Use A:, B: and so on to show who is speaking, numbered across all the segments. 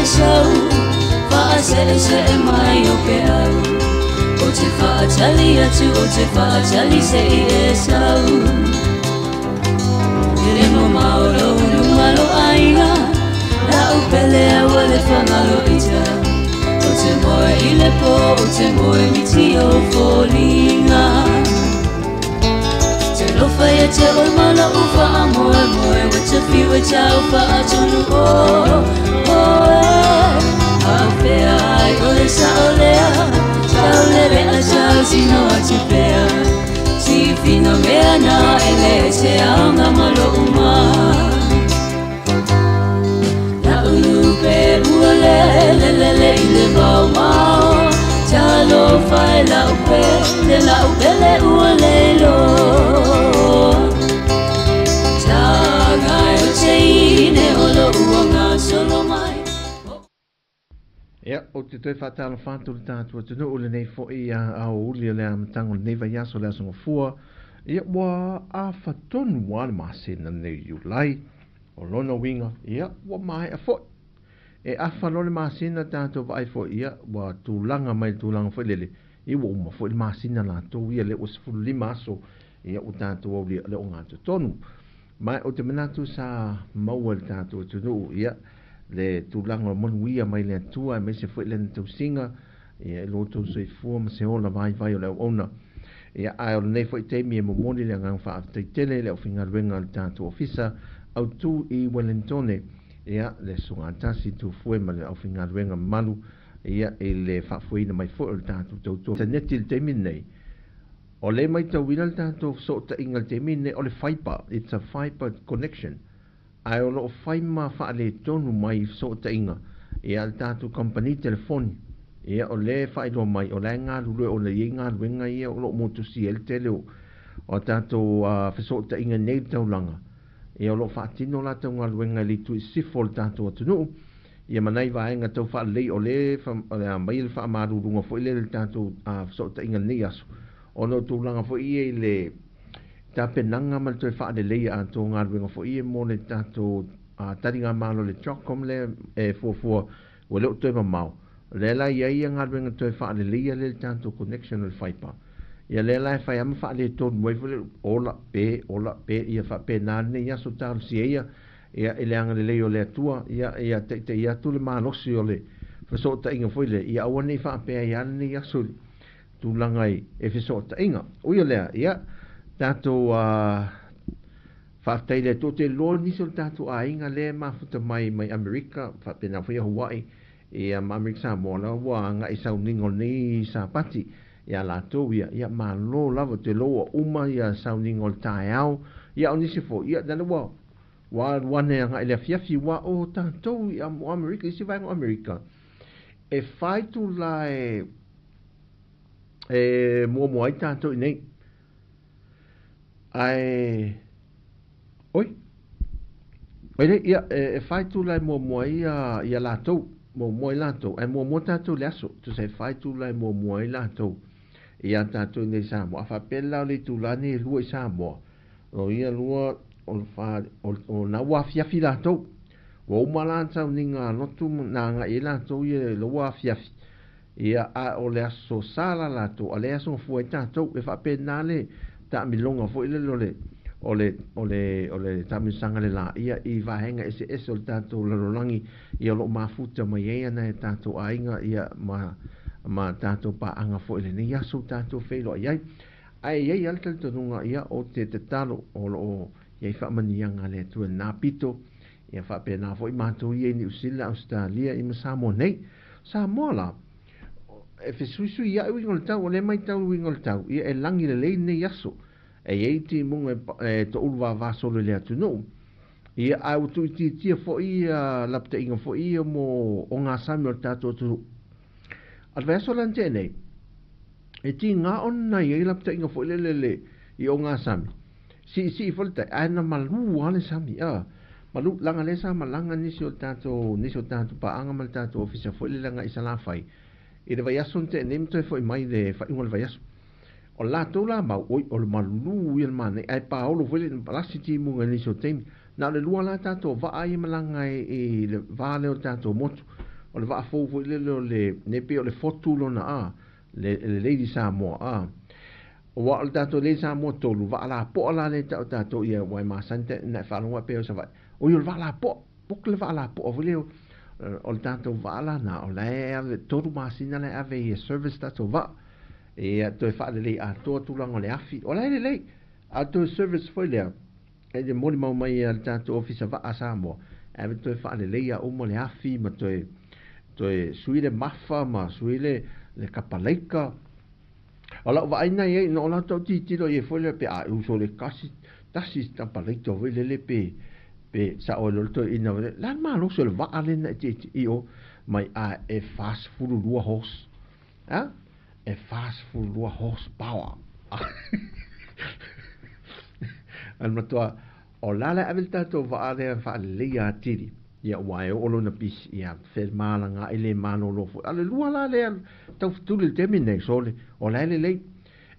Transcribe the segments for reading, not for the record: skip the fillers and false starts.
A: sau Whaase'ese'e mai o ke au O te whaatali atu, o te whaatali se i e sau E le mo maolo lunga lo aiga La upele au le whangalo ita O te moe i le po, o te moe miti o fōlinga Te lofa ia te oi mala ufa a moe moe Wa te fiwe tau wha atunu o o e Au pea ai o le sa o lea Tau lele a tau tino atu pea Ti whina mea nā e le te aonga malo uma La ulu pe ua le le le le i le vau mao Talo whai la upe le la upe le ua le lo Tāngai o te ine o lo ua ngā solo mai
B: Ia, ou te toe faatalofa atu i le tatou atunuu i lenei foi aoauli o le amataga o lenei vaiaso o le Aso Gafua. Ia, ua afa tonu lava le masina lenei o Iulai. O lona uiga, ia, ua maea foi. E afa loa le masina tatou vaai foi, ia, ua tulaga mai i le tulaga foi lele, ia ua uma foi le masina latou ia lea ua 15 aso, ia ua tatou aulia le ogatotonu. Ma ou te manatu sa maua e le tatou atunuu, ia, le tulaga o manuia mai le Atua aemaise foi lana tausiga, ia, i lo outou soifua ma se ola vaivai o le auauna. Ia, ae o lenei foi taimi e momoli le agaga faafetai tele i le aufaigaluega a le tatou Ofisa Autu i Welentone, ia, le Susuga Tasi Tufue ma le aufaigaluega mamalu, ia, i le faafoeina mai foi o le tatou tautua initaneti i le taimi lenei. O lea e matauina le tatou fesootaiga i le taimi lenei, o le fiber, it's a fiber connection, ae o lo o fai ma faaletonu mai i fesootaiga ia le tatou kamupani telefoni. Ia, o lea e faailoa mai, o la e galulue ona e i ai galuega ia o lo o motusia ai le tele o a tatou fesootaiga i nei taulaga. Ia, o lo o faatino latou galuega i le itu i sisifo o le tatou atunuu, ia ma nai vaega tau faalelei o lea e aumai le faamaluluga foi lele i le tatou fesootaiga i lenei aso, ona o tulaga foi ia i le tapenaga ma le toe faaleleia atoa o galuega foi ia mo le tatou taligamalo i le CHOGM lea e fuafua ua le o toe mamao. O lea la e i ai galuega toe faaleleia lea i le tatou connection o le fiber. Ia lea la e fai lava ma faaletonu ai foi le ola pe, ola pe, ia faapena lenei aso talosia ia Ia, i le agalelei o le Atua, ia, ia taitaia atu le malosi o le fesootaiga foi lea, ia aua ne i faapea ai lava lenei aso i le tulaga i e fesootaiga. Ui o lea, ia, tatou faafetai i le Atua, ou te iloa nisi o le tatou aiga lea e mafuta mai mai Amerika, faapena foi ia Hawaii, ia ma Amerika Samoa, la ua agai i sauniga o lenei Sapati ia latou ia, ia malo lava, ou te iloa ua uma ia sauniga o le taeao, ia o nisi foi, ia lea ua Ua alu ane agai i le afiafi, ua o tatou i Amerika, isi vaega o Amerika, e fa itula e e muamua ai tatou i nei. Ae, oi, oi le, ia, e fa itula e muamua ai ia latou, muamua ai latou, ae muamua tatou i le aso, tusa e fa itula e muamua ai latou ia tatou i nei i Samoa. A faapea la o le itula nei e lua i Samoa, O ia lua, o le fa, o na ua afiafi latou. Ua uma la na sauniga lotu na agai ai latou ia i ua afiafi. Ia, a o le aso Sa la latou, a le aso Gafua ai tatou. E faapena le taamiloga foi lele o le, o le, o le, o le taamilosaga le la, ia, i vaega eseese o le tatou lalolagi, ia o lo o mafuta mai ai nai o tatou aiga, ia, ma, ma tatou paaga foi i lenei aso ua tatou feiloai ai. Ae i ai lava le talitonuga, ia, ou te tatalo o lo o i ai faamanuiaga a le Atua i lena pito, ia faapena foi matou ia i Niu Sila, Ausetalia, ia ma Samoa nei. Samoa la, e fesuisuiaʻi uiga o le tau, o lea e matau i uiga o le tau, ia e lagi lelei lenei aso. E i ai timuga e toulu vava solo i le atunuu. Ia, ae ua tuuitiitia foi ia lapataiga foi ia mo ogasami o le tatou atunuu. A le vaiaso la na tea nei, e tiga ona na i ai lapataiga foi lele le i ogasami, siisii foi le tai, ae na malu lava le sami, a malu, leaga lea sa malaga nisi o le tatou, nisi o tatou paaga ma le tatou ofisa foi lele agai i Salafai i le vaiaso na tea nei ma toe foi mai i le faaiuga o le vaiaso. O le latou la mau, oi, o le malu ia le manaia, ae paolo foi le palasi timuga i nisi o taimi. Na o le lua la tatou vaa ia malaga i le va lea o le tatou motu. O le vaa fou foi lele o le, nei pei o le Fotu lona a, le, le Lady Samoa a. Aua o le tatou Lady Samoa 3, vaa lapoa la lea e tau e tatou ia, ua e masani na e faalogo atu pei o Savaii. Oi o le vaa lapoa, poke le vaa lapoa foi lea, o le tatou vaa la na, o la e ave 3 masina la e ave i e service tatou vaa. Ia toe faalelei atoa tulaga o le afi, o la e lelei, a toe service foi lea, e te molimau mai a le tatou Ofisa Vaa a Samoa, e ave toe faaleleia uma le afi ma toe toe sui le mafa ma sui le le kapalaika. O lau vaai na i ai, no o lau tau tilotilo i ai foi lea pe a uso le kasi tasi se kapalaika foi lele pe pe sao ai loa le toeaina foi lele, le a le malosi o le vaa lea na e tietie i o mai a e 42 horse. A? E 42 horsepower. A le matua, o la le ave le tatou vaa lea faaleleia atili, ia ua e oo lona pisi, ia femalagaai le malolo foi. A o le lua la lea taufetuli i le taimi lenei, sole, o la e lelei.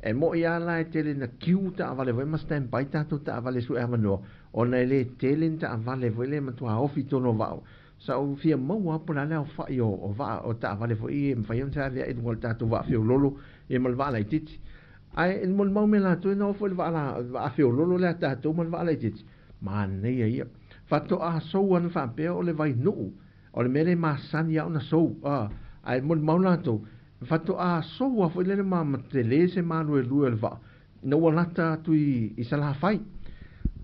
B: E moni lava la e tele ina queue taavale foi ma stand by tatou taavale sue avanoa, ona e le tele ni taavale foi lea e matua ofi i totonu o vaa. Sa ou fia maua lava po o le a le aofai o vaa o taavale foi ia e mafai ona feaveai i luga o le tatou vaa feololo ia ma le vaa laitiiti. Ae molimau mai latou na oo foi i le vaa feololo lea a tatou ma le vaa laitiiti, manaia ia. Faatoa sou ana faapea o le vainuu, o le mea lea e masani lava ona sou, ae molimau latou, faatoa sou lava foi lele ma tele se maluelue o le vaa, ina ua lata atu i Salafai.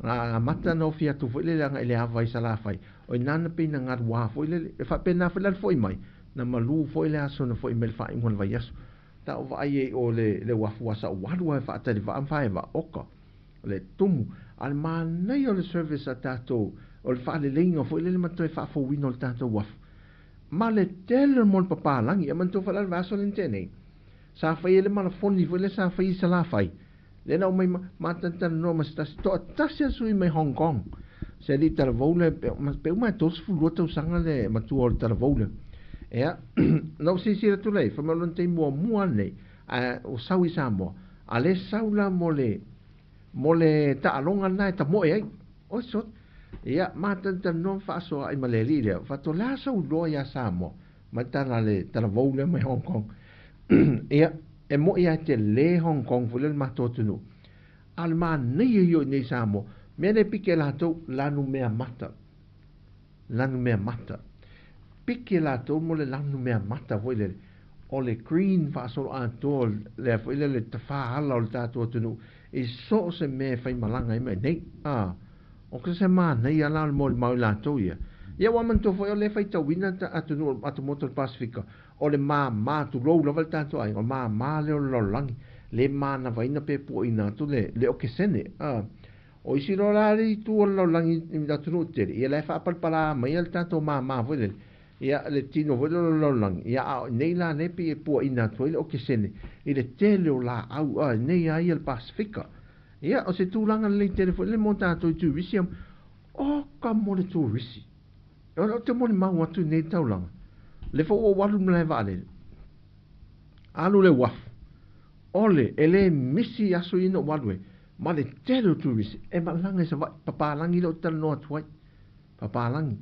B: Na amata ona ofi atu foi lele agai i le ava i Salafai, o i ina na pei na galuā foi lele. E faapena foi le alu foi mai, na malu foi le aso na foi mai i le faaiuga o le vaiaso. Ta ou vaai ai o le le uafu a sa ou alu lava e faatali vaa ma faeva, oka, le tumu. A o le manaia o le service a tatou, o le faaleleiga foi lele ma toe faafouina o le tatou uafu. Ma le tele mo le papalagi, e manatua foi la le vaiaso lea na tea nei, sa fai ai le malafoni foi lea sa fai i Salafai, lea na aumai ma talatalanoa ma se tasi, toatasi lava sui mai Hong Kong, se alii talavou lea, pe uma e 32 tausaga le matua o le talavou lea. Ia, na ou silasila atu la i ai, fai mai o lona taimi muamua lenei, ae ua sau i Samoa, a o lea e sau la mo le, mo le taaloga lena e tamoe ai. Oi sot. Ia, ma talatalanoa ma faasoaai ma le alii lea, faatoa o le a sau loa ia Samoa, mai tala le talavou lea mai Hong Kong. Ia, e moni lava e tele Hong Kong foi lea le matou atunuu, a o le manaia ia o i inei i Samoa, mea lea e pike e latou, lanu mea mata. Lanu mea mata. Pike latou mo le lanu mea mata foi lele, o le green faasoloatoa lea foi lele tafaala o le tatou atunuu i so o se mea e faimalaga ai mai nei. A, o se manaia la o le molimau i latou ia. Ia ua manatua foi o lea e faitauina atunuu atumotu o le Pasefika, o le māmā, tulou lava le tatou aiga, o le māmā lea o le lalolagi, le manavaina pe puaina atu le, le okesene. A, o isi loa la le itu o le lalolagi i atunuu tetele, ia la e faapalapala mai le tatou māmā foi lele, ia le tino foi lea o le lalolagi, ia a o inei la lea pei e puaina atu ai le okesene i le tele o laau, a, inei lava ia le Pasefika. Ia, o se tulaga lelei tele foi lea mo tatou i turisi, o ka mo le turisi. O lea ou te molimau atu i nei taulaga, le foi ua ou alu i le malae vaalele, alu le uafu, ole, e le misi i aso ia na ou alu ai, ma le tele o turisi, e malaga i Savaii, papalagi lea ou te talanoa atu ai, papalagi.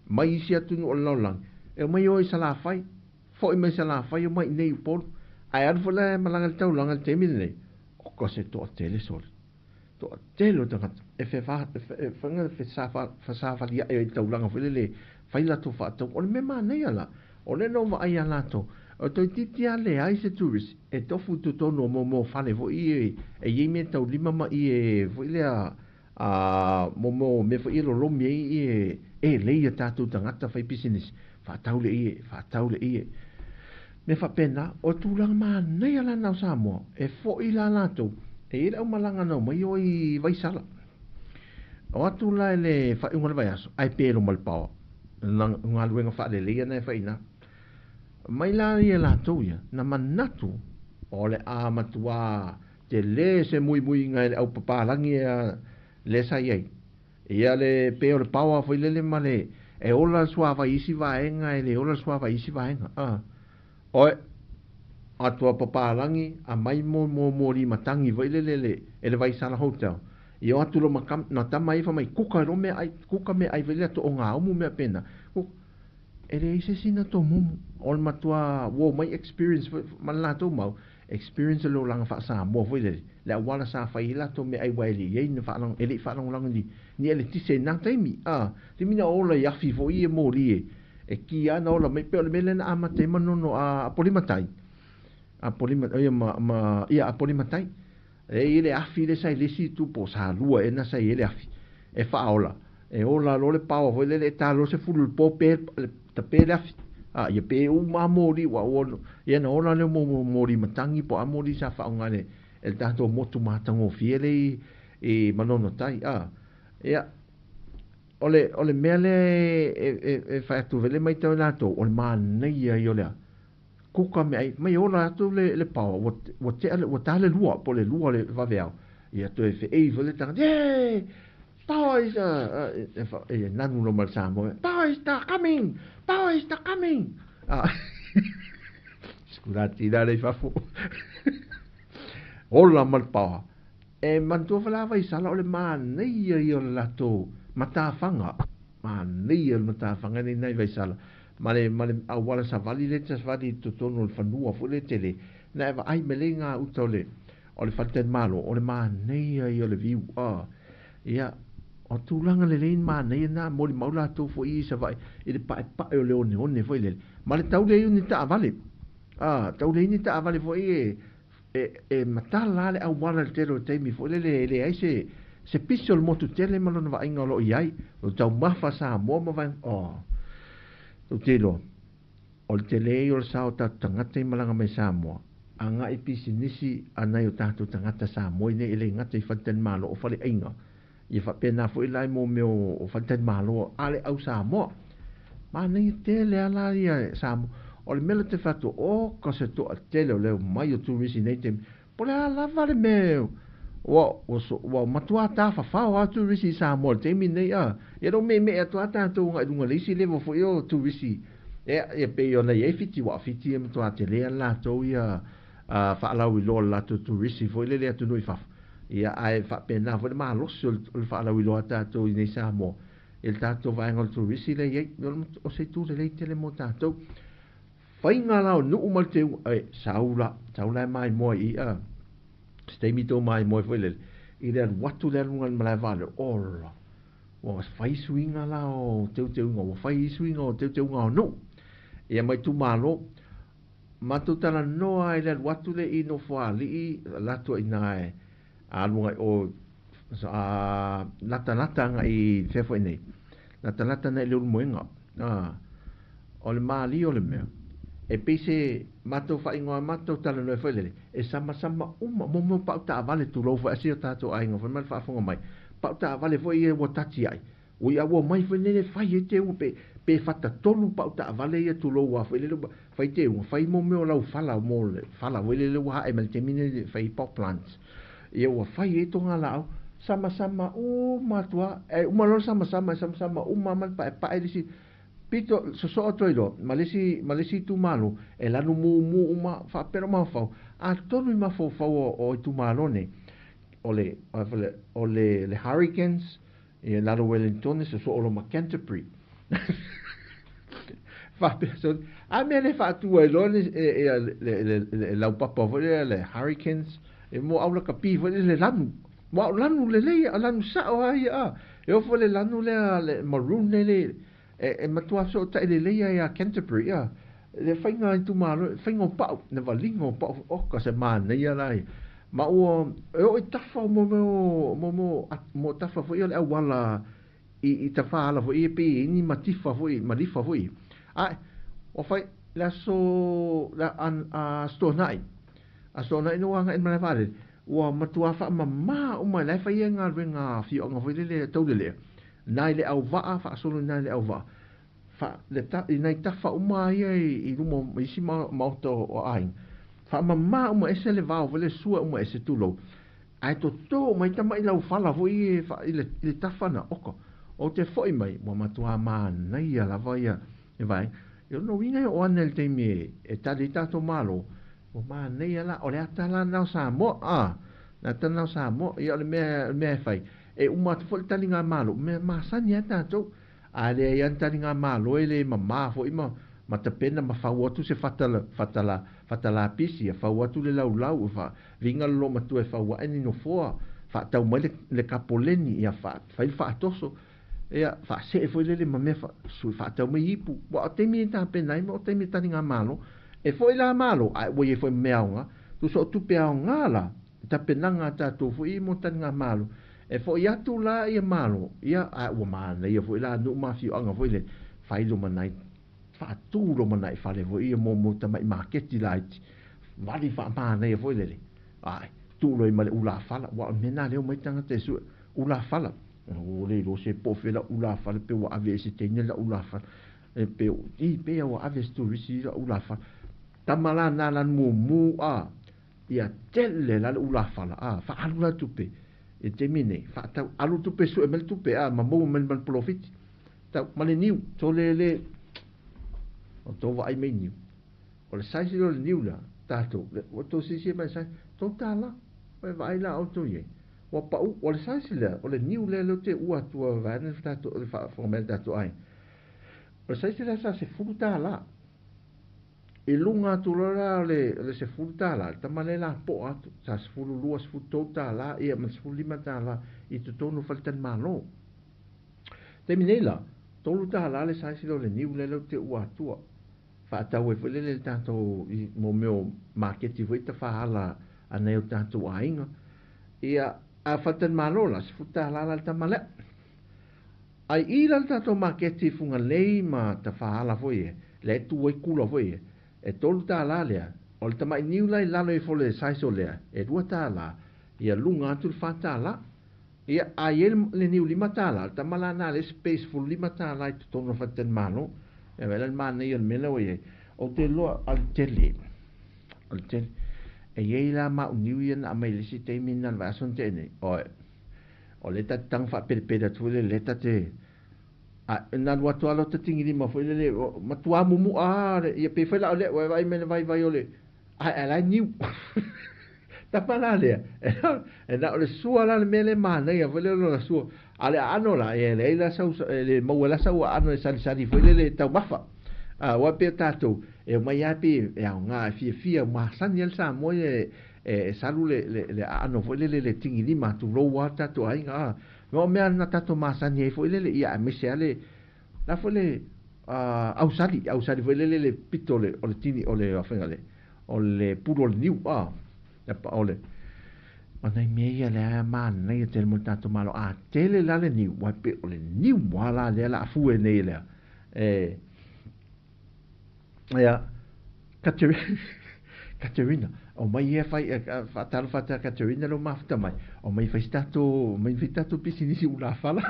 B: Mai isi atunuu o le lalolagi, e omai o i Salafai, foi mai Salafai omai i nei i Upolu, ae alu foi la e malaga i le taulaga i le taimi lenei, oka se toatele sole. Toatele o tagata e fesavalia'i ai i le taulaga foi lele e fai latou faatauga. O le mea manaia la, o lea na ou vaai iā latou, o toeitiiti lava leai se tourist e tofu i totonu o momo fale foi ia e i ai mea taulima ma ie foi lea momo mea foi ia e lolomi ai ie e lei a tatou tagata fai pisinisi, faatau le ie, faatau le ie. Mea faapena, o tulaga manaia la na o Samoa, e foi la latou, e i ai le aumalaga na omai o i Vaisala. O atu la i le faaiuga o le vaiaso, ae pelo ma le paoa, na galuega faaleleia na e fai i ina. Mai la ia latou ia, na manatu o le a matuā tele se muimuiga e le aupapalagi a lea sa i ai. Ia le pe o le paoa foi lele ma le e ola le suavai i isi vaega e le ola le suavai i isi vaega. A, oe, atu a papalagi a mai mo mo moli matangi foi lele le e le Vaisala Hotel. I o atu lo ma na tama ia fai mai kuka lo meaai, kuka meaai foi lele atu o ngā umu mea pena. Kuka. E leai se isi na tomumu. O le matua ua omai experience foi ma le latou mau experience o le olaga faa-Samoa foi lele, le auala sa fai ai latou meaai aua e le i i ai ni faalago, e le i faalagolago i ni eletise i na taimi. A, taimi na ola i afi foi ia moli e, e ki lava na ola mai pei o le mea lea na amata ai Manono a Apolimatai. Apolima, ia ma, ma, ia Apolimatai. E i ai le afi lea sa i le isi itu po o Salua ea na sa i ai le afi e faaola, e ola loa le power foi lele e ta loa le 10 i le po pe tape le afi. A, ia pe uma lava moli aua ua, ia ona ola lea o moli matagi po o a moli sa faaaoga e le tatou motu matagofie lea i Manono Tai. A, ia, o le, o le mea lea e fai atu foi le matau e latou, o le manaia ia o le a? Kuka meaai mai ola atu le paoa ua ua tea ua ta le lua po o le lua o le vaveao ia toe feei foi le tagata yee power is e nanu loa ma le Samoa power is the coming power is the coming a sikulati la le i fafo ola ma le paoa e manatua foi la Vaisala o le manaia ia o le latou matafaga manaia o le matafaga nei nai Vaisala ma le ma le auala savali lea e te savali i totonu o le fanua foi lea tele, na e vaai mai lea i gā uta o le o le faletalimalo, o le manaia ia o le viu a. Ia, o tulaga lelei ni manaia na, molimau latou foi i Savaii i le paepae o le oneone foi lele, ma le tau leai o ni taavale. A, tau leai ni taavale foi e e e matala lava le auala i le tele o taimi foi lele e leai se se pisi o le motu tele ma lona vaaiga o lo o i ai, o le taumafa a Samoa ma vaega, oh, tou te iloa, o le tele ia o le sao o tatou tagata i malaga mai Samoa, agai i pisinisi a nai o tatou tagata Samoa i nei e le gata i faletalimalo o faleaiga, ia faapena foi la i mo mea o faletalimalo a le au Samoa. Manaia tele lava la ia Samoa. O le mea la te fai atu, oka se toatele o le omai o turisi i nei taimi, po o le a lava le mea ua, ua, ua matua tafafao lava turisi i Samoa i le taimi lenei, a. Ia lea ua meemee atu lava tatou agai i luga i le isi level foi o turisi, ia, ia pei ona i ai Fiti, aua o Fiti e matua tele lava le latou ia faalauiloa o le latou turisi foi lele i atunuu i fafo. Ia, ae faapena foi le malosi o le faalauiloa a tatou i nei Samoa i le tatou vaega o le turisi lea e i ai. O se itu lelei tele mo tatou. Faiga la o nuu ma le teuga, e, sau la, sau la e maimoa i i, a, se taimi tou maimoa foi lele, i le alu atu le aluga i le malae vaalele, ola, ua fai suiga la o teuteuga, ua fai suiga o teuteuga o nuu. Ia ma itumalo, matou talanoa i le alu atu le i Nofoalii, alu atu ai i ina e alu agai o, a, latalata agai i fea foi nei, latalata agai i Leulumoega. A, o le malie o le mea, e pei se matou faaigoa matou talanoa foi lele, e samasama uma, mo mea o pau taavale tulou foi a si o tatou aiga foi ma le faafofoga mai, pau taavale foi ia ua tati ai, Ui a ua omai foi lele fai ai teuga pe pe fatatolu pau taavale ia tulou a foi lele ua fai teuga fai mo mea o lau fala mo le fala foi lele ua hae mai le taimi nei fai pau plants ia ua fai ai togalaau samasama uma atu a e uma loa le samasama e samasama uma ma le paepae le isi pito sosoo atu ai loa ma le isi ma le isi itumalo e lanu mumu uma faapea lou mafaufau atonu i mafaufau o itumalo nei o le o le le hurricanes Ia lalo Wellingtone sosoo loa ma Canterbury. Faapea so, a mea le faatu ai loa le, le, le, le, le laupapa foi lea le Hurricanes, e mo au lakapi foi lea le lanu. Mo au lanu lelei, a lanu sao a ia a. E oo foi le lanu lea le maroon lea le, e, e matua fesootai lelei ai ia Canterbury a. Le faiga itumalo, faiga o pau, le valiga o pau, oka se manaia la ia. Ma ua, e oo i tafa o mo mea o, mo mea o, tafa foi o le auala i, i tafaala foi ia pei e i ai ni matifa foi, malifa foi. Ae, ua fai, le aso, le Aso Toonai, Aso Toonai na ua agai i le malae vaalele, ua matua faamama uma, la e fai ai galuega a afioaga foi lele taulelea, nai le auvaa, faasolo i nai le auvaa, fa, le ta, i nai tafa uma ia i, i luma o isi maota o aiga, faamama uma ese le vao foi le sua uma ese tulou, ae toto mai tama'i laufala foi i, i, le, i le tafa na, oka, ou te foi mai, ua matua manaia lava ia le vaega. Ia o lona uiga e oo ane i le taimi e, e tali ai tatou Malo, ua manaia la, o le ata la lena o Samoa, a, le ata lena o Samoa, ia o le mea, o le mea e fai, e uma atu foi le taliga Malo, mea masani lava tatou. A leai lava ni taligamalo e le mamā foi ma ma tapena ma fau atu se fata fata la fata lapisi, fau atu le laulau, e viga le loomatua e fau ae ni nofoa, faatau mai le kapoleni, ia fai le faatoso, ia faasee foi lele ma mea faatau mai ipu. Ua o taimi e tapena ai ma o taimi e taligamalo. E foi la malo, ae ua i ai foi ma mea aoga. Tusa o tupe aoga la, i tapenaga a tatou foi mo taligamalo. E foi atu la ia malo, ia ae ua manaia foi la nuu ma afioaga foi le fai lumanai, faatu lumanai fale foi ia mo tamai maketi laiti. Vali faamanaia foi lele. Ae tuu loa ma le ulafala, ua o le mea lena lea omai tagata e sue, ulafala. Ua le iloa se po o fea lau ulafala pe ua ave e se teine lau ulafala. E pe i pe ua ave e se turisi lau ulafala. Tama la na lan mumu a ia tele la le ulafala a faaalu la tupe. I le taimi nei, faatau alu tupe sue mai le tupe a ma maua mai ma le polofiti. Tau ma le niu, tole le o tō vaai mai niu. O le size lea o le niu la, tatou, ua tou silasila mai i le size, $3, ua e vaai la outou i ai. Ua pau, o le size lea, o le niu lea lea ou te uua atua vaeane le tatou, le faafofoga mai a le tatou aiga. O le size lea sa $10. I luga atu loa la o le $10, le tama lea e lapoa atu, sa 12, $13, ia ma le $15 i totonu o faletalimalo. Taimi nei la, $3 le size lea o le niu lea lea ou te uua atua. Faatau ai foi lele i le tatou i mo mea o maketi foi tafaala a nai o tatou aiga. Ia, a faletalimalo la, $10 la le tama lea. Ai i la le tatou maketi i Fugalei ma tafaala foi e, lea e tu ai kula foi e, e $3 lea, o le tamai niu la i lalo ifo o le size o lea, e $2, ia luga atu le $4. Ia, a i ai le niu $5, le tama la na le isi pe $15 i totonu o le faletalimalo. Ia vaai la le manaia o le mea lea ua i ai. Ou te iloa o le tele, o le tele. E i ai la mau niu ia na aumai i le isi taimi na le vaiaso na tea nei. Oi, o lea ta te taga faapelepele atu foi lele, lea ta te a na alu atu lava lota tigilima foi lele, matua mumu'a lava ia pei foi la o lea ua e vaai mai i le vaivai o le ae ae la e niu. Tapa la lea, e na o le sua la le mea lea e manaia foi lea o lona sua. A o le aano la, e leai la sau, e le maua la sau aano e salisali foi lele e taumafa. Aua pei o tatou, e omai lava pei e aoga, e fiafia, masani lava le Samoa ia e salu le aano foi lele le tigilima, tulou lava le tatou aiga. A o mea na tatou masani ai foi lele, ia aemaise lava le la foi le ausali, ausali foi lele le pito o le tini o le afaiga le o le pulu o le niu a o le o nai mea ia lea manaia tele mo le tatou Malo. A tele la le niu, ua pei o le niu lava la lea la fue nei lea e ia Katerina, Katerina, o mai ia fai faatalofa atu ia Katerina leo mafuta mai, o mai fai se tatou, mai fai tatou pisinisi ulafala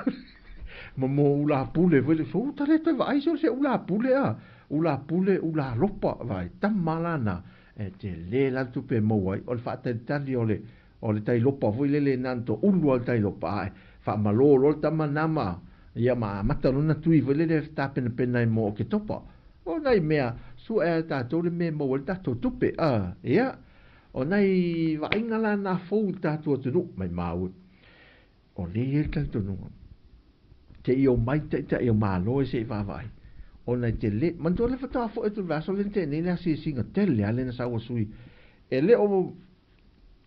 B: ma mo ulapule foi le, so ta le toe vaai se o se ulapule a, ulapule, ulalopa, vai, tama la na, e tele la le tupe e maua ai, o le faatalitali o le, o le tailopa foi lele na na to ulu lava le tailopa, ae faamalō loa le tama na ma, ia ma amata lona tui foi lele e tapenapena ai mo Oketopa. O nai mea, sue a e tatou le mea e maua ai le tatou tupe, a, ia, o nai vaaiga la na fou i le tatou atunuu, maimau e, o lea e i ai le talitonuga, se i omai taitai o Malo e se i vaavaai, ona e tele, manatua le faatoa foi atu i le vaiaso lea na tea nei le asiasiga tele lava lea na sau a sui, e le o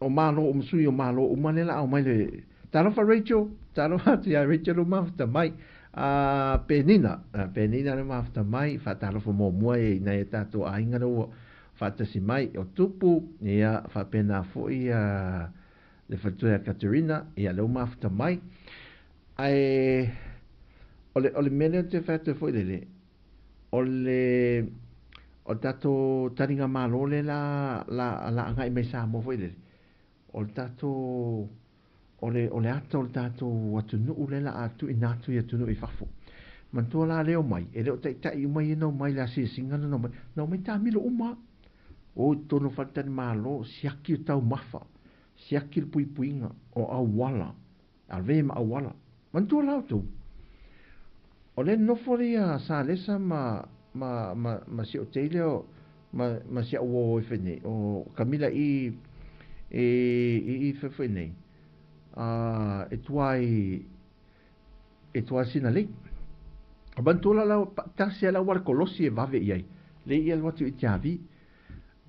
B: o Malo uma, sui o Malo uma lea la a omai le Talofa Rachel, talofa atu ia Rachel le mafuta mai. A Penina, Penina le mafuta mai, faatalofa muamua e i nai a tatou aiga lea ua faatasi mai o Tupu, ia faapena foi ia le faletua ia Katerina, ia lea ua mafuta mai. Ae o le o le mea lea ou te fai atu ai foi lele, o le o le tatou taligamalo lea la la la agai mai Samoa foi lele, o le tatou o le o le ata o le tatou atunuu lea la a tuuina atu i atunuu i fafo. Manatua la lea omai, e le o taitai uma ia na omai i le asiasiga lea na omai, na omai taamilo uma. O i totonu o faletalimalo, siaki o taumafa, siaki le puipuiga o auala, ave ma auala. Manatua la outou, o lea nofo alii a Salesa ma ma ma ma si o teile o ma ma si au o i nei, o Kamila i i i i whai nei, a e tua i e tua Sinalei. Manatua la lau tasi a le auala kolosi e vave i ai, lea i alu atu i Tiavi.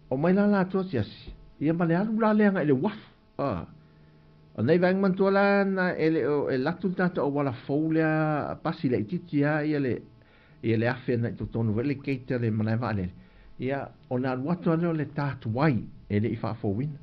B: Omai la latou asiasi, ia ma le alu la lea agai i le uafu. A. O nei vaega manatua la na e le o e latu le tatou auala fou lea pasi laitiiti lava ia le ia le afe na i totonu foi le gate a le malae vaalele. Ia ona alu atu lava lea o le ta tuai e le i faafouina.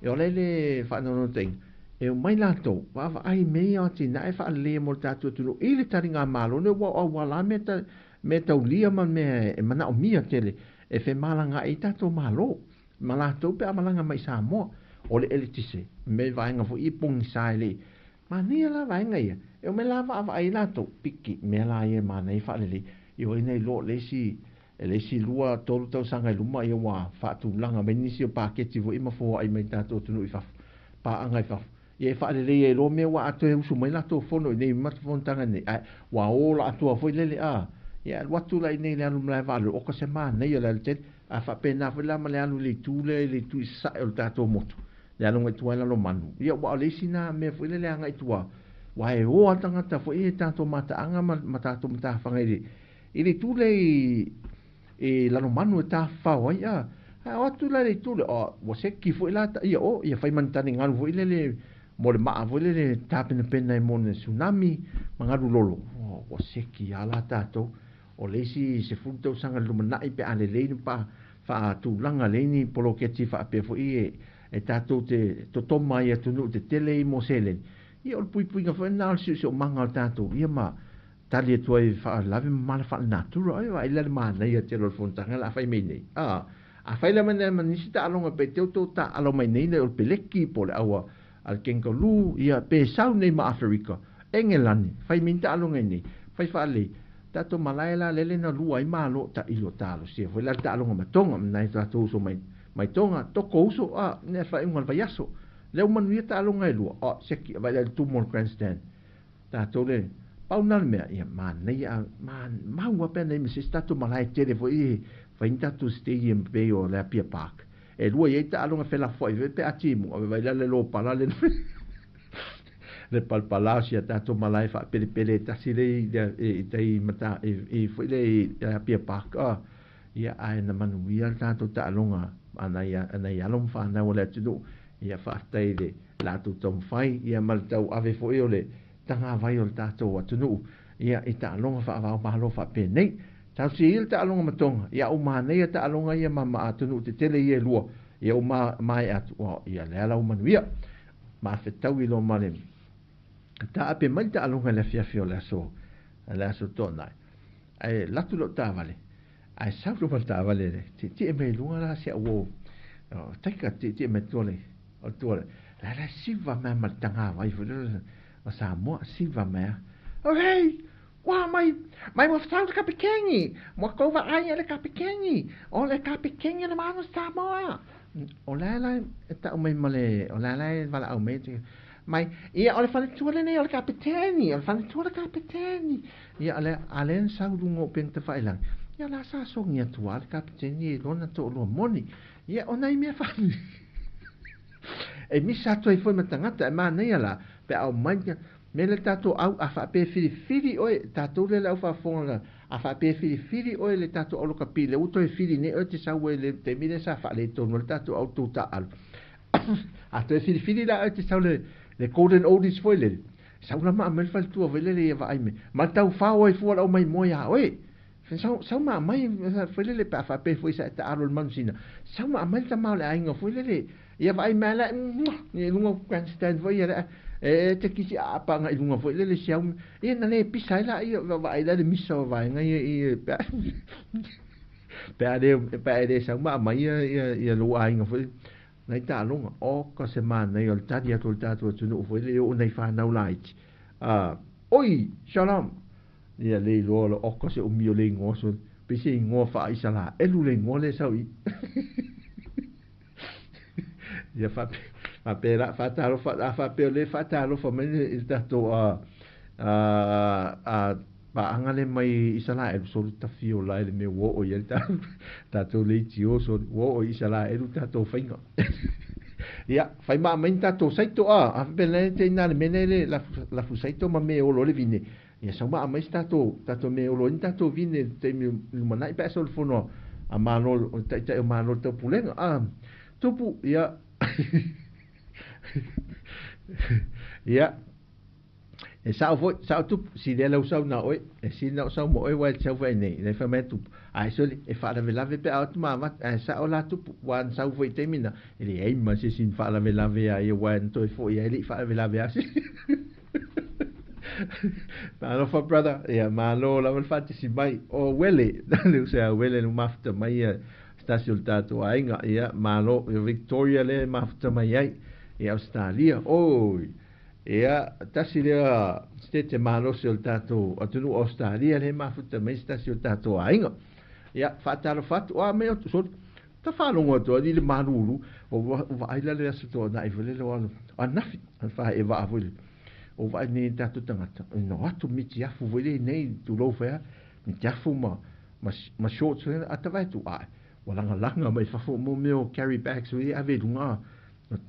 B: Ia o le le faanonotaina, e omai latou vaavaai i mea ia o atinae faaleleia mo le tatou atunuu i le taligamalo nei ua o auala lava mea ta mea taulia ma mea e manaomia tele e femalagaai ai tatou Malo ma latou pe a malaga mai i Samoa. O le eletise, me vaega foi ia pogisa e le i manaia la vaega ia, e omai la vaavaai ai latou, piki mea la ia e manaia faalelei, i o ai na iloa o le isi E le isi lua, tolu tausaga i luma ia ua faatulaga mai nisi o paketi foi ma foai mai tatou atunuu i fafo, paaga i fafo, ia e faalelei ai loa mea ua a toe usu mai latou fono i nei ma fonotaga nei, ae ua ola atoa foi lele a, ia alu atu la i nei i le alu malae vaalele, oka se manaia le alu tele, a faapena foi la ma le alu i le itu lea i le itu i sasae o le tatou motu, le alu agai tua i Lalomanu, ia ua o le isi na mea foi lele agai tua, ua e o a tagata foi i tatou mataaga ma tatou matafaga i le I le itu lea i, i Lalomanu e tafafao ai, a, ae o atu la i le itu lea, o, ua seki foi la, ia o, ia fai ma ni tane galu foi lele mo le maa foi lele tapenapena ai mo le tsunami ma galu lolo. O, ua seki lava la tatou. O le isi 10 tausaga i le lumanai pe a lelei ni pa, faatulaga lelei ni poloketi faapea foi e, e tatou te totoma ai i atunuu tetele i mo seleni, ia o le puipuiga foi lena o le siosiomaga o tatou, ia ma tali atu ai faalavelave ma mala faalenatura. Oi, vaai la le manaia tele o le fonotaga la a fai mai nei. A, a fai la mai ma nisi taaloga pe te outou taaalo mai nei o le peleki po o le aua a le kengaloo, ia pe sau nei ma Aferika, Engelani, fai mai ni taaloga i nei, fai faalelei. Tatou malae la lele na lua ai malo tailo talosia foi la le taaloga ma Tonga, nai tatou uso mai mai Tonga, toko uso, a, nea faaiuga o le vaiaso. Lea ua manuia taaloga e lua, a, seki, vaai la i le tumu o le grandstand. Tatou le pau na le mea ia manaia a ma mau a pe nei ma se isi tatou malae tele foi e fai ni tatou stadium pei o le Apia Park e lua i ai taaloga felafoai foi pe a timu ave vai la le lopala le le palapala o sia tatou malae faapelepele e tasi le i tai mata i foi le i Apia Park a ia ae na manuia le tatou taaloga a nai alo ma fanau o le atunuu ia faafetai i le latou taumafai ia ma le tauave foi o le tagavai o le tatou atunuu ia i taaloga faavaomalo faapenei. Talosia ia le taaloga ma Tonga, ia ua manaia taaloga ia ma ma atunuu tetele ia e lua, ia ua maea atu, ua ia lea la ua manuia. Mafetaui loa ma le taape mai le taaloga i le afiafi o le aso, le aso Toonai. Ae latu lau taavale, ae sau loa ma le taavale le tietie mai luga la si au uo, taika tietie mai tua le, o tua le, la la siva mai ma le tagavai foi lele o Samoa, siva mai a. Oh hey, ua mai, mai ua sau le kapikeni, ua kou vaai e le kapikeni, o le kapikeni o le manu Samoa. O la la e tau mai ma le, o la la e valaau mai, mai, ia o le faletua lenei o le kapiteni, o le faletua o le kapiteni. Ia o le a lea na sau i luga o upega tafailagi, ia o le a sa sogi atu lava le kapiteni i lona toalua moni. Ia o nai mea faaali e misa atu ai foi ma tagata e manaia la pe a omai mea lea tatou au a faapea e filifili oe tatou lea le au faafofoga la a faapea e filifili oe le tatou au lakapi lea ua toe fili nei oe te sau ai le taimi lea sa faaletonu ai le tatou au tou taaalo a toe filifili la oe te sau le le golden oldies foi lele sau la ma aumai le faletua foi lele ia vaai mai ma tau fao ai fua le au maimoa ia oe Sau, sau ma aumai foi lele pe a faapea foi sa e taalo i le manusina, sau ma aumai le tama o le aiga foi lele, ia vaai mai la, i luga o grandstand foi ia le, e te kisi aapa agai i luga foi lele si au, ia na le pisa ai la, ia vaai la le misa o vaega ia, ia pe a, pe a le, pe a e le sau ma aumai ia, ia, ia lou aiga foi, nai taaloga, oka se manaia o le tali atu o le tatou atunuu foi lele, e oo i nai fanau laiti, a, oi, shalom, Ia le iloa o le oka se umi o le igoa so pei se igoa faa-Isalaelu le igoa lea e sau i Ia faapea faapea la faatalofa a faapea o lea e faatalofa mai i le tatou a a a paaga lea mai Isalaelu soli tafiola i le mea ua oo i ai le tatou leitio soli ua oo i Isalaelu tatou faiga. Ia, fai ma aumai ni tatou saito a, a faapea la e te ina le mea lea le lafu saito ma me e olo ai le vine. Ia sau maa mai se tatou, tatou mea e olo ai ni tatou vine i le taimi lumanai pe a sau le fono a Malo, o Taitai o Malo o le Taupulega. A, tupu, ia, ia, e sao foi, sao tupu, si lea lau sau na oe, e si na o sau mo oe wa e te sau fai nei, le fai mai tupu. Ai soli, e faalavelave pe a o tu ma avatu, ae sao la tupu, ua na sau foi i taimi na, e leai ma se isi na faalavelave ia ia, ua na toe foi ai le i faalavelave a se. Talofa brother, ia malo lava le faatasi mai. O Wele, le uso ia Wele le mafuta mai ia se tasi o le tatou aiga, ia malo, ia Victoria lea e mafuta mai ai i Ausetalia. Oi, ia tasi lea state malosi o le tatou atunuu o Ausetalia lea e mafuta mai se tasi o le tatou aiga. Ia faatalofa atu, o a mea o soli, ta faalogo atu i le malulu, o vaai la le aso toanai foi lele o ananafi, fae vaa foi le o vaai nei tatou tagata e no atu mitiafu foi lea nei tulou foi a mitiafu ma ma, ma shorts foi a ta vai tu ai ua lagalaga mai fafo mo mea o carry bags foi ave i luga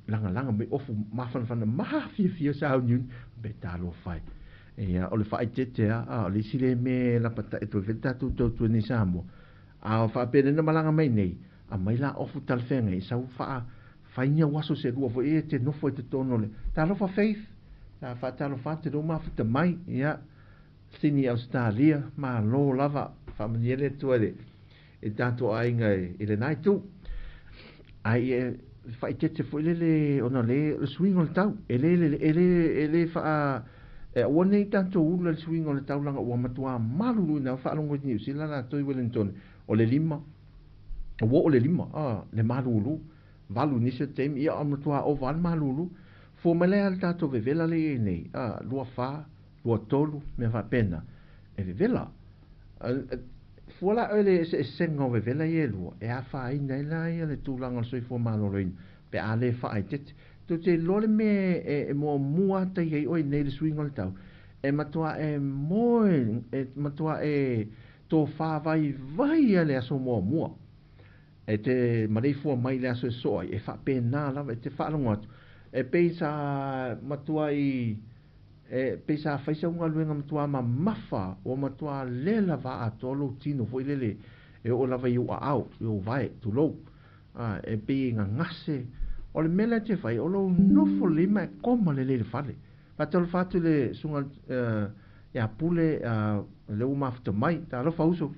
B: lagalaga mai ofu mafanafana mafiafia sauniuni pe talofa e. Ia o le faaeteete a a o le isi lea mea e lapatai atu ai foi le tatou tautua nei Samoa a faapea na malaga mai nei aumai la ofu talafeagai sau faa fai au aso se lua foi e te nofo i totonu o le talofa Faith sa faatalofa atu le mafuta mai ia Sydney Australia malo lava faamanuia le Atua i le i tatou aiga i lena itu. Ai e faaeteete foi lele ona le le suiga o le tau e le e le e le faa e aua nei tatou ula le suiga o le tau laga ua matua maluluina faalogo i Niu Sila latou i Wellington o le 5 ua oo le 5 a le malulu 8 nisi o taimi ia o matua ova le malulu fua mai lea le tatou vevela le i ai nei a 24 23 mea faapena e vevela fua la oe le eseesega o vevela ia e lua e afaina ai la ia le tulaga o le soifua maloloina pe a le faaeteete tou te iloa le mea e muamua ata i ai oe nei le suiga o le tau e matua e moe e matua e tofa vaivai ia le aso muamua e te maleifua mai le aso e soo ai e faapena lava e te faalogo atu e pei sa matua i e pei sa fai sau galuega matua mamafa ua matua lela vaatoa lou tino foi lele e oo lava i ou aao i ou vae tulou a e pei e gagase o le mea lea e te fai o lou nofo lelei ma e koma lelei i le fale faatalofa atu i le susuga ia Pule lea ua mafuta mai talofa uso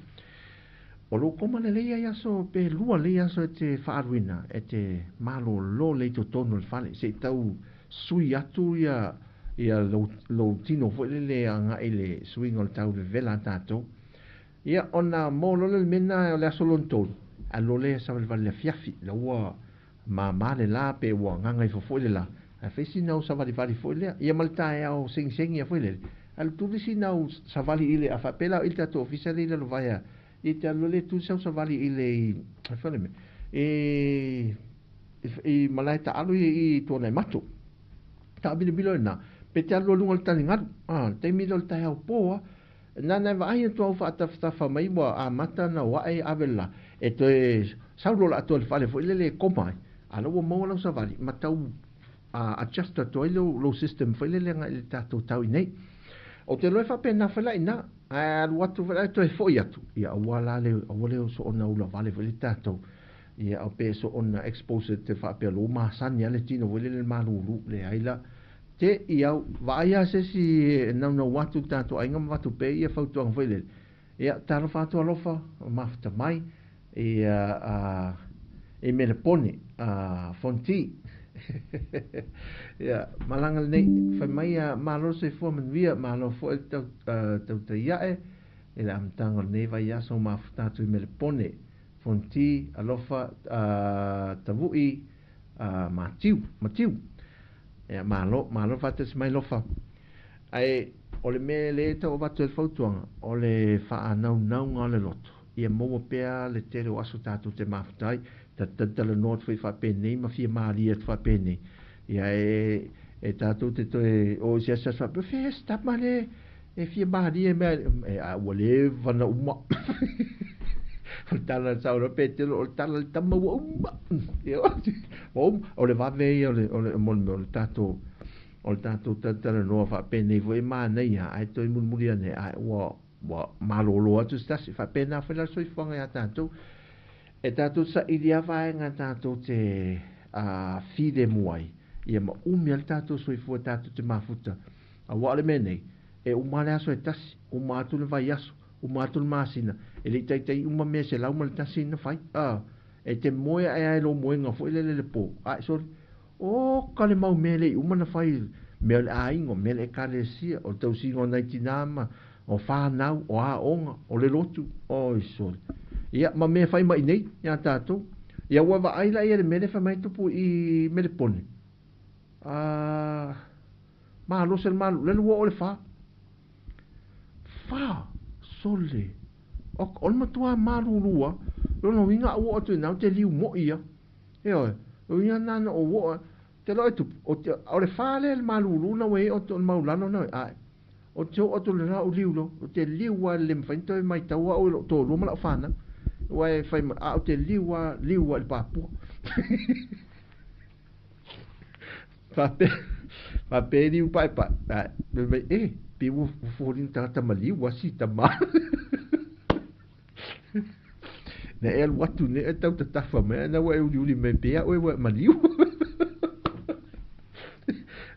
B: o lou koma lelei ai aso pe lua lelei aso e te faaluina e te malolo lelei i totonu o le fale se i tau sui atu ia ia lou, lou tino foi lele agai i le suiga o le tau vevela a tatou. Ia ona mo loa le mea lena o le aso lona tolu, alu loa lea savalivali i le afiafi, la ua māmā le la pe ua gagaifo foi le la, ae fai sina au savalivali foi lea. Ia ma le taeao segisegi foi lele, alu tuli sina au savali i le, a faapea la o i le tatou ofisa lea i Lalovaea, ia te alu loa lea tuli sau savali i le, i fai le mea, i malae taalo ia i Tuanaimato. Taamilomilo lena, pe te alu loa i luga o le taligalu, a, le taimi lea o le taeao po a, nana e vaai atu au faatafatafa mai ua amata ona o ae ave le la, e toe sau loa le atoa i le fale foi lele e koma ai, a la ua maua lau savali ma tau adjust atu ai lou system foi lele agai i le tatou tau i nei. O te iloa e faapena foi la i ina, ae alu atu foi la e toe foi atu, ia aua la le, aua le soona ulavale foi le tatou, ia o pe soona expose te faapea lou masani lava le tino foi lele le malulu, leai la, te i au, vaai lava se isi e naunau atu i le tatou aiga ma avatu pea ia fautuaga foi lele, ia talofa atu alofa, mafuta mai, ia i Melepone, Fonti. Ia, malaga lenei, fai mai ia malo le soifua manuia, malo foi le tau, tautai ae i le amataga o lenei vaiaso mafuta atu i Melepone, Fonti, alofa, Tavu'i, Matiu, Matiu. Ia, malo, malo faatasi mai alofa. Ae o le mea lea e tau avatu ai le fautuaga, o le faanaunauga o le loto, ia maua pea le tele o aso tatou te mafuta ai, ta talanoa atu foi faapenei ma fia malie atu faapenei, ia e e tatou te toe o i se asiasi faapea, fea se tama lea e fia malie mea, e, a ua leva na uma. O le tala sa o Petero, o le tala le tama ua uma. Ia, ua uma. O le vave ia o le, o le, mo le mea o le tatou O le tatou talatalanoa faapenei foi e manaia ae toe mulimuli ane ae ua ua malolo atu se tasi. E faapena foi la le soifuaga ia tatou. E tatou te saili lava vaega tatou te filemu ai, ia ma umi ai le tatou soifua tatou te mafuta. Aua o le mea nei, e uma lava le aso e tasi, uma atu le vaiaso, uma atu le masina, e le i taitai uma mea 101 na fai. E te moe ae lava i lou moega foi lele i le po, ae sole, Oka le mau mea e le i uma ona fai, mea o le aiga, o mea o le ekalesia, o le tausiga o nai tinā ma o whānau, o aoga, o le lotu, oi sole. Ia, ma mea fai mai nei, iā tātou. Ia, ua vaai la ia le mea lea fai mai tupu i Melepone. Malosi le malu, lele ua oo le whā. Whā, sole. O le matua malūlū a, lona uiga a ua oo atu i ina, o te liu mo'i ia. Ioe, o ia nana o ua, te loa e tupu, o, te, o le whā lea le malūlū na ua i o te mau lalo na, ae, o te oo atu le la o liu lo, o te liu a le mawhai toi mai tau au i lo tōlua ma lau whānau, ua e whai ma, a o te liu a, liu a i le pāpua. Whape, whape e liu pae pae, ae, me mai, e, pi ua fōrina tangata ma liu a si tama. Na e alu atu nei e tau tatafa mai ana ua e uliuli mai pe ia oe ua e maliu.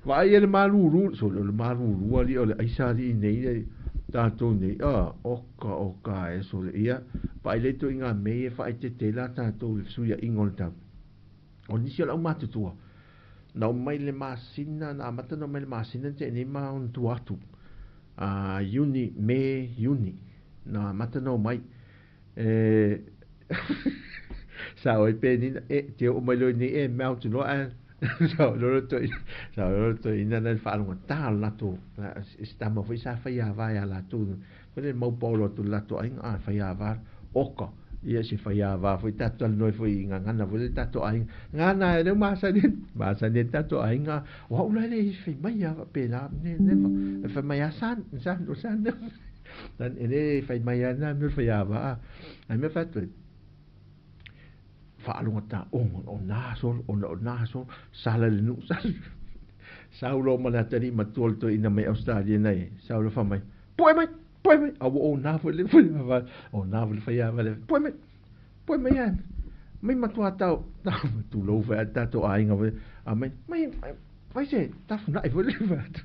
B: Vaai e le malūlū, so o le malūlū alii o le aisa alii nei le tātou nei, a, oka oka e sole ia, vaai le to i ngā mei e whaetete la tātou le fesuiaiga o le tau. O nisi o le aumatutua, na o mai le masina, na amata na o mai le masina te nei ma ona tua atu. A, Iuni, Me, Iuni, na amata na o mai. E, sa oi penina, e, te o mai loi nei e, mea o te loa e, sa o lolo toi, sa o lolo toi ina na whaalonga tā lato, se tama foi sa whai a vai a lato, foi le mau paolo atu le lato ainga, a whai a vai, oka, ia se whai a vai foi tātou talanoa foi i ngā ngana foi le tātou ainga, ngana e leo masani, masani e tātou ainga, o hau lai le i whai mai a pēlā, ne, never, e whai mai a san, san, o san, san, e le whai mai a nā mea whai a vai, ai mea whai whaalonga tā, o, o nā solo, o, o nā solo, sala le nu, sala, saulo ma le atari matua le toeaina mai Australia nei, saulo wha mai, poe mai, poe mai, a ua o nā foi le whai a o nā foi le whai a wale, poe mai, poe mai a, mai matua tau, tau, tulou whai a tātou aiga foi, a mai, mai, mai se, tafunai foi le whai atu.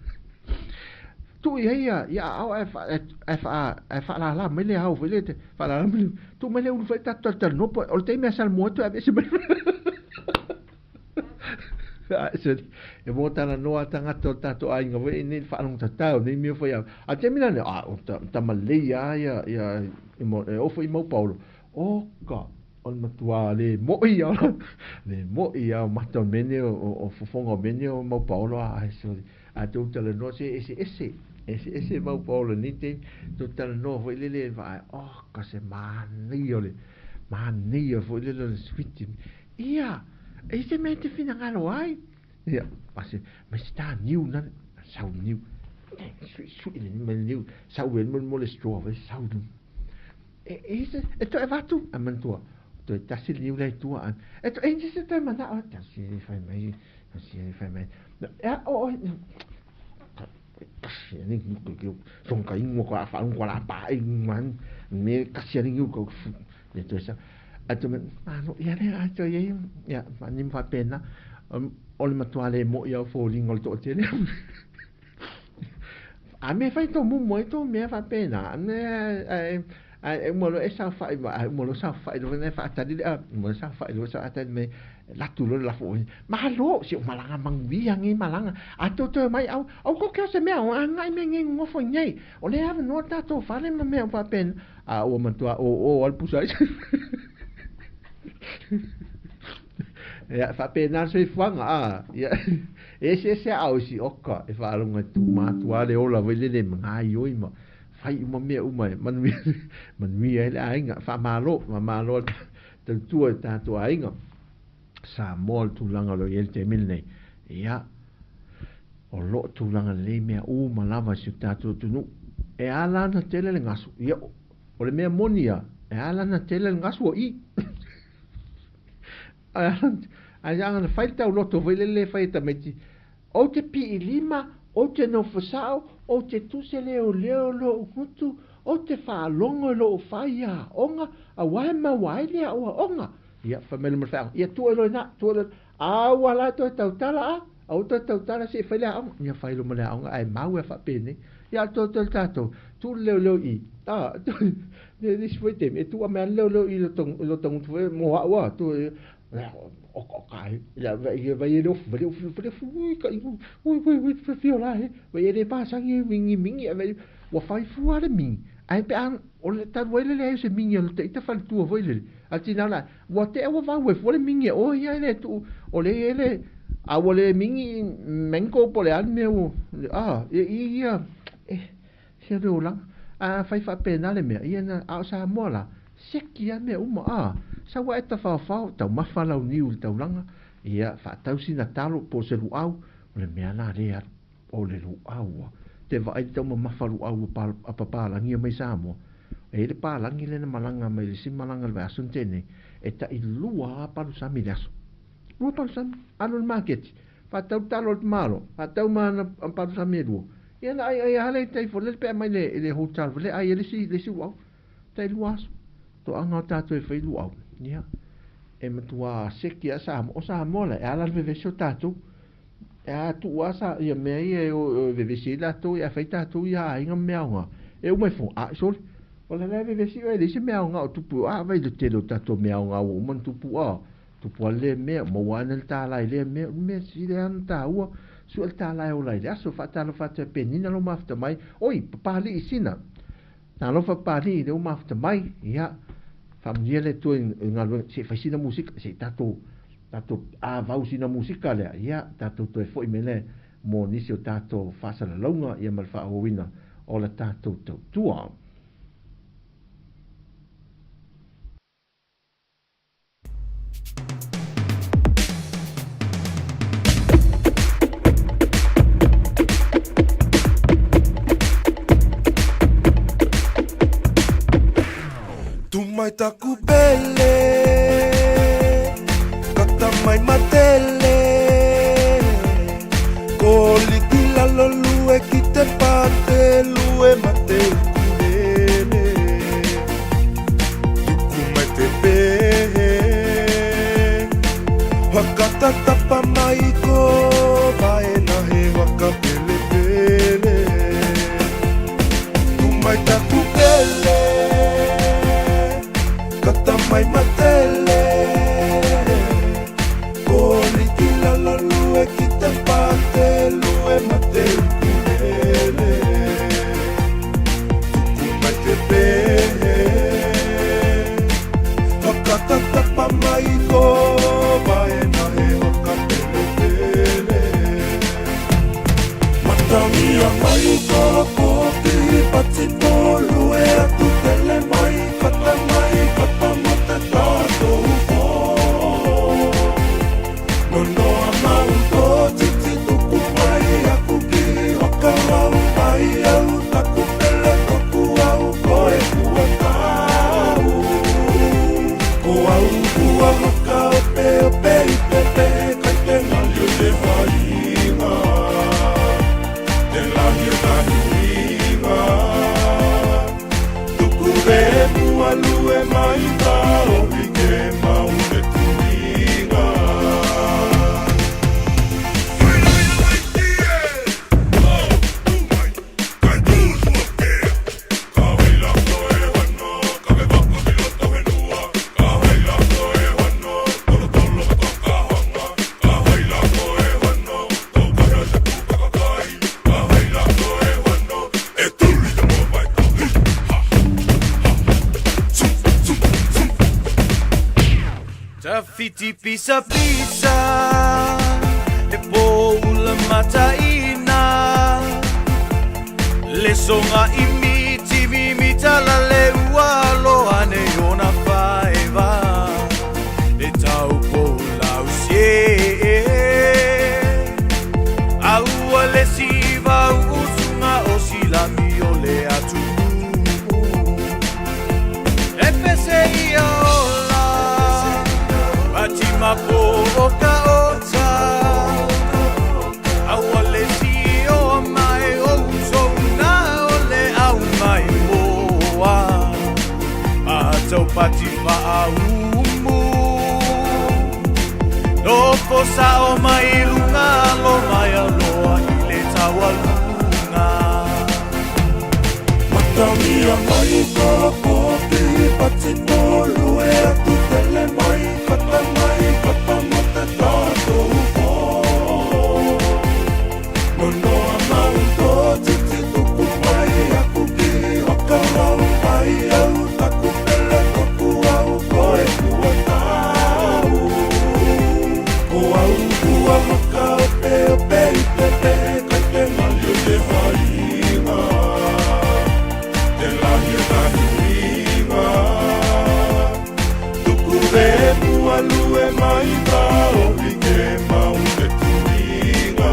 B: Tu i ai ia, ia au e wha, e, e wha, e whaalala mai le au foi le te, whaalala mai le, tu mai le ulu whai tātou talanoa po, o le taimi a Salmoa tu ave se mai. E mō tana noa tangata o tātou aiga foi e nei whaalongo tatau, nei mea foi au. A te mina nei, a, o ta, tama lei a ia, ia, i mo, e ofo i mau paolo. O ka, o le matua le moi a, le moi a o mata o mene o, o, o fofonga o mene o mau paolo a, ai sorry. A tō tala noa se ese ese, ese ese mau paolo nei te, tō tala noa foi lele e whaai, oh ka se mānei o le, mānei o foi lele o le switi. Ia, e se mea te whinangaro ai. Ia, a se, mai se tā niu nana, sau niu. Sui, sui le ni niu, sau e mo mo le straw, vai sau niu. E, e se, e to e vatu, a mantua. To e tasi le niu lei tua an. E to e se te mana, o, tasi e whai mai, tasi e whai mai. E, o, o, kasi ani ko song ka ingo ko afa ko la pa e man me kasi ani ko le to sa atu me ano ia le atu ia ia ma ni fa pena o le matua le mo ia fo lingo le to tele a me fai to mu mo to me fa pena ne e mo lo e sa fa ma mo lo sa fa lo ne fa tali le mo sa fa lo sa tali me latu lo la fo ma lo si malanga mangui angi malanga a to to mai au au ko ke se mea o anga me ngi ngofo nei o le ave no ta to fale ma me fa pen a o matua o o al pusa ia faapena le soifuaga a ia e eseese aao i sioka e faalogo atu matua le ola foi lele magaioi ma fai uma mea uma e manuia manuia ai le aiga faamālō faamālō tautua i tatou aiga Samoa le tulaga o lo o i ai le taimi lenei ia o loo tulaga lelei mea uma lava i si o tatou atunuu e ala ana tele le gasu ia o le mea moni ia e ala ana tele le gasu o i ae ana fai le tauloto foi lele e fai e tamaiti Ou te piilima, ou te nofo sao, ou te tuse leoleo lo'u gutu, ou te faalogo i lo'u faiaoga, auā e maua ai le aoaoga. Ia, fai mai le ma le faaiaoga, ia tuu ai loa i ina, tuu ai loa i ina. A ua la e toe tautala a, aua toe tautala se i fai le aoga. Ia fai loa ma le aoga ae mau e faapenei. Ia a le toe toe le tatou, tuu le leoleo i i. A, le isi foi taimi, e tuu mai lava le leoleo i i lo tagutu foi mo au a, tuu oka oka ai ia vai vai e le ofu vai le ofu vai le ofu ui ka ui ui ui fia la he vai e le pasangi mingi mingi vai ua fai fua le mingi ae pe a o le talu ai le leai o se mingi o le ita faletua foi lele a le tina la ua tea ua vau ai fua le mingi e oe ia e le tuu o le i le a ua le mingi mango po o le a le mea ua a e i ia e sia le olaga a fai faapena le mea ia na a o Samoa la Siaki lava mea uma, a, sau ae tafaofao, taumafa lau niu i le taulaga, ia, faatau sina talo po o se luau, o le mea la lea alu, o le luau a. Te vaai i taumamafa luau a papalagi mai Samoa, e i ai le palagi lea na malaga mai le isi malaga i le vaiaso na tea nei, e tai lua lava palusami i le aso. Lua palusami, alu i le maketi, faatau le talo a le tamaloa, faatau ma ana palusami e lua, ia na aiai lava lea i tai foi lele pe aumai i le hotel foi lea ai ai le isi luau. Tai lua aso. Toaga o tatou e fai luau. Ia. E matua seki a Samoa. O Samoa la, e ala le vevesi o tatou. E a tuu a sa, ia mea ia e o e vevesi ai latou, ia fai tatou ia aiga ma mea aoga. E uma ifo, a sole. O la e vevesi oe, e leai se mea aoga o tupu. A vai le tele o tatou mea aoga ua uma ona tupu a. Tupu a lea mea, maua ane le tālā i lea mea, o le mea sili lava ona taua, sue le tālā e ola ai le aso. Faatalofa atu ia Penina lou mafuta mai. Oi, Papalii Sina. Talofa Papalii lea ua mafuta mai, ia, faamanuia le Atua i galuega, se i fai sina musika, se i tatou, tatou avau sina musika lea, ia, tatou toe foi mai lea mo nisi o tatou faasalalauga, ia ma le faaauauina o la tatou tautua.
C: Tu mai taku pele, kata mai matele, Ko liki lalo lue ki te pate lue mate ukulele. Tuku mai te pehe, whakatatapa mai ko Vaena he waka pelepele. Tu mai taku pele, kata mai matele. Ko liki lalo lue ki te pate lue mate ukulele. Tuku mai te pehe, whakatatapa mai ko Vaena he waka pelepele. Matangia mai ko pōti pati pōlue atu tele mai kata mai kata mo te tātou pō. Nonoa mau tō titi tuku mai aku ki whakarau mai au taku pele toku au koe kua tau. Ko au kua whakaopeope i te pehe kai te ngaliu te whainga. Te lahi o tahi huinga. Tuku re mua lue mai taohi ke mau te tuinga.
D: Tawhiti pisa pisa, he pōula mataina. Lesoga imi mimita la le ua loa nei ona faeva. Le tau pōlau sie. Aua le siva usunga o silami o le atunuu. E pese ia ola, patima po o ka ota. O sao mai luga lo mai aloa i le taualuga.
C: Matalia mai ka poti pati tolu e atu tele mai kata mai kata mo te tātou pō. Nonoa mau tō titi tuku mai aku ki whakarau ai au taku pele toku au koe kua tau. Ko au kua maka o te ope i te te kai te mali o te hainga. Te lahi o tahi huinga. Tuku re mua lue mai tā ohi ke mau te tuinga.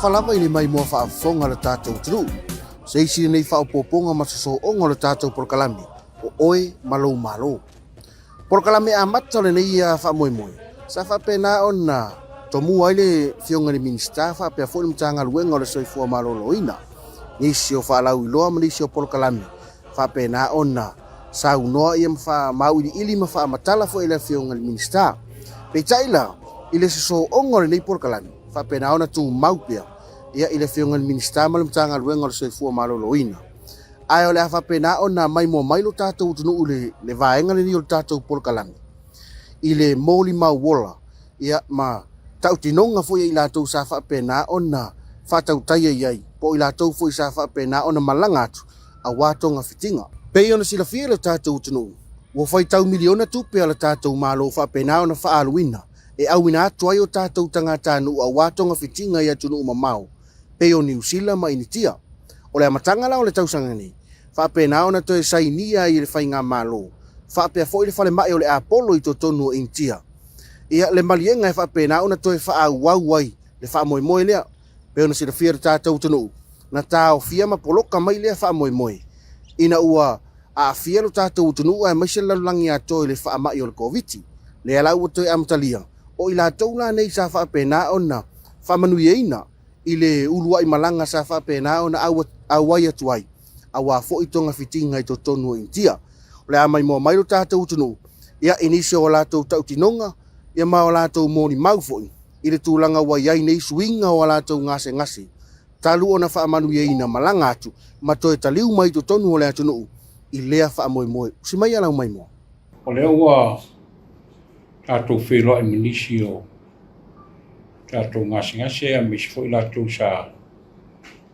E: Alofa lava i le maimoa faafofoga a le tatou atunuu. Se isi lenei faaopoopoga ma sosooga o le tatou polokalame o Oe ma Lou Malo. Polokalame amata o lenei faamoemoe sa faapena ona Tomua ai le Afioga i le Minisita faapea foi le Matagaluega o le Soifua Maloloina nisi o faalauiloa ma nisi o polokalame faapena ona saunoa ia ma faamauiliili ma faamatala foi e le Afioga i le Minisita. Peitai la, i le sosooga o lenei polokalame, faapena ona tumau pea ia i le Afioga i le Minisita ma le Matagaluega o le Soifua Maloloina. Ae o le a faapena ona maimoa mai lo tatou atunuu i le vaega lenei o le tatou polokalame i le molimau ola ia ma tautinoga foi a i latou sa faapena ona faatautaia i ai, po o i latou foi sa faapena ona malaga atu aua togafitiga. Pei ona silafia e lo tatou atunuu, ua faitau miliona tupe a lo tatou Malo faapena ona faaaluina e auina atu ai o tatou tagatanuu aua togafitiga i atunuu mamao pei o Niu Sila ma Initia. O le amataga la o le tausaga nei, faapena ona toe sainia ai e le Faigamalo faapea foi le falemai o le Apolo i totonu o Initia ia le maliega e faapena ona toe faaauau ai le faamoemoe lea. Pei ona silafia e le tatou atunuu, na taofia ma poloka mai lea faamoemoe ina ua aafia lo tatou atunuu aemaise le lalolagi atoa i le faamai o le Koviti. Lea la ua toe amatalia, o i latou la nei sa faapena ona faamanuiaina i le uluai malaga sa faapena ona auai atu ai aua foi togafitiga i totonu o Initia. O le a maimoa mai lo tatou atunuu ia i nisi o a latou tautinoga ia ma o latou molimau foi i le tulaga ua i ai nei suiga o a latou gasegase talu ona faamanuiaina malaga atu ma toe taliu mai i totonu o le atunuu i lea faamoemoe. Usi mai a lau maimoa.
F: O lea ua tatou feiloai ma nisi o tatou gasegase aemaise foi latou sa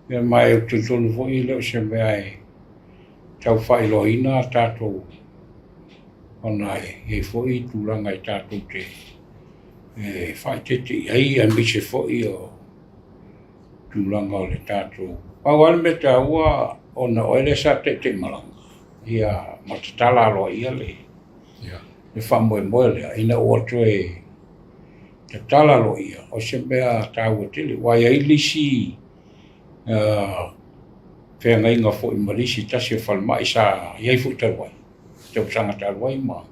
F: Ia ma e ou te talitonu foi e le o se mea e tau faailoaina tatou ona e i ai foi tulaga e tatou te faaeteete i ai aemaise foi o tulaga o le tatou... Pau lava le mea taua ona o oe lea sa taitaimalaga ia ma tatala aloaia le faamoemoe lea ina ua toe tatala aloaia, o se mea taua tele. Aua e i ai le isi feagaiga foi ma le isi tasi o falemai sa i ai foi talu ai, tausaga talu ai ma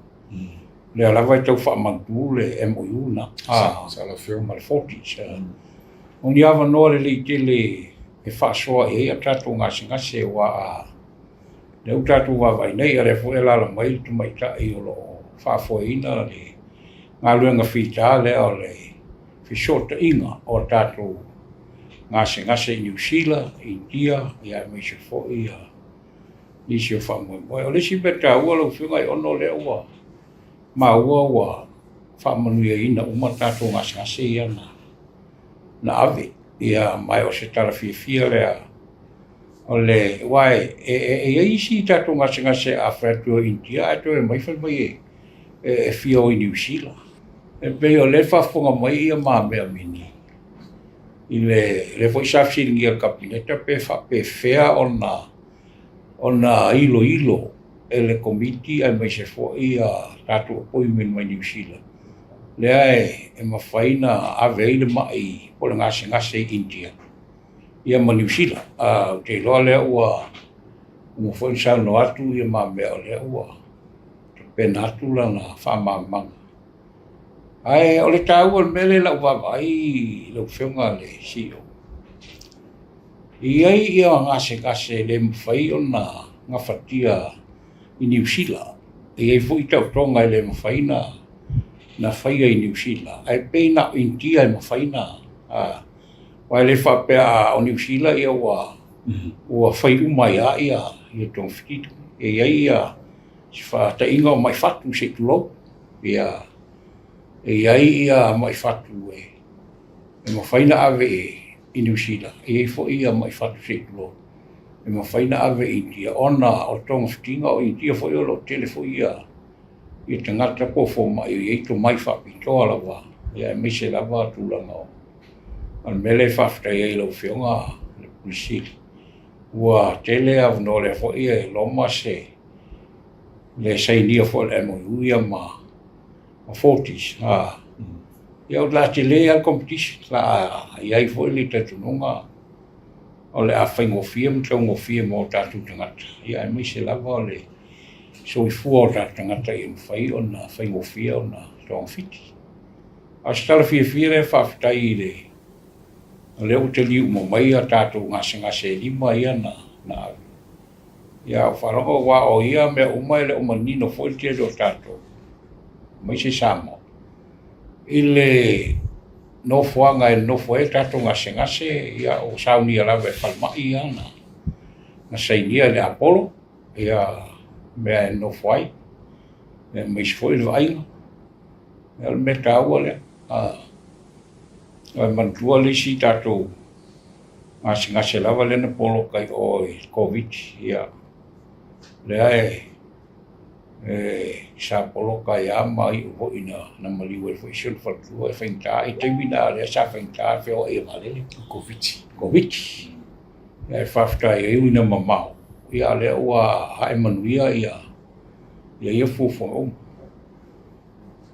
F: lea lava e tau faamautu le MOU lena ma le Fortis. O ni avanoa lelei tele e faasoa i ai a tatou gasegase aua a lea ua tatou vaavaai nei, a o lea foi e alaala mai le tamaitai o lo o faafoeina le galuega fita lea o le fesootaiga o tatou gasegase i Niu Sila, Initia, aemaise foi nisi o faamoemoe. O le isi mea taua lau Afioga Aiono, o lea ua maua ua faamanuiaina uma tatou gasegase ia na ave, ia ma o se tala fiafia lea o le aua e i ai isi tatou gasegase a fai atu e Initia ae toe omai fai mai e fia o i Niu Sila. E pei o lea e faafofoga mai ia mamea mini i le lea foi sa fesiligia e le Kapeneta pe faapefea ona iloilo e le Komiti aemaise foi ia tatou appointment mai Niu Sila lea e mafai ona ave ai le mai po o le gasegase i Initia ia ma Niu Sila. Ou te iloa lea ua uma foi ona saunoa atu ia mamea o lea ua tapena atu lana faamalamalamaga. Ae o le taua o le mea lea i lau vaavaai lau Afioga i le CEO, e i ai ia gasegase e le mafai ona gafatia i Niu Sila. E i ai foi taotoga e le mafai ona faia i Niu Sila, ae pei na o Initia e mafai ona... aua e le faapea o Niu Sila ua fai uma ai lava ia togafitiga. E i ai ia se faataiga o mai fatu se i tulou. Ia, e i ai ia mai fatu e mafai ona ave i Niu Sila, e i ai foi ia mai fatu se i tulou e mafai ona ave i Initia ona o togafitiga o Initia foi o lo o tele foi ia tagata po o fomai o i ai tomai faapitoa lava, ia aemaise lava tulaga o le mea lea e faafetai ai i lau Afioga i le Pule Sili, ua tele avanoa lea foi e loma se le sainia foi o le MOU ia ma Fortis. Ia o le a tele lava le competition, o le a i ai foi le talitonuga o le a faigofie ma taugofie mo tatou tagata, ia aemaise lava o le soifua o tatou tagata ia mafai ona faigofie ona togafiti. A o se tala fiafia lea faafetai i le o lea ua taliu uma mai a tatou gasegase e lima ia na na ave. Ia o faalogo aua o ia mea uma e le o manino foi le tele o tatou aemaise Samoa i le nofoaga e nofo ai tatou gasegase, ia ua saunia lava e falemai ia na na sainia i le Apolo ia mea e nofo ai, aemaise foi le vaaiga. O le mea taua lea. E manatua le isi tatou gasegase lava lea na poloka i o i le Koviti, ia, lea e sa poloka ai lava ma iu foi ina na maliu ai foi si ona faletua e faigata i taimi na lea sa faigata le feoai i vaalele. Koviti. Koviti. Ae faafetai e ui ina mamao, ia a o lea ua ae manuia ia ia fuafuaga uma.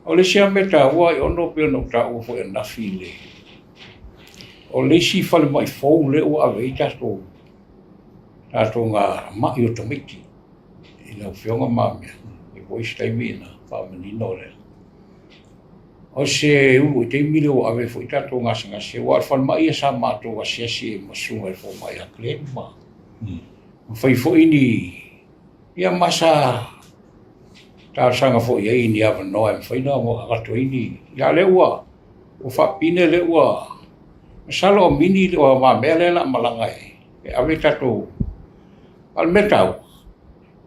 F: O le isi lava mea taua Aiono pei ona ou taua foi ananafi i le, o le isi falemai fou lea ua ave i ai tatou tatou ma'i o tamaiti i lau Afioga ma mea, e i ai foi se taimi ona faamanino lea. O se ulu i taimi lea ua ave ai foi tatou gasegase, aua o le falemai ia sa matou asiasi ai ma susuga i le fomai ia Glen ma fai foi ni Ia ma sa talosaga foi i ai i ni avanoa e mafai ona avatu ai ni... Ia a o lea ua faapine lea ua... Masalo o mini o mamea lea o le a malaga e ave tatou... A o le mea taua,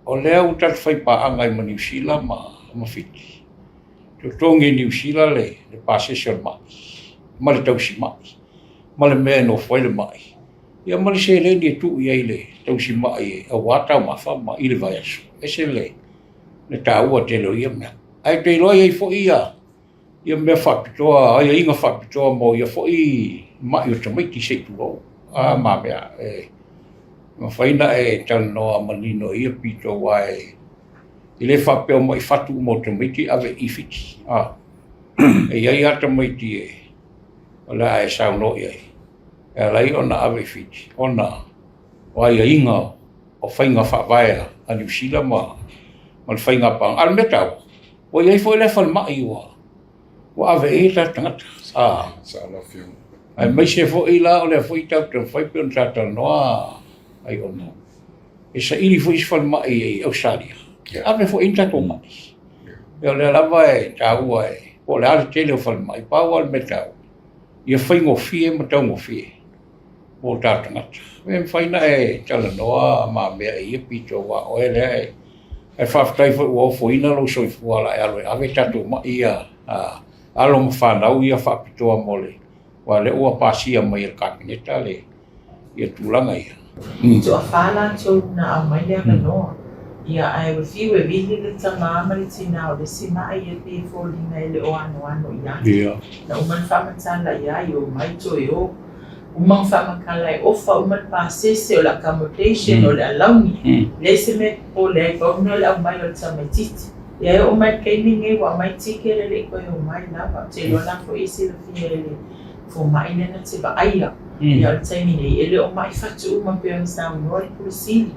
F: o lea ua tatou faipaaga ai ma Niu Sila ma Fiti. E totogi e Niu Sila le pasese o le mai ma le tausimai ma le mea e nofo ai le mai. Ia ma le seleni e tuu i ai le tausimai aua taumafa ma i le vaiaso. E ese le le taua tele o ia mea. Ae ou te iloa e i ai foi ia ia mea faapitoa, aiaiga faapitoa mo ia foi mai o tamaiti se i tulou a ma mea e mafai ona e talanoa manino i ia pito aua e le faapea o mai fatu uma o tamaiti e ave i Fiti. A e i ai lava tamaiti e o le a e saunoa i ai. E ala ai ona ave i Fiti ona o aiaiga o faiga faavae a Niu Sila ma le faiga paaga. A o le mea taua, ua i ai foi lea falemai ua ua ave i ai tatou tagata. Aemaise foi la o lea foi tatou te taumafai pei ona ta talanoa ai ona e saili foi se falemai i Ausetalia, e ave foi i ai ni tatou mai. O lea lava e taua e, po o le a le tele o falemai, pau lava le mea taua, ia faigofie ma taugofie mo tatou tagata. E mafai ona e talanoa ma mea i ia pito aua o oe lea e ae faafetai foi ua ofoina lou soifua o le a e alu e ave tatou mai ia alo ma fanau ia faapitoa mo le aua o lea ua pasia mai e le Kapeneta le ia tulaga ia.
G: Toafa latou na aumai le avanoa, ia ae ua fiu e vili le tama ma le tina o le isi ma'i ia pei e foliga e le o anoano i ai. Na uma na faamatala i ai, omai toe o. Uma na faamatala e ofa uma le pasese o le accommodation o le alauni, leai se mea e popole ai, pau le mea o le aumai o le tamaititi. Ia e oo mai le taimi lenei ua aumai ticket e le i toe omai lava. Ou te iloa la foi e silafia e le fomai lea na te vaaia. Ia o le taimi nei, e le o mai fatu uma pei ona saunoa le Pule Sili.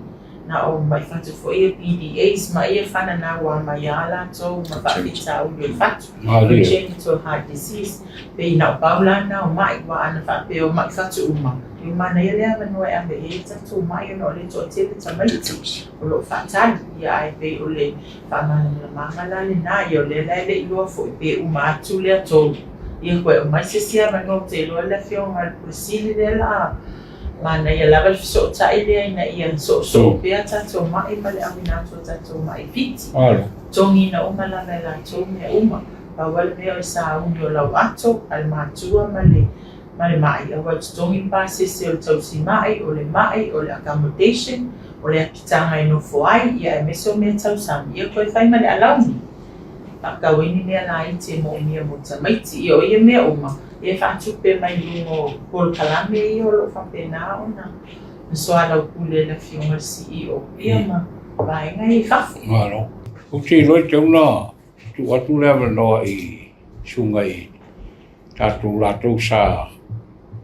G: Na o mai fatu foi ia PDAs ma ia fananau a mai a latou ma faafitauli o le fatu, congenital heart disease. Pei na o pau la na o mai, aua ana faapea o mai fatu uma, e manaia le avanoa e ave i ai tatou mai ona o lea e toatele tamaiti o lo o faatali. Ia ae pei o le Faamalamalamaga la lena, ia o lea la e le i iloa foi pe uma atu lea tolu, ia toe aumai se isi avanoa. Ou te iloa le Afioga i le Pule Sili lea la a manaia lava le fesootai lea ina ia soosoo pea tatou ma'i ma le auina atu o tatou ma'i fiti. Totogiina uma lava e latou mea uma. Pau lava le mea o le sauni o lau ato a le matua ma le ma le ma'i, aua e totogi le pasese o le tausima'i, o le ma'i, o le accommodation, o le apitaga e nofo ai, ia aemaise o mea tausami, ia toe fai ma le alauni. Faatau ai ni mea laiti e moomia mo tamaiti. Ia o ia mea uma, ia e faatupe mai luga o polokalame ia o lo o faapena ona soalaupule e le Afioga i le CEO, ia ma vaega ia i fafo.
F: Malo. Ou te iloa e tatau ona tuu atu le avanoa i susuga i tatou latou sa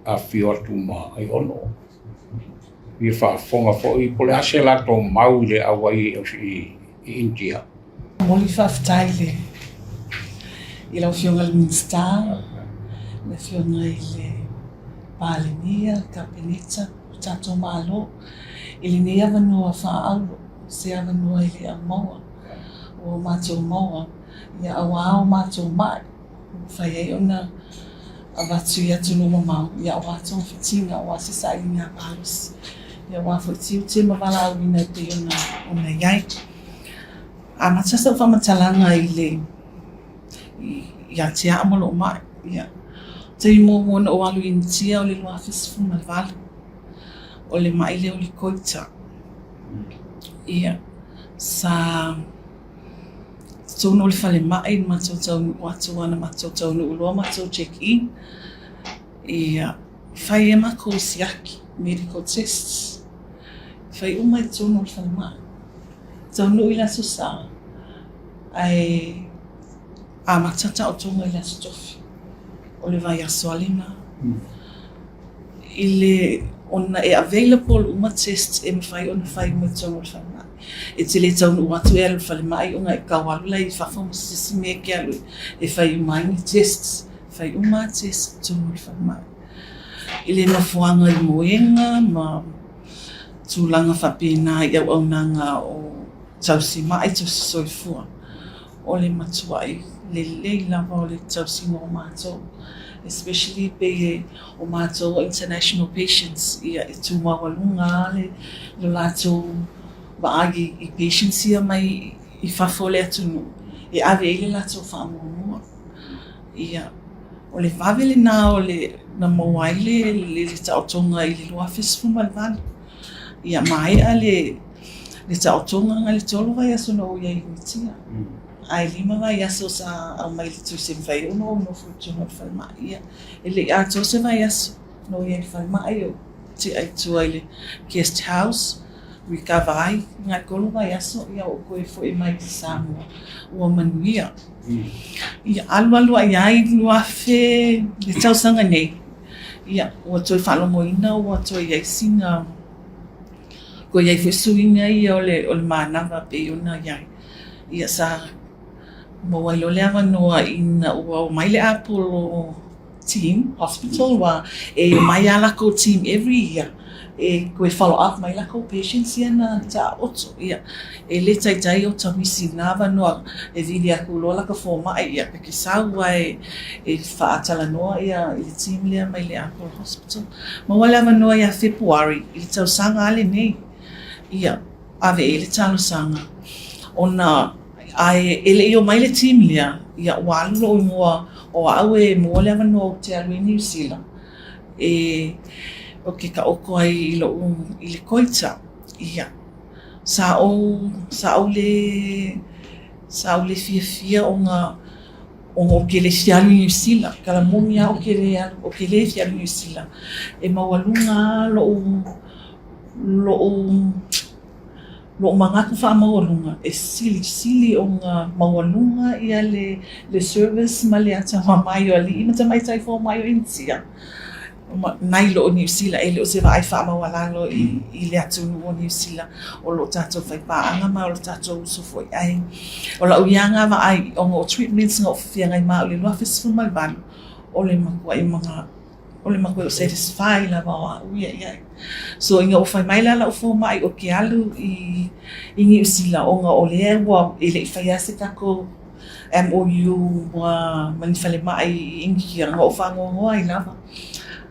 F: afifio atu ma Aiono. Ia faafofoga foi po o le a se latou mau i le auai i India.
H: Momoli faafetai i le I lau Afioga i le Minisita, le Afioga i le Palemia, le Kapeneta, lo tatou Malo, i lenei avanoa faaauro, se avanoa e le aumaua ua matou maua, ia aua o matou mai, ua mafai ai ona avatu i atunuu mamao, ia aua togafitiga, aua se sailiga malosi, ia aua foi tiute ma valaauina e pei ona i ai. Amata sau faamatalaga i le ia te au ma lou mai. Ia, taimi muamua na ou alu i Initia o le 2018, o le mai lea o le koita. Ia, sa totonu o le falemai na matou taunuu atu lava na matou taunuu loa matou check in, ia, fai ai matou siaki, medical tests, fai uma i totonu o le falemai. Taunuu i le Aso Sa, ae amata taotoga i le Aso Tofi o le vaiaso a lena. I le, ona e available uma tests e mafai ona fai uma i totonu o le falemai. E te le taunuu atu e alu i le falemai ona e tau alu la i fafo ma se isi mea e te alu e fai uma ai ni tests. Fai uma lava tests i totonu o le falemai. I le nofoaga i Moega ma tulaga faapena i auaunaga o tausimai, tausisoifua, o le matuai lelei lava o le tausiga o matou, especially pei o matou o international patients, ia e tu maualuga lava le latou vaai i patients ia mai i fafo o le atunuu e ave i ai le latou faamuamua. Ia, o le vave lena o le na maua ai le le taotoga i le 2018. Ia maea le le taotoga na le tolu vaiaso na ou i ai i Initia. Ae lima vaiaso sa aumai le tusi e mafai ai ona ou nofo i totonu o le falemai. Ia, e le i atoa se vaiaso na ou i ai i le falemai ou tea i tua i le guest house recover ai nai tolu vaiaso ia ou toe foi mai i Samoa ua manuia. Ia alualu ai ai 2000 le tausaga nei, ia ua toe faalogoina ua toe i ai sina toe i ai foi suiga ia o le o le manava pei ona i ai. Ia sa maua ai loa le avanoa ina ua omai le Apolo team hospital aua e omai lava lakou team every year e toe follow up mai lakou patients ia na taoto. Ia, e le taitai o tauisi i na avanoa e vili atu loa laka fomai, ia ta te sau lava e faatalanoa ia i le team lea mai le Apollo Hospital. Maua le avanoa ia Fepuari i le tausaga lava lenei, ia, ave i ai le talosaga ona ae e le i omai le team lea, ia ua alu lou igoa o au e maua le avanoa ou te alu i Niu Sila e ou te taoto ai i lou i le koita. Ia, sa ou sa ou le sa ou le fiafia ona ona ou te le fia alu i Niu Sila. Tala moni lava ou te le alu ou te le fia alu i Niu Sila. E maualuga lava lou lou Lou manatu faamaualuga, e silisili ona maualuga ia le le service ma le atamamai o alii ma tamaitai fomai o Initia nai lo o Niu Sila. E le o se vaai faamaualalo i i le atunuu o Niu Sila o lo o tatou faipaaga ma o lo tatou uso foi. Ae o lau ia lena vaai ona o treatments na ou feagai ma au i le 2018, o le matuai maga o le matua satisfy lava o au ia i ai. So ina ua fai mai la lau fomai ou te alu i i Niu Sila ona o lea ua e le i faia se tatou MOU ma ma ni falemai i Initia na ou faanoanoa ai lava.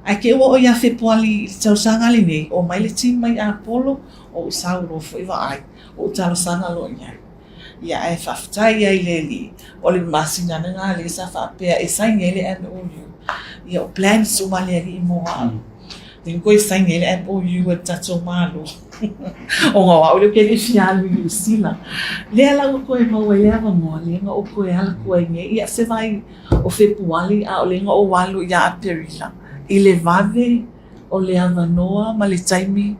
H: Ae te i ua oo ia Fepuari i le tausaga lenei, omai le team mai Apolo, ou sau loa foi vaai, ou talosaga loa i ai. Ia ae faafetai ai i le Alii, o le masina lena lea sa faapea e saini ai le MOU. Ia o plans uma a le Alii mo au. Lea na toe saini ai le MOU a le tatou Malo ona o au lea ou te le i fia alu i Niu Sila. Lea la ua toe maua ai le avanoa lea na ou toe ala atu ai nei, ia se vai o Fepuari a o lea na ou alu ia Aperila i le vave o le avanoa ma le taimi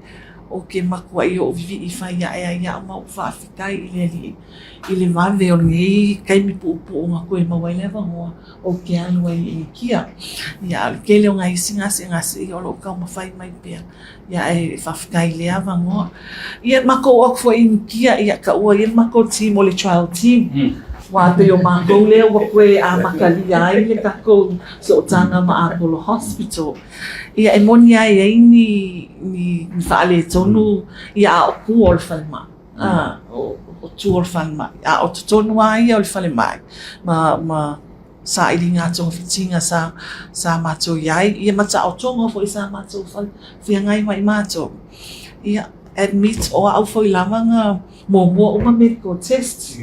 H: ou te matuai ou vivii fai ae ai au ma ou faafetai i le Alii i le vave o lenei taimi puupuu na toe maua ai le avanoa ou te alu ai i Inikia. Ia, a o le tele o nai isi gasegase ia o lo o taumafai mai pea, ia ae faafetai i lea avanoa. Ia matou oo atu foi i Inikia, ia taua ia le matou team o le trial team. Aua pei o makou lea ua koe amatalia ai le tatou sootaga ma Apollo Hospital. Ia e moni lava e i ai ni ni faaletonu ia a o tua o le falemai, a, o tua o le falemai, a o totonu lava ia o le falemai ma ma sailiga togafitiga sa sa matou i ai, ia ma taotoga foi sa matou feagai ma i matou. Ia, admit o au foi lava na muamua uma medical test,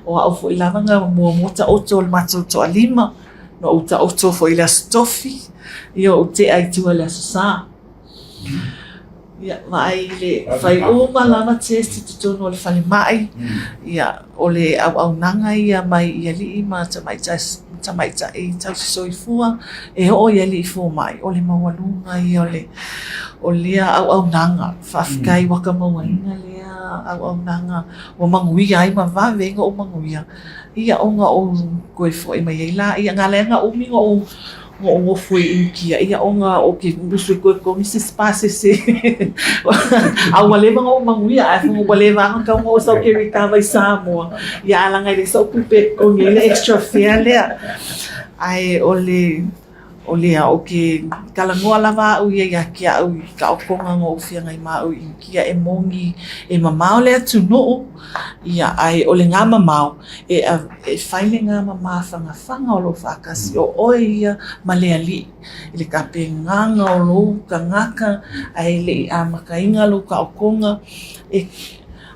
H: o au foi lava na muamua taoto o le matou toalima, na ou taoto foi i le Aso Tofi, ia ou tea i tua i le Aso Sa. Ia, vaai i le fai uma lava test i totonu o le falemai, ia, o le auaunaga ia mai i alii ma tamaitai, tamaitai tausi soifua e oo i alii fomai, o le maualuga ia o le, o lea auaunaga. Faafetai ua ka mauaina lea auaunaga ua manuia ai ma vave ai ona ou manuia, ia ona ou toe foi mai ai laia. Na ala ai ona umi ona ou na ou nofo i Inikia, ia ona ou te musu e toe totogi se isi pasese. A ua leva ona ou manuia, ae ua leva lava ona tatau ona ou sau ou te recover i Samoa, ia ae leaga e leai sau tupe e totogi ai le extra fare lea. Ae o le O lea, ou te talanoa lava au ia ia te au i taotoga na ou feagai ma au i Inikia e moni e mamao le atunuu, ia, ae o lena mamao, e, e fai lena ma mafanafana o lou faatasi, o oe ia ma le Alii, i le tapenaga o lou tagata, ae le i amataina lou taotoga, e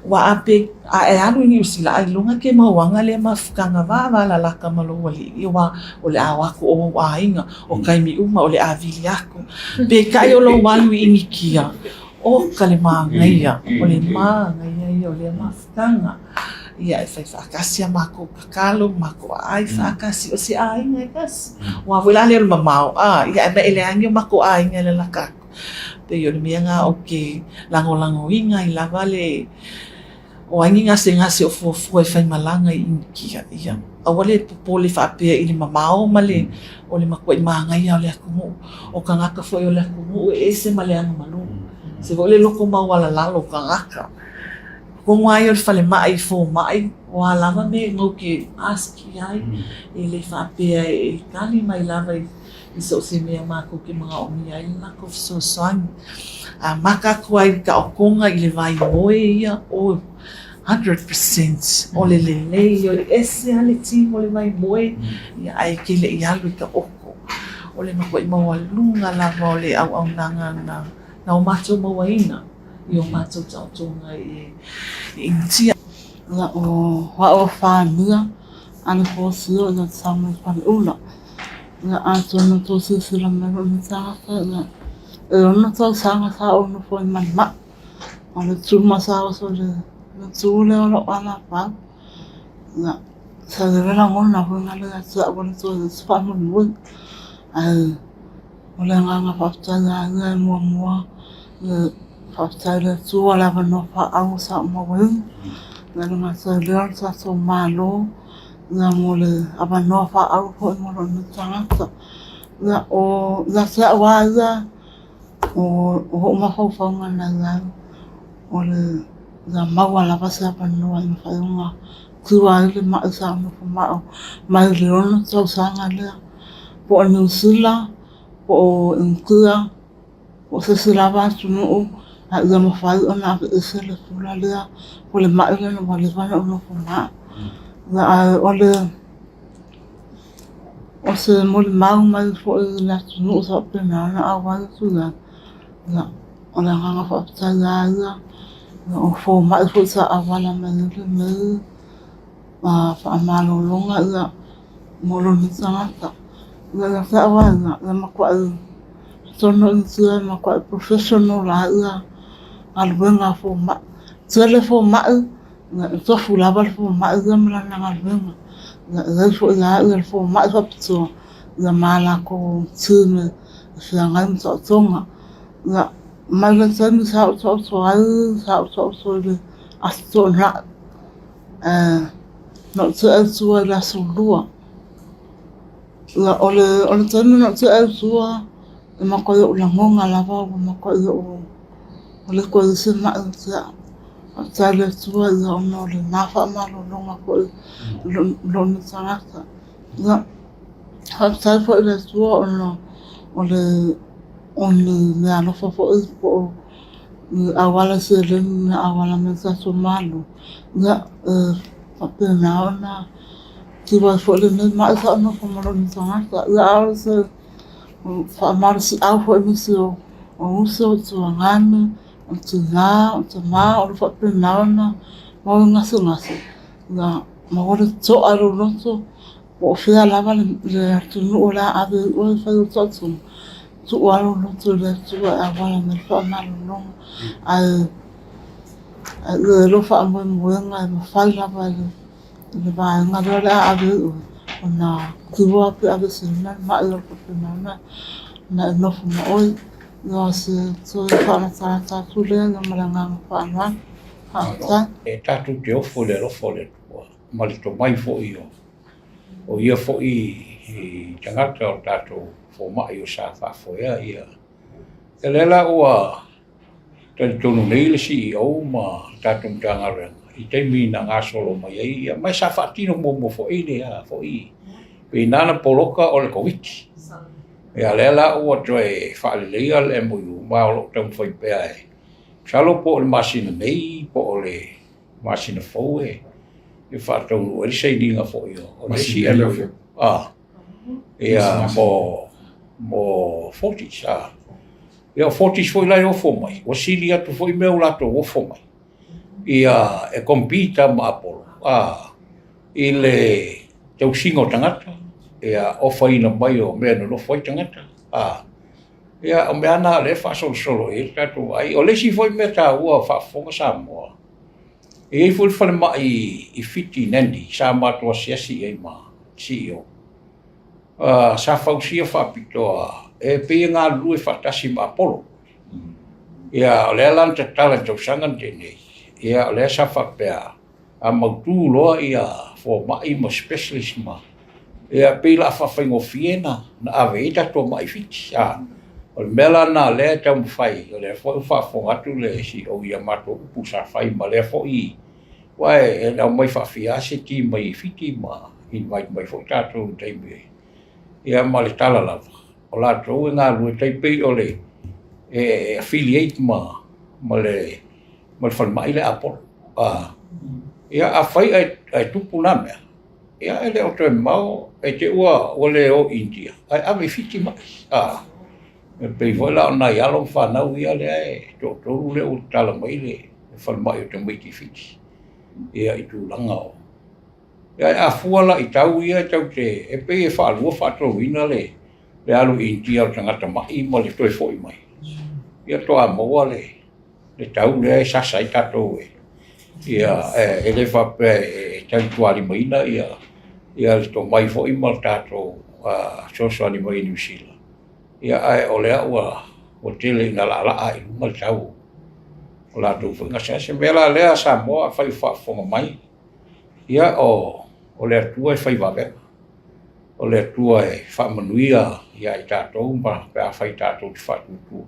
H: Ua a pe a e alu i Niu Sila ailoga ke mauaga lea mafutaga vavalalata ma lou alii aua o le a o atu o ou aiga o taimi uma o le a vili aku. Peitai o lou alu i Inikia, oka le manaia, o le manaia ia o lea mafutaga. Ia e fai faatasi a matou tatalo, matou aai faatasi, o se aiga e tasi. Aua foi la lea o le mamao, a, ia ae e leai ni o matou aiga e lalata atu. Pei o le mea lena ou te lagolagoina ai lava le, o ai ni gasegase o fuafua e faimalaga i Inikia, ia aua le popole faapea i le mamao ma le, o le matuai manaia o le atunuu. O tagata foi o le atunuu e ese ma le agamalu. E ese foi le loto maualalalo o tagata. Totonu lava ia o le falemai i fomai, o a lava mea e te ask i ai, e le faapea e tali mai lava i i so o se mea matou te manaomia ai le latou fesoasoani. Amata atu ai i taotoga i le vaimoe ia, oh, 100% o le lelei, o le ese lava le team o le vaimoe, ia ae te le i alu i ka oko. O le matuai maualuga lava o le auaunaga na na o matou mauaina i o matou taotoga i Initia.
I: Ia o au o Fania, ana fōsia ia te sau mai Paleula. Ia atonu tou silasila mai lou nei tagata ia e ono tausaga sa ou nofo ai ma le ma'i. O le tuma sa oso i le tu lea o lou alapau. Ia sa i ai le lagona foi lea ia te au o le toe faamoemoe. Ae o le agaga faafetai ia ia e muamua le faafetai i le Atua i le avanoa faaauro sa ou mauaina. Ia e le gata i lea o le tatou Malo Ia mo le avanoa faaauro foi mo lou nei tagata. Ia o ia te au lava ia, o ou mafaufauga na i ai, o le ia maua lava se avanoa e mafai ona tua ai le mai sa ou nofo ma au mai le 6 tausaga lea, po o Niu Sila, po o Initia. Po o se isi lava atunuu a ia mafai ona aveese le pula lea po o le mai lea ua leva ona ou nofo ma au. Ae o le o se molimau mai foi i le atunuu sa faapena ona auai atu i ai, ia, o le agaga faafetai lava ia, o fomai foi sa auala mai ai lenei faamalologa ia mo lou nei tagata. Ia ia te au lava ia, ia matuai Atonu i tia e matuai professional la ia galuega a fomai. Tele fomai, ia e tofu lava le fomai ia ma lana galuega. Ia e i ai foi lava le fomai faapitoa ia ma latou team e feagai ma taotoga. Ia mai le taimi sa ou taoto ai, sa ou taoto i le Aso Toonai, ae na ou tea i tua i le Aso Lua. Ia, o le taimi na ou tea ai i tua, e matuai ou lagona lava ua matuai ou, ua le toe i ai se mai ia te au. Faafetai i le Atua ia ona o lena faamalologa foi i lona tagata. Ia, faafetai foi i le Atua ona o le o ni meaalofa foi po o ni auala seleni na auala mai i le tatou Malo, ia, e faapena ona tiu ai foi lenei mai sa ou nofo ma lona tagata. Ia, a o se faamalosiau foi i nisi o uso, o tuagane, o tina, o tama, o lo o faapena ona mau e gasegase, ia maua le to'a i lou loto, po o fea lava le atunuu o le a ave ai oe e fai ou taotoga, tuu lava lou loto i le Atua e auala mai le faamalologa. Ae ia i lou faamoemoega e mafai lava e le vaega lea o le a ave ai oe ona tua pe aveeseina le mai o lo o faapena ona e nofo ma oe. Ia o se toe faamatalata atu lea ma le agaga faaaloalo. Faafetai.
F: E tatou te ofo i le alofa o le Atua ma le tomai foi o ia foi tagata o tatou fomai o sa faafoea ia. O lea la ua talitonu nei le CEO ma le tatou Matagaluega i taimi na gasolo mai ai ia, ma sa faatino muamua foi lea foi pei na na poloka o le Koviti. Ia lea la ua toe faaleleia le MOU ma o lo o taumafai pea e masalo po o le masina nei po o le masina fou e faataunuu ai le sainiga foi o le isi MOU. Ah, ia mo Fortis. Ah. Ia o Fortis foi la e ofo mai, ua sili atu foi mea ua latou ofo mai ia e compete ma Apollo a i le tausiga o tagata, ia ofaina mai o mea e nonofo ai tagata a ia o mea na lea e faasolosolo i ai le tatou vaai. O le isi foi mea taua o faafofoga Samoa, e i ai foi le falemai i Fiti i Nandi sa matou asiasi i ai ma CEO. Sa fausia faapitoa e pei e galulue faatasi ma Apollo. Ia, o lea la na tatala i le tausaga na tea nei, ia o lea sa faapea a mautu loa ia fomai ma specialist ma ia pei o le a faafaigofie na ave ai tatou mai i Fiti. A o le mea la lena o lea e taumafai, o lea foi ua faafofoga atu le CEO i a matou upu sa fai ma lea foi Aua e aumai faafia lava se team mai Fiti ma invite mai foi tatou i taimi e ia ma le tala lava, o latou e galulue tai pei o le e affiliate ma ma le ma le falemai lea a Apollo. A ia afai ae tupu na mea, ia e le o toe mamao e te ua ua le o i India ae ave i Fiti mai. A e pei foi la o nai alo ma fanau ia lea e toatolu lea ua tatala mai le falemai o tamaiti i Fiti ia i tulaga o ia a fua la i tau ia e tau te e pei e faalua faatoluina le le alu i India o le tagata mai ma le toe foi mai ia toa maua le le tau lea e sasa ai tatou e ia e le faapea e tautualimaina ia ia le tomai foi ma le tatou fesoasoani mai i Niu Sila. Ia ae o lea ua ua tele ina laalaa i luga le tau o latou foi gasegase. O le mea la lea Samoa afai o faafofoga mai, ia o o le Atua e fai vavega. O le Atua e faamanuia ia i tatou ma pe afai tatou te faatuatua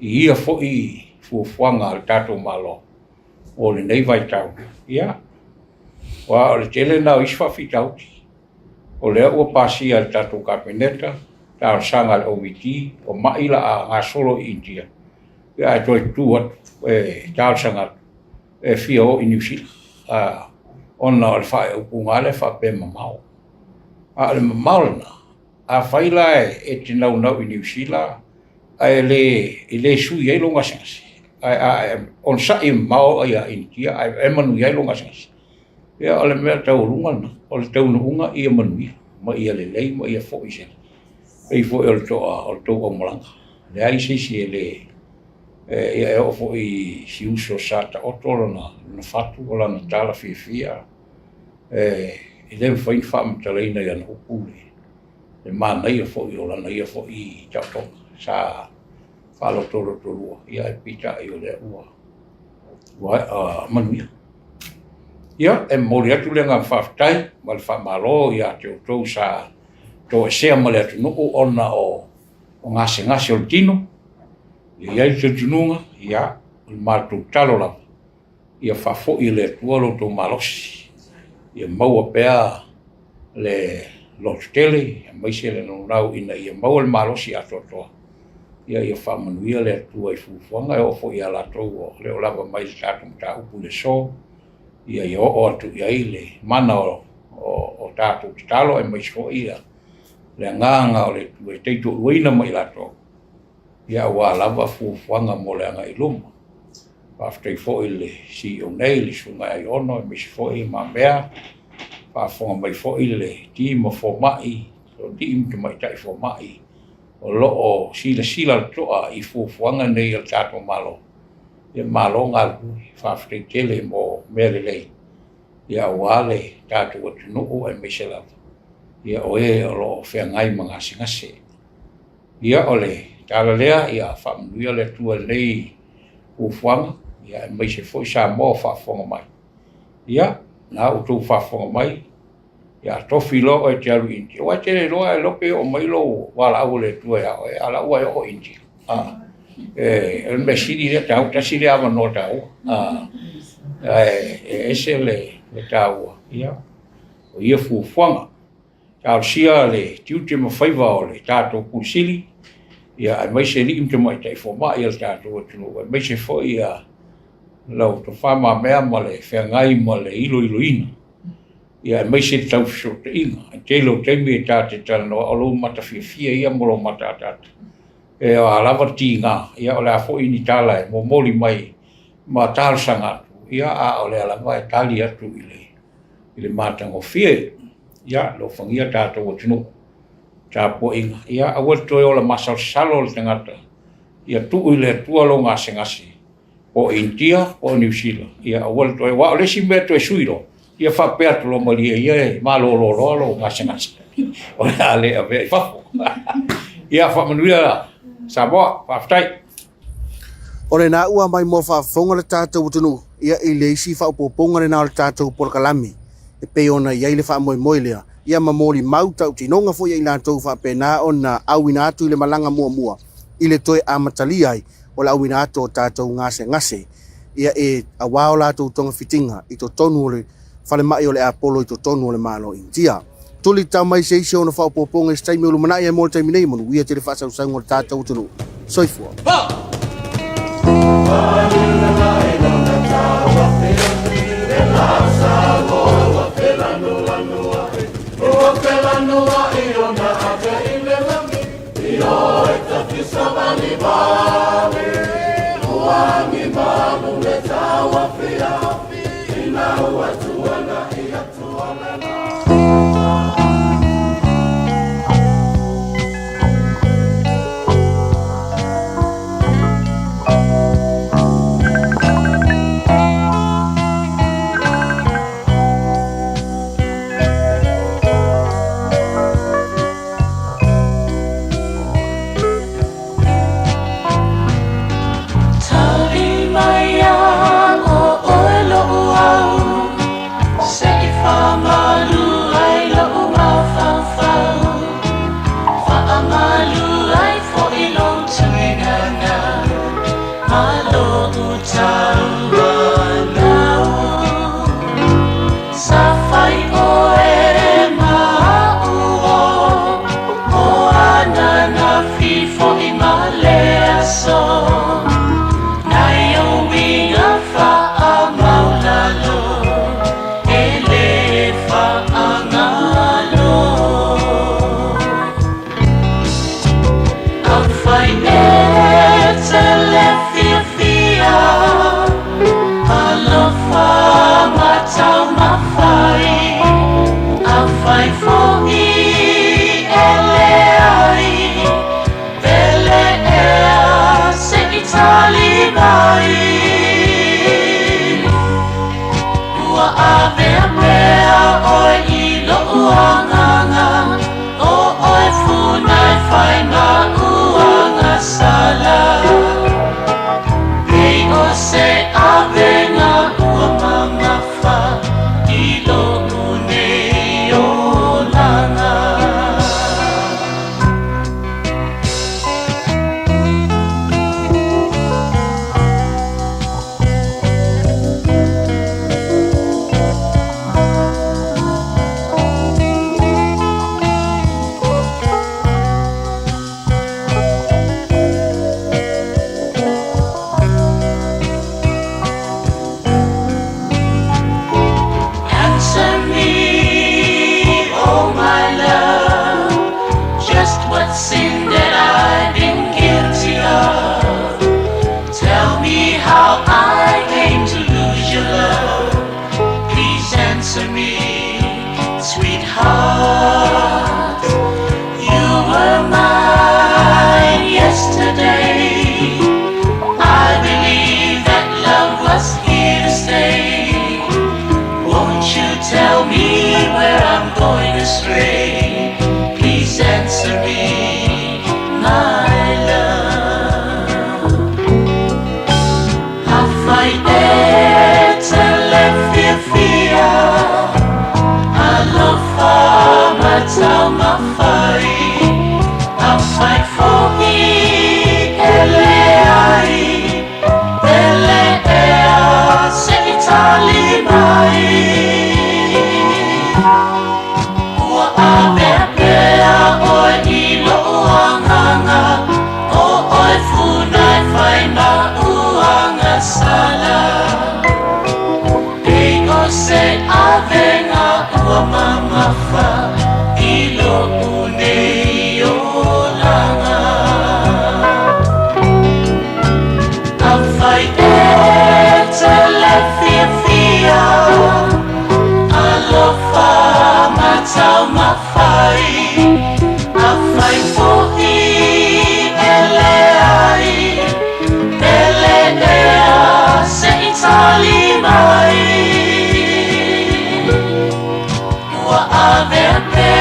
F: i ia foi fuafuaga a le tatou Malo o lenei vaitau. Ia, aua o le tele lena o isi faafitauli. O lea ua pasia e le tatou Kapeneta talosaga a le OVT, o mai la a gasolo i India, ia ae toe tutu atu e talosaga atu e fia o i Niu Sila ona o le faaupuga lea faapea e mamao. A o le mamao lena, afai la e te naunau i Niu Sila ae le e le sui ai lou gasegase, ae a e onosai e mamao ia Initia ae e manuia ai lou gasegase, Ia o le mea taualuga lena, o le taunuuga ia manuia ma ia lelei ma ia foi se pei foi o le toa o le tou aumalaga. Leai se isi e le ia e oo foi i si uso sa taoto lona lona fatu o lana tala fiafia e le mafai ona faamatalaina i ana upu le manaia foi o lana ia foi taotoga sa faalotolotolua ia ae peitai o lea ua ua manuia. Ia, e momoli atu le agaga faafetai ma le faamalo ia te outou sa toesea ma le atunuu ona o gasegase o le tino. E i ai le talitonuga, ia, o le matou tatalo lava. Ia faafoi e le Atua lo outou malosi, ia maua pea le lototele aemaise le naunau ina ia maua le malosi atoatoa. Ia ia faamanuia le Atua i fuafuaga e oo foi ia latou o le o lava mai le tatou mataupu i le aso. Ia ia oo atu i ai le mana o, o, o tatou tatalo aemaise foi ia le agaga o le Atua e taitoaluaina ma i latou. Ia aua lava fuafuaga mo le agai i luma. Faafetai foi i le CEO nei, le Susuga ia Aiono, aemaise foi Mamea, faafofoga mai foi le team o fomai, o alii ma tamaitai fomai o lo o silasila totoa i fuafuaga nei a le tatou Malo. Ia malo galulue, faafetai tele mo mea lelei, ia aua le tatou atunuu aemaise lava ia o e o lo o feagai ma gasegase. Ia o le tala lea, ia faamanuia le Atua i lenei fuafuaga, ia aemaise foi Samoa o faafofoga mai. Ia, na outou faafofoga mai, ia a tofi loa oe e te alu i India, aua e te le iloa e iloa pe oo mai lou valaau a le Atua ia oe, a o la ua e oo i India. A, e, o le mea sili lea taua, tasi lea avanoa taua. A, ae e ese le, le taua, ia, o ia fuafuaga. Talosia le tiute ma faiva o le tatou Pule Sili, ia aemaise alii ma tamaitai fomai o le tatou atunuu, aemaise foi ia lau tofa mamea ma le feagai ma le iloiloina, ia aemaise le tau fesootaiga. E tele o taimi e ta te talanoa o lou matafiafia ia ma lou mataataata. E o a lava tiga, ia o le a foi ni tala e momoli mai ma talosaga atu, ia a o lea lava e tali atu i le i le matagofie. Ia, alofagia tatou atunuu, tapuaiga. Ia, aua le toe ola masalosalo le tagata. Ia tuu i le Atua lou gasegase, po o Initia po o Niu Sila. Ia, aua le toe, aua o le isi mea e toe sui loa, ia faapea atu loa, malie ia e malolo loa lou gasegase, o le a le avea i fafo. Ia, faamanuia Samoa, faafetai.
E: O lena ua maimoa faafofoga le tatou atunuu ia i le isi faaopoopoga lena o le tatou polokalame e pei ona i ai le faamoemoe lea, ia ma molimau tautinoga foi a i latou faapena ona auina atu i le malaga muamua i le toe amatalia ai o le auina atu o tatou gasegase ia e aua o latou togafitiga i totonu o le falemai o le Apolo i totonu o le Malo o Initia. Tuli tau mai se isi ona faaopoopoga i se taimi o lumanai ae mo le taimi nei, manuia tele faasausauga o le tatou atunuu. Soifua.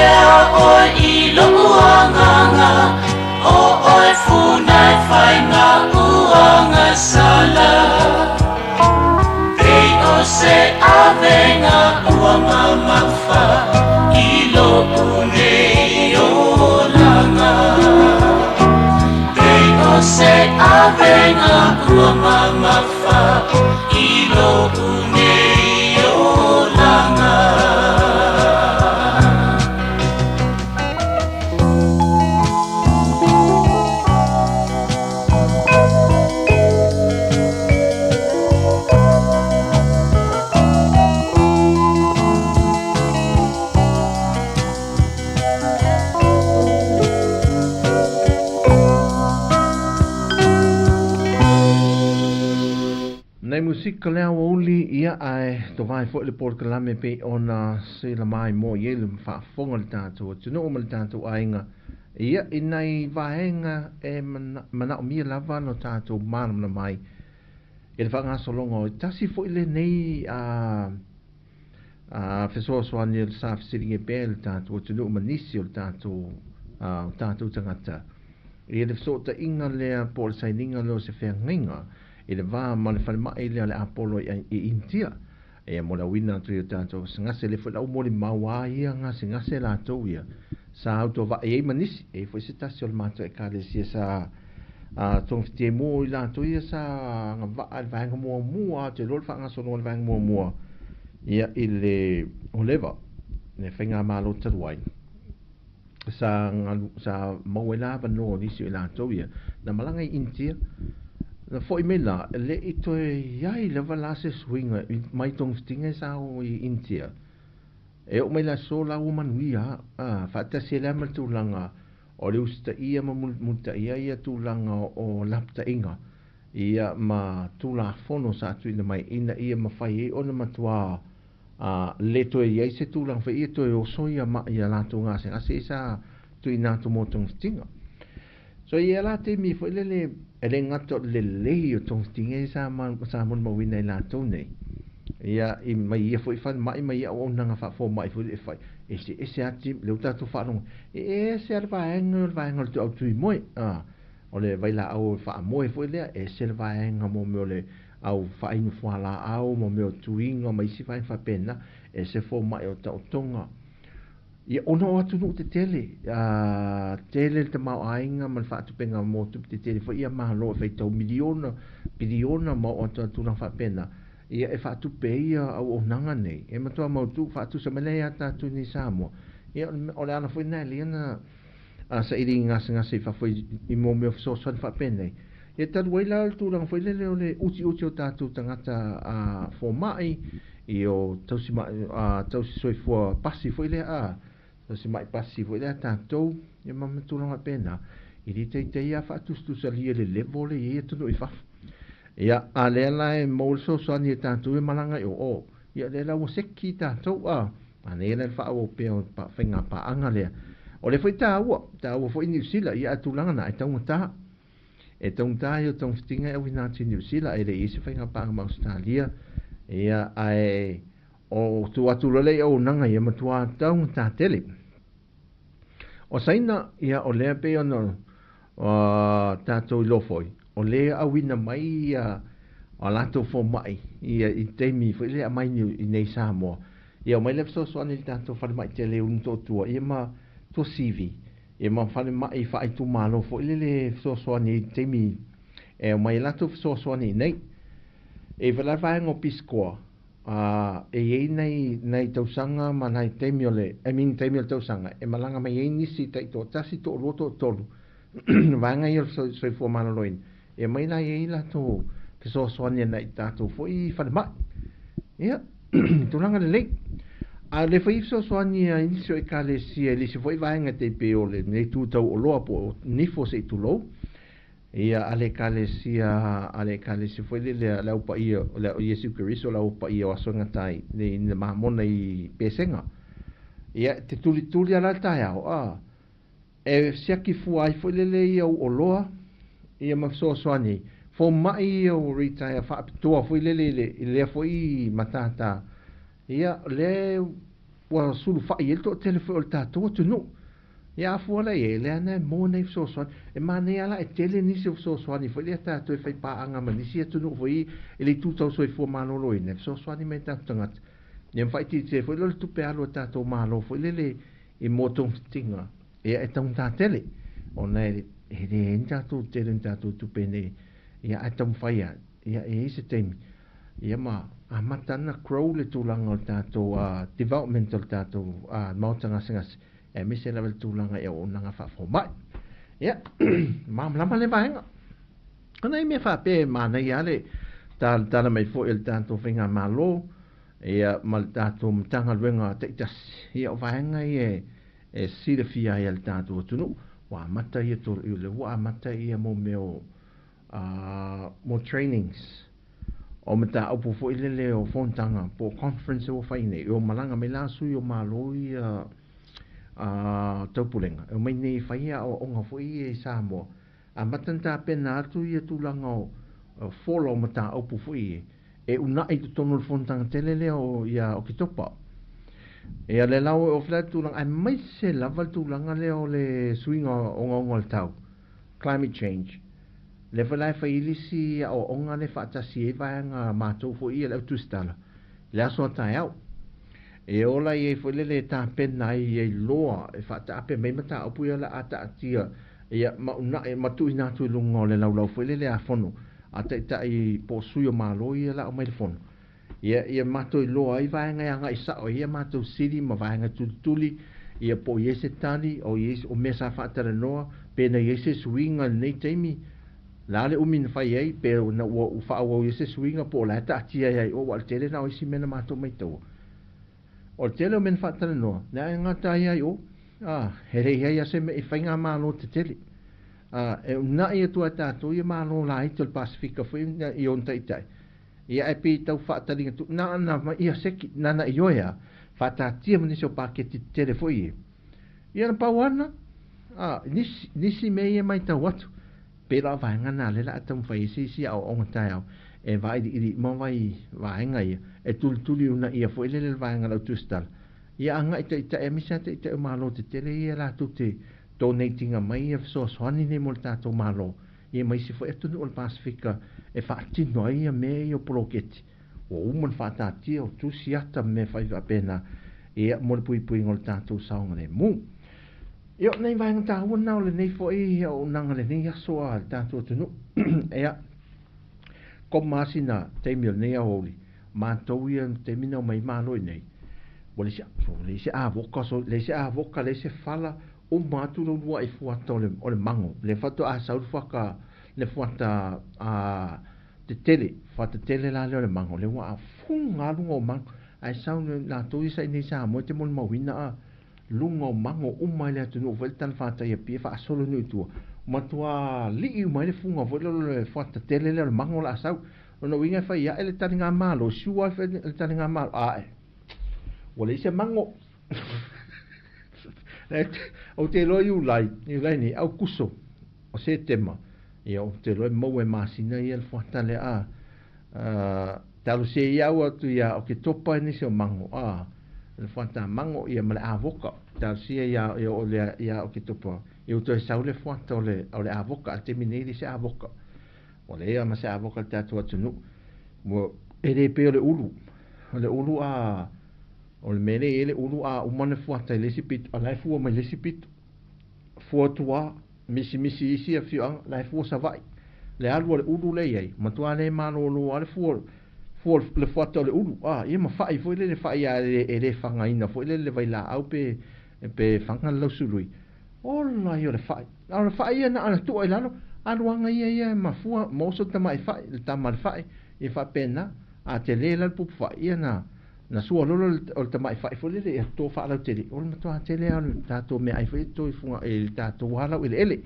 A: pea ʻoe i loʻu agaga, ʻO ʻoe funa e fai maʻu agasala. Pei o se ʻawenga ua mamafa i loʻu nei olaga. Pei o se ʻawenga ua mamafa i loʻu nei olaga.
B: Nei musika le aoauli ia ae tovae foi le polokalame pei ona sela mai mo i ai le faafofoga le tatou atunuu ma le tatou aiga ia i nai vaega e manaomia lava lo tatou malamalama ai i le faagasologa o tasi foi lenei a a fesoasoani o le sa fesiligia pea i le tatou atunuu ma nisi o le tatou o tatou tagata i le fesootaiga lea po o le sainiga lea o se feagaiga i le va ma le falemai lea o le Apolo i Initia. Ia mo le auina atu i o tatou gasegase le foi lau molimau a ia gasegase latou ia sa autovaa ai ma nisi e foi se tasi o le matou ekalesia sa a togafitia mo i latou ia sa agavaa i le vaega muamua ou te iloa le faagasologa o le vaega muamua ia i le Holeva le faigamalo talu ai sa sa maua ai la avanoa o nisi o i latou ia na malaga i Initia na fo'i mai la e le i toe i ai lava la se suiga mai togafitiga e sa o i Initia e oo mai le aso la ua manuia a faatasi ai lea ma le tulaga o le usitaia ma mulimulitaia ia tulaga o lapataiga ia ma tulafono sa tuuina mai ina ia mafai ai ona matuā a le toe i ai se tulaga foi ia toe oso ia ma ia latou gasegase ia sa tuuina atu mo togafitiga. So ia la taimi foi lele e le gata o le lelei o togafitiga ia sa ma, sa molimauina i latou nei. Ia i mai ia foi falemai ma ia auaunaga faafomai foi le e fai. Eseese ati le ua tatou faalogo. E ese lava le vaega o le vaega o le au tuimoe. A, o le vailaau faamoe foi lea, ese le vaega mo mea o le au faainu fualaau ma mea o tuiga ma isi vaega faapena, ese fomai o taotoga. Ia, ona o atunuu tetele, a, tele le tamaoaiga ma le faatupega mo tupe tetele foi ia Malo e faitau miliona, piliona ma oo atu i tulaga faapena, ia e faatupe ai ia auaunaga nei. E matua mautu faatusa mai lea ia tatou nei i Samoa. Ia, o le ala foi lena e lelei ona a saili gasegase i fafo i mo mea o fesoasoani faapenei. Ia talu ai la le tulaga foi lele o le utiuti o tatou tagata a fomai i o tausi mai a tausi soifua pasi foi lea a tausi mai pasi foi lea tatou ia ma tulaga faapena e le taitai lava faatusatusalia le level lea e i ai atunuu i fafo. Ia a lea la e maua le fesoasoani e tatou e malaga i o ia lea la ua seki tatou a manaia la le faaauau pea o faiga paaga lea. O lea foi taua, taua foi Niu Sila ia a tulaga na e taugata. E taugata ai o togafitiga e auina atu i Niu Sila e le i ai se faiga paaga ma Ausetalia. Ia ae o tuu atu loa lea i auaunaga ia matua taugata tele. O Saina, ia o lea pei ona tatou iloa foi, o lea auina mai ia a latou fomai ia i taimi foi lea aumai i nei Samoa. Ia omai lea fesoasoani i le tatou falemai tele i Ulumotootua ia ma Tuasivi, ia ma falemai faaitumalo foi lele fesoasoani i taimi e aumai ai latou fesoasoani i nei. E i ai foi la le vaega o Pisikoa, Ā, e i ai nai, nai tausaga ma nai taimi o le, I mean taimi o le tausaga, e malaga mai ai nisi taitoatasi, toalua, toatolu, vaega ia o le soifua maloloina, e aumai la i ai latou fesoasoani ana i tatou foi falemai. Ia, tulaga lelei. A o lea foi fesoasoani a nisi o ekalesia i le isi foi vaega e tai pei o lenei tu tauoloa po o nifo se i tulou, Ia, a le Ekalesia, a le Ekalesia foi lele a le Au Paia, o le Iesu Keriso, le Au Paia o Aso e Gata ai, i le mamona i Pesega. Ia, e te tulituli lava la le taeao, a, e siaki fua ai foi lele ia ou oloa, ia ma fesoasoani ai. Fomai ia ua retire faapitoa foi lele i le, i lea foi matata. Ia, o lea ua sulufai ai le toatele foi o le tatou atunuu. Ia a fua la i ai, lea na e maua nei fesoasoani. E manaia la e tele nisi o fesoasoani foi lea tatou e fai paaga ma nisi atunuu foi i le itu tau soifua maloloina e fesoasoani mai i tatou tagata. Ia ma faaitiitia ai foi lea o le tupe alu a tatou Malo foi lele i mua togafitiga ia e taugata tele ona e leai ni tatou tele ni tatou tupe nei ia ae taumafai lava ia e i ai se taimi ia ma amata ana grow le tulaga o le tatou development o le tatou maota gasegase aemaise lava le tulaga i auaunaga faafomai. Ia, malamalama lea vaega. O nai mea faapea e manaia lava le talatala mai foi o le tatou faigamalo ia ma le tatou Matagaluega taitasi. Ia o vaega ia e silafia ai e le tatou atunuu. Ua amata ia ua amata ia mo mea o mo trainings o mataupu foi lele o fonotaga po o conference ua fai nei. Ua malaga mai la sui o Malo ia Taupulega e omai nei e fai aoaoga foi ia i Samoa. Amata ona tapena atu ia tulaga o fola o mataupu foi ia e uunai i totonu o le fonotaga tele lea o ia Oketopa. Ia lea la ua oo foi la le tulaga aemaise lava le tulaga lea o le suiga ogaoga o le tau, climate change. Lea foi la e fai ai le isi aoaoga lea e faatasi ai vaega matou foi ia le au tusitala i le aso a taeao. E ola i ai foi lele e tapena ai ia iloa e faataape mai mataupu ia o le a taatia ia ma uunai ma tuuina atu i luga o le laulau foi lele a fono a taitai po o sui o Malo ia la aumai le fono. Ia ia matou iloa ai vaega e agai sao ai ia matou sili ma vaega tulituli ia po o i ai se tali o i ai o mea sa faatalanoa pe na i ai se suiga i lenei taimi la a le umi na fai ai pe na ua faaauau i ai se suiga po o la e taatia ai ai o aua o le tele na o isi mea na matou maitaua. O le tele o mea na faatalanoa, na e gata ai ai o, a, e le i ai a se mea i faigamalo tetele. A, e uunai atu ai tatou ia malo laiti o le Pasefika foi i ona taitai. Ia ae pei tau faataliga tu, na ana ma ia seki, na na ioe a, faataatia ma nisi o paketi tetele foi ia. Ia na pau ana, a, nisi, nisi mea ia maitau atu. Pei la o vaega na lea o le a taumafai ai se isi aoaoga taeao e vailiili uma vai vaega ia e tulituli uunaia foi lele le vaega o le au tusitala ia agai taitai aemaise lava taitai o Malo tetele ia latou te donating mai ia fesoasoani nei mo le tatou Malo ia ma isi foi atunuu o le Pasefika e faatino ai ia mea ia o poloketi ua uma ona faataatia o tusi ata ma mea fai faapena ia mo le puipuiga o le tatou saogalemu. Ia, o nai vaega taua na o lenei foi auaunaga lenei aso a le tatou atunuu. Ia, koma sina taimi o lenei aoauli, matou ia taimi na omai Malo i nei, ua leai se, ua leai se avoka, so, leai se avoka, leai se fala, uma atu le uluai fuata o le, o le mago, lea faatoa sau le fuata, le fuata a tetele, fuata tele la lea o le mago, lea ua afuga luga o mago, ae sau latou ia sa i nei Samoa e te molimauina a, luga o mago uma i le atunuu foi le talafatai Apia faasolo nei i tua, matua lii uma ai le fuga foi lea o le fuata tele lea o le mago o le a sau. Lona uiga e fai ae le taligamalo, sua le taligamalo, ae ua leai se mago. Ou te iloa Iulai, Iulai nei, Aukuso, o Setema, ia ou te iloa e maua e masina ia le fuata lea a. Talosia ia au atu ia Oketopa i nisi o mago, a, le fuata mago ia ma le avoka. Talosia ia ia o le ia Oketopa, ia ua toe sau le fuata o le o le avoka, a le taimi nei e leai se avoka. Ua leai lava ma se avoka i le tatou atunuu. Ua e le pei o le ulu. O le ulu a o le mea lea e i ai le ulu a uma ona fuata i le isi pito, a la e fua mai le isi pito. Fua atu lava, misimisi isi afioaga, la e fua Savaii. Le alu a le ulu lea e i ai, matua le malolo lava le fua, fua le fuata o le ulu, a, ia ma fai foi lele, fai lava e le fagaina foi lele le vailaau pe, pe faga le lausului. Ola ia o le fai. A o le fai ia na ona tua i lalo, alu aga ia ia ma fua, ma oso le tamai fai, le tama a le fai, ia faapena, a tele la le pupu fai, ia na, na sua lola o le tamai fai foi lele, ia toto faalautele, o le matua tele lava o le tatou meaai foi e toto i fuga, i le tatou ala eleele.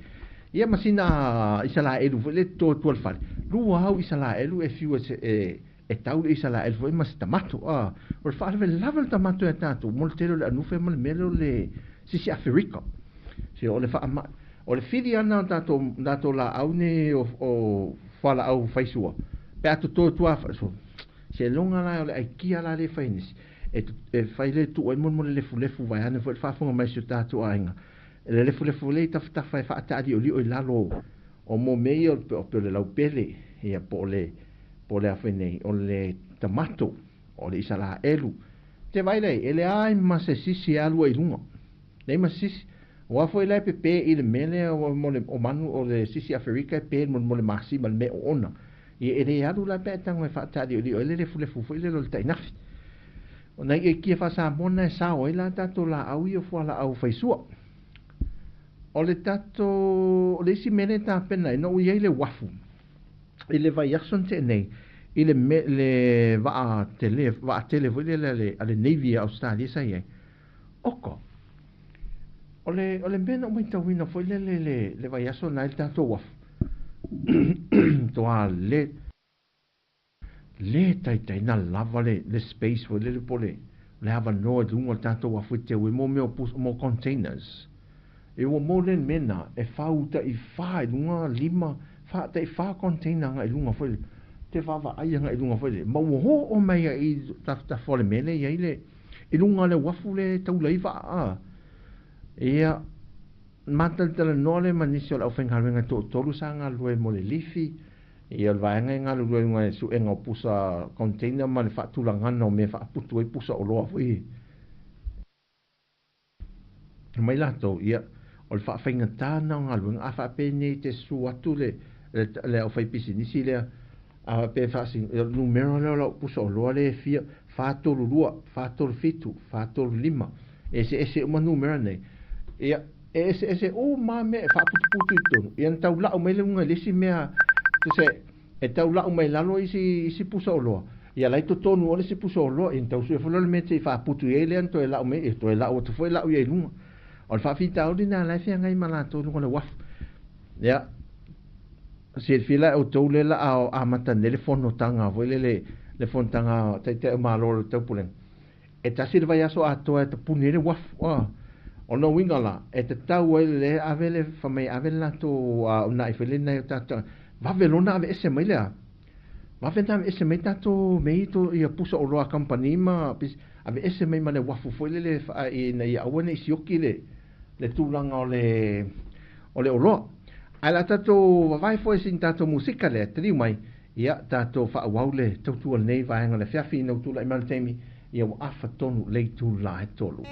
B: Ia ma sina Isalaelu foi lele toto i tua o le fale, lua au Isalaelu e fiu e, e tau le Isalaelu foi ma se tamato, a, o le faalavelave o le tamato ia tatou, mo le tele o le anufe ma le mea lea o le sisi Aferika. Se o le faamai, o le fili ana o tatou, tatou laau nei o, o fualaau faisua, pe a toto atu lava, so, seiloga la o le aikia la lea e fai e nisi. e, e fai le tuu ai mo le lefulefu vaeane foi le faafofoga mai si o tatou aiga. Le lefulefu lea i tafatafa e faataaliolio i lalo o mo mea ia o pe o le laupele, ia po o le po o le a foi nei, o le tamato, o le Isaraelu. Te vaai lea, e leai ma se sisi e alu ai i luga. Leai ma se sisi. Aua foi la e pepe i le mea lea o, mo le, o manu o le sisi Aferika e pe mo, mo le masima le mea oona. Ia e le alu la pe a e tago e faataaliolio ai le lefulefu foi lele o le tainafi. O nai aikia faa-Samoa na e sao ai la tatou laau ia o fualaau faisua. O le tatou, o le isi mea lea e tapena ai, na ou i ai i le uafu i le vaiaso na tea nei, i le me, le vaa tele, vaa tele foi lele a le, a le Navy a Ausetalia sa i ai. Oko! O le, o le mea na ou matauina foi lele le, le vaiaso na i le tatou uafu, toa le, le taitai na lava le, le space foi lele po le, le avanoa i luga o le tatou uafu e teu ai mo mea o pus, mo containers. E ua mo le mea na e fau tai fa i luga, lima, fa, tai fa container agai i luga foi le, te vaavaai agai i luga foi le, ma ua oo mai ai i tafatafa o le mea lea e i ai le, i luga o le uafu le taula ai vaa a. Ia, ma talatalanoa lea ma nisi o le aufaigaluega e toatolu sa galulue mo le lifi, Ia, o le vaega e galulue i luga i le suega o pusa container ma le faatulagana o mea e faaputu ai pusa oloa foi mai latou, ia, o le faafaigata lena o galuega. A faapea nei te susu atu le, le, le aufaipisinisi lea, a faapea e faasino, ia, o le numera lea o lau pusa oloa lea e fia, 432, 437, 435, e eseese uma numera nei. Ia, E eseese uma lava mea e faaputuputu i totonu, ia na tau lau mai le uga i le isi mea, tusa e tau lau mai lalo isi isi pusa oloa, ia la i totonu o le isi pusa oloa, ia na tau sue foi lea o le mea se i faaputu i ai lea na toe lau mai, ia toe lau atu foi lau ia i luga. O le faafitauli lena la e feagai ma latou i luga o le uafu. Ia, silafia la e outou lea la a amata nei le fonotaga foi lele, le fonotaga a Taitai o Malo o le Taupulega, E tasi le vaiaso atoa e tapuni ai le uafu, a. O lona uiga la, e tatau ai le ave le, fai mai ave le latou uunai foi lele nai o tatou tagata, vave loa ona aveese mai le a, vave ona aveese mai tatou mea ia to, ia pusa oloa a kamupani ma pisi, aveese mai ma le uafu foi lele ina ia aua ne i sioki le, le tulaga o le, o le oloa. Ae o le a tatou vavae foi i sina tatou musika lea, taliu mai, Ia tatou faaauau le tautua i lenei vaega o le afiafi ina ua tulai mai le taimi, ia ua afa tonu le itula e tolu.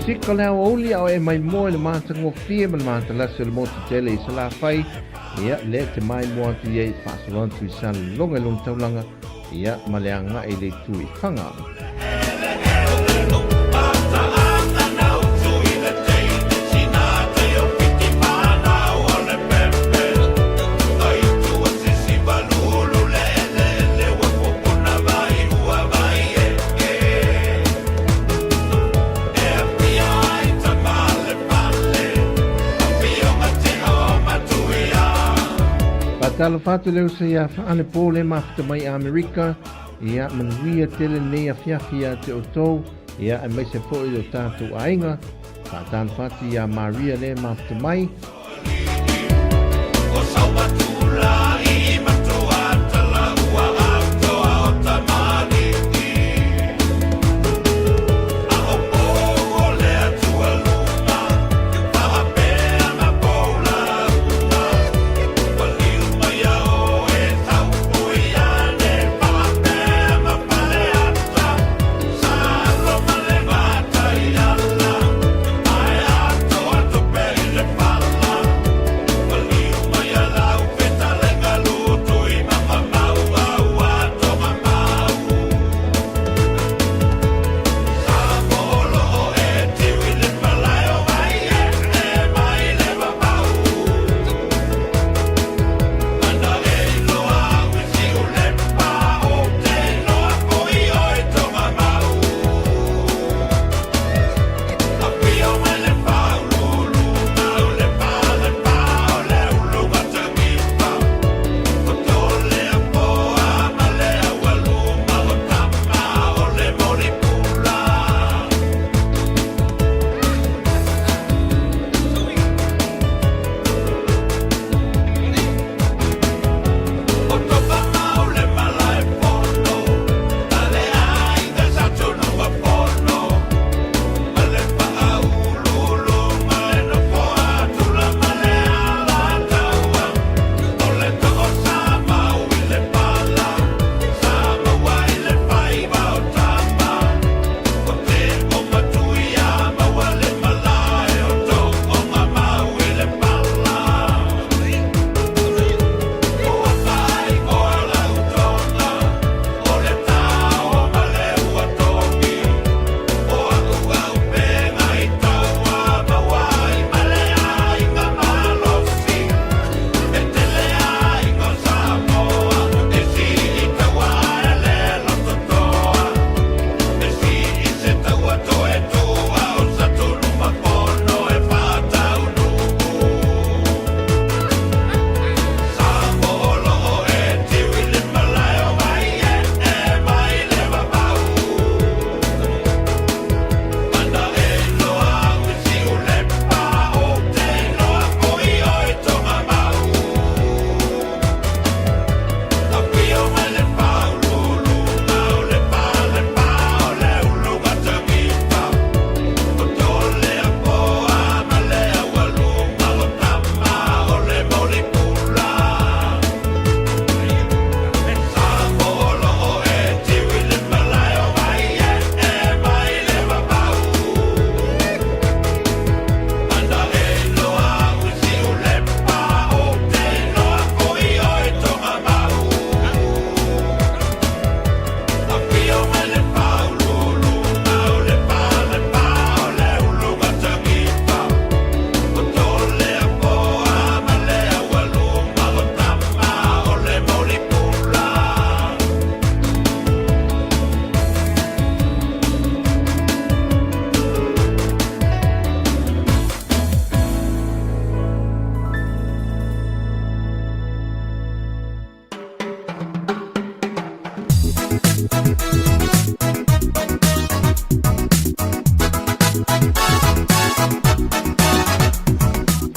B: Sika le aoauli a o e maimoa i le matagofie ma le matalasi o le motu tele i Salafai, ia, lea e te maimoa atu i ai i te faasolo atu i Salelologa i lona taulaga, ia, ma le agai i le itu i Faga. Faatalofa atu le uso ia Faalepo le mafuta mai Amerika, ia manuia tele nei afiafi ia te outou, ia aemaise foi o tatou aiga. Faatalofa atu ia Maria le mafuta mai.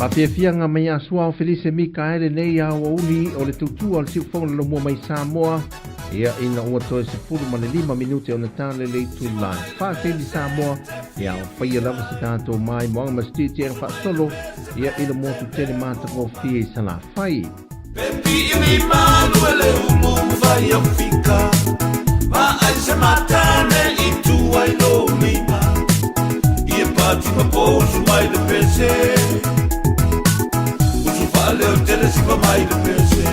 B: Faafiafiaga mai ia Suao Felise Mikaele nei aoauli o le tautua o le siufogo le lomua mai Samoa ia ina ua toe 15 minute ona tale le itula e faateli Samoa ia o faia lava se tatou maimoaga ma se tietiega faasolo ia i le motu tele matagofie i Salafai.
C: ma po usu mai le pese. Usu faaleo tele siva mai le pese.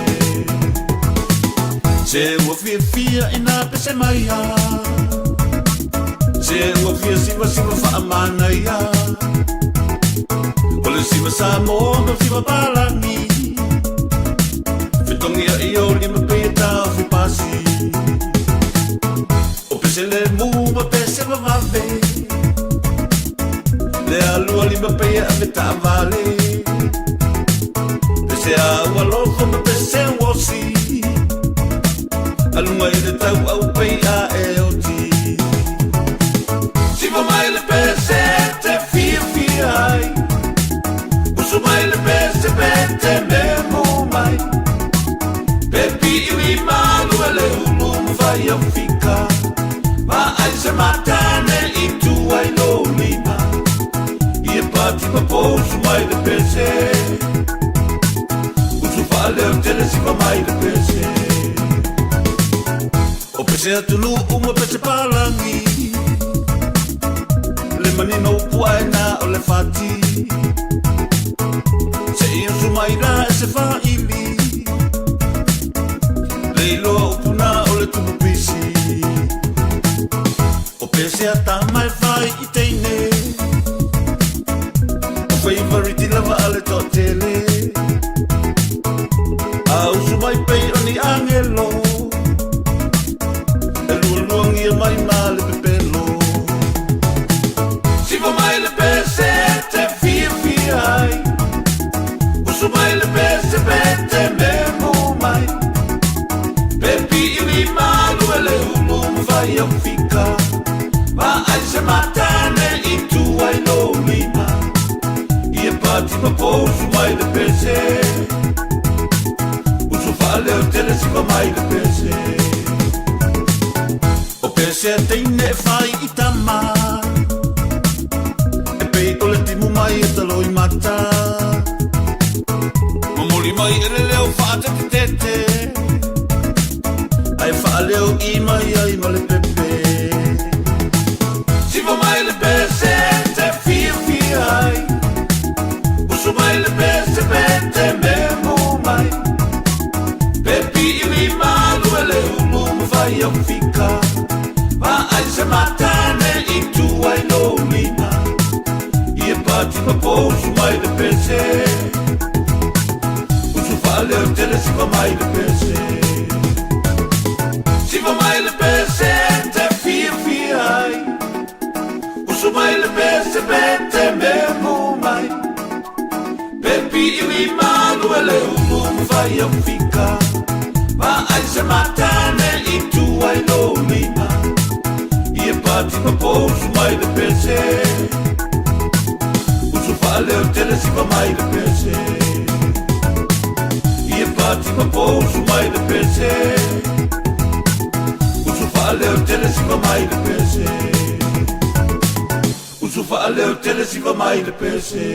C: Se ua fiafia ina pese maia. Se ua fia siva siva faamanaia. O le siva Samoa ma siva palagi. Fetogia i o lima pei e taofi pasi. O pese le mu ma pese vavave. Le alua lima pei e ave taavale. Pese a ua lofo ma pese uosi. Aluga i le tauau pei a e oti. Siva mai le pese te fiafia ai. Usu mai le pese pe te memo mai. Pe pi'i malu e le ulu ma fai au fika. Ma ai se matane i tua i lo lima. Ia pati ma po usu mai le pese. Usu faaleo tele siva mai le pese. O pese atunuu ma pese palagi. Le manino upu aena o le fati. Se i usu mai la e se faili. Le iloa upuna o le tupu pisi. O pese a tama e fai i teine. O feivariti lava a le toatele. A usu mai pei o ni agelo. E lualuagia mai ma le pepelo. Siva mai le pese te fiafia ai. Usu mai le pese pe te memo mai. Pe pi'i malu e le ulu ma fai au fika. Ma ai se matane i tua i lo lima. Ia pati ma po usu mai le pese. Usu faaleo tele siva mai le pese. O pese a teine e fai i tama. E pei o le timu mai e talo i mata. Momoli mai e le leo faatetetete. Ae faaleo i mai ai ma le pepe. Siva mai le pese te fiafia ai. Usu mai le pese pe te memo mai. Pe pi'i malu e le ulu ma fai au fika. Ma ai se matane i tua i lo lima. Ia pati ma po usu mai le pese. Usu faaleo tele siva mai le pese. Siva mai le pese te fiafia ai. Usu mai le pese pe te memo mai. Pe pi'i malu e le ulu ma fai au fika. Ma ai se matane i tua i lo lima. Ia pati ma po usu mai le pese. Usu faaleo tele siva mai le pese. Ia pati ma po usu mai le pese. Usu faaleo tele siva mai le pese. Usu faaleo tele siva mai le pese.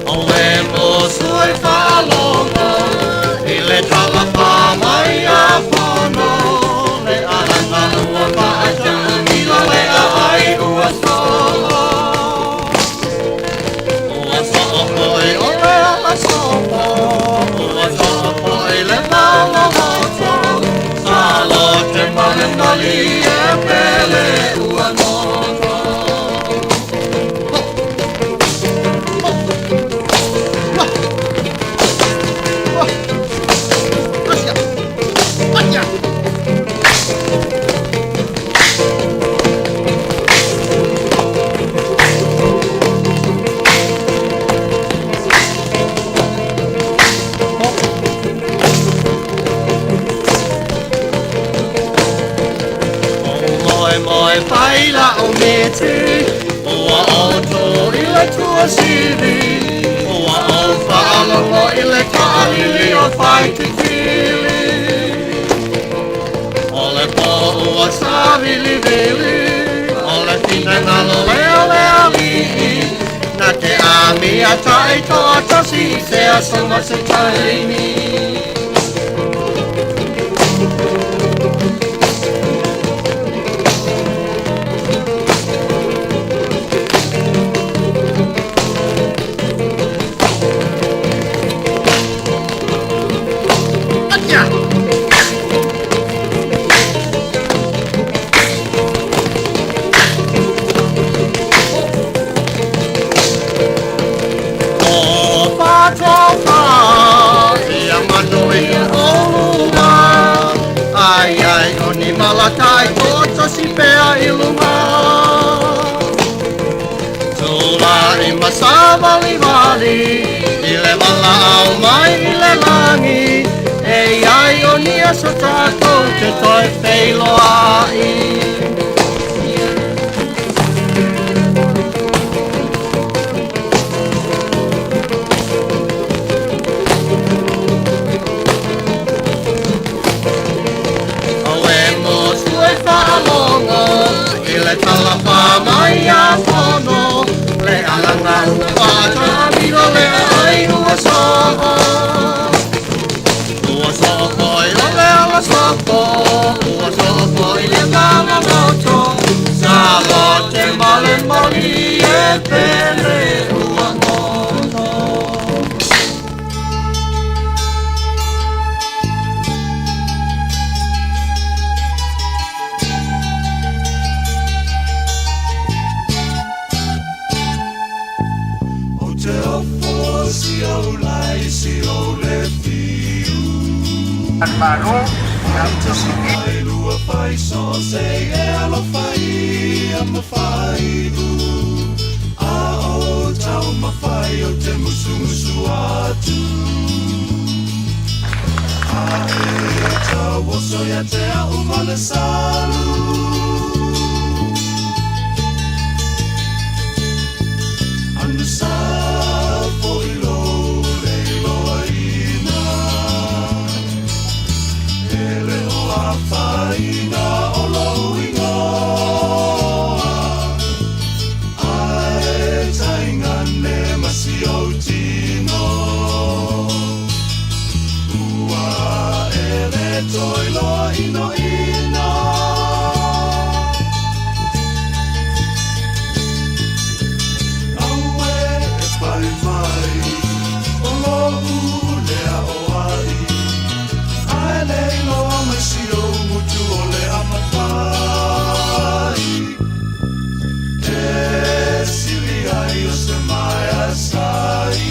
J: O le musu e faalogo i le talafa mai a fono le alaga ua faatamilo le aai ua solo. Ua soo foi o le alasopo, ua soo foi le maloloto, sa lote ma le mali e pele ua goto. Moe moe pai la o mete, ua oto i le le tuasivi. Ua ou faalogo i le taʻalili o Faititili. O le pō ua savilivili, o le finagalo lea o le Alii, na te amia taitoatasi i se aso ma se taimi. O Patofa, ia manu i olua, ai ai o ni malatai toatasi pea i luga. Tulaʻi ma savalivali, i le valaau mai i le lagi, e iai o ni aso tatou te toe feiloai. Auē mo sue faalogo i le talafa mai a Fono, le alaga ua faatamilo le aai ua soo. Ua soo foi o le ala soko, ua soo foi le malaloto, sa lote ma le moli e pele ua goto.
C: Ou te ofo si ou lai si ou le fiu. Ai te mai lua fai so se e alofa ia ma fai u. A o tau mawhai o te musumusu atu. A e tau oso ia te au ma le salu. Anu sa fo i lo le iloa ina. E le o afaina o lou igoa. Ae taigane ma si ou tino. Ua e le toe loa inoino. Aue e pai mai o lou lea o ai. Ae le iloa mai si ou gutu o le amafai. E sili ai o se maea sai.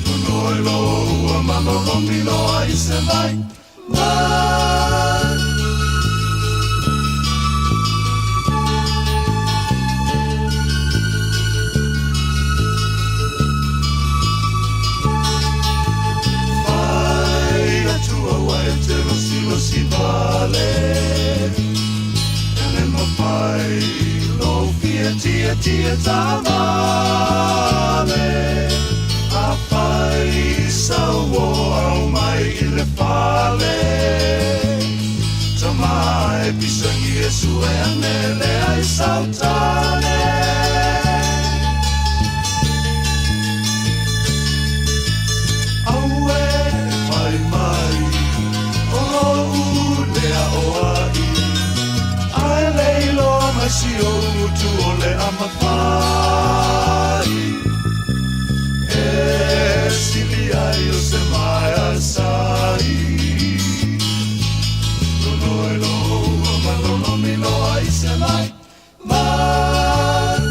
C: Nonoi lo ua malolomi loa i se vai mai. Fai atu aua e te losilosi vale. E le mafai lou fia tietie taavale. Afai sau o au mai i le fale. Tama e pisagi e sue ane lea i sautane. Aue pai mai o lou lea o ai. Ae le iloa mai si ou gutu o le amafai. E sili ai o se maea sai. Nonoi lo ua malolomi loa i se mai mai.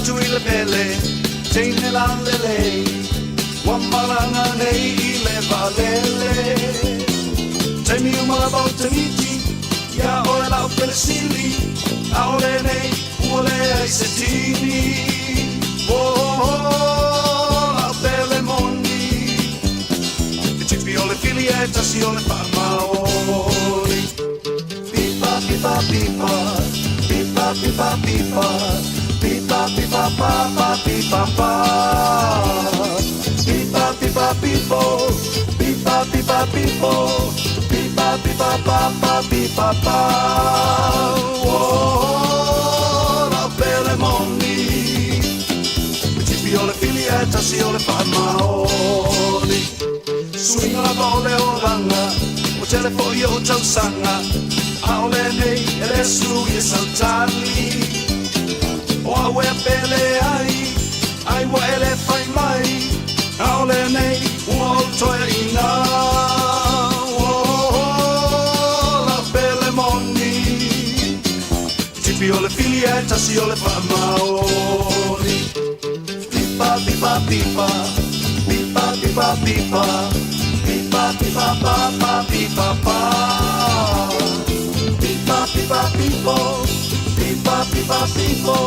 C: atu i le pele Teine lalelei Ua malaga nei i le vaalele Taimi uma lava ou te miti Iā oe lau pele sili ʻAʻole nei ua leai se tini Oh, lau pele moni E tipi o le fili ae tasi o le faamaoni Pipa, pipa, pipa Pipa, pipa, pipa Pipa, pipa, pa, pa, pipa, pa Pipa, pipa, pipo Pipa, pipa, pipo Pipa, pipa, pa, pa, pipa, pa Oh, lau pele moni E tipi o le fili ae tasi o le faamaoni Suiga lava o le olaga Ua tele foi ou tausaga ʻAʻole nei e le sui e sau tali O au e pele ai Ai ua e le fai mai ʻAʻole nei ua ou toeaina Oh, lau pele moni Tipi o le fili ae tasi o le faamaoni Pipa, pipa, pipa Pipa, pipa, pipa Pipa, pipa, pa, pa, pipa, pa Pipa, pipa, pipo Pipa, pipa, pipo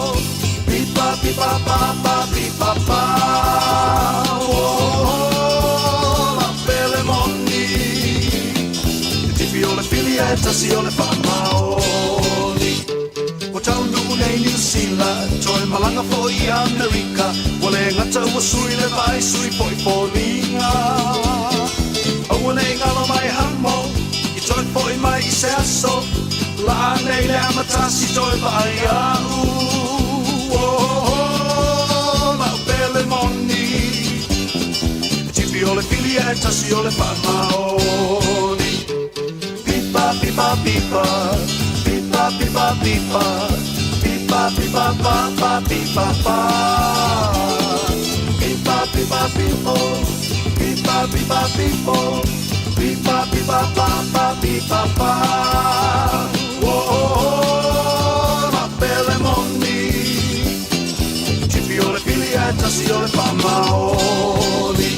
C: Pipa, pipa, pa, pa, pipa, pa Oh, lau pele moni E tipi o le fili ae tasi o le faamaoni Ua taunuu nei Niu Sila Toe malaga foi i Amerika Ua le gata ua sui le vaai sui foi foliga Aua nei galo mai hamo I toe foi mai i se aso Laa nei le amatasi toe vaai a'u Oh, lau pele moni E tipi o le fili ae tasi o le faamaoni Pipa, pipa, pipa Pipa, pipa, pipa Pipa, pipa, pa, pa, pipa, pa Pipa, pipa, pipo Pipa, pipa, pipo Pipa, pipa, pa, pa, pipa, pa Oh, lau pele moni Tipi o le fili ae tasi o le faamaoni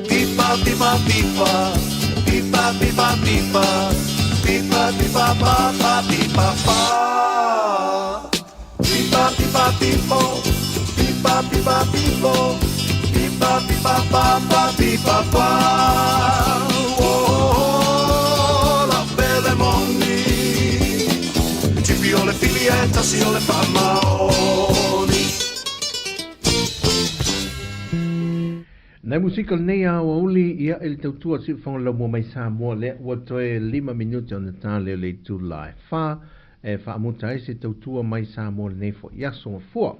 C: Pipa, pipa, pipa Pipa, pipa, pipa Pipa, pipa, pa, pa, pipa, pa Pipa, pipa, pipo Pipa, pipa, pipo Pipa, pipa, pa, pa, pipa, pa Oh, lau pele moni Tipi o le fili ae tasi o le faamaoni
B: Nai musika lenei aoauli ia i le tautua siufofoga laumua mai Samoa lea ua toe 5 minute ona ta lea o le itula e fa e faamuta ai se tautua mai Samoa lenei foi aso Gafua.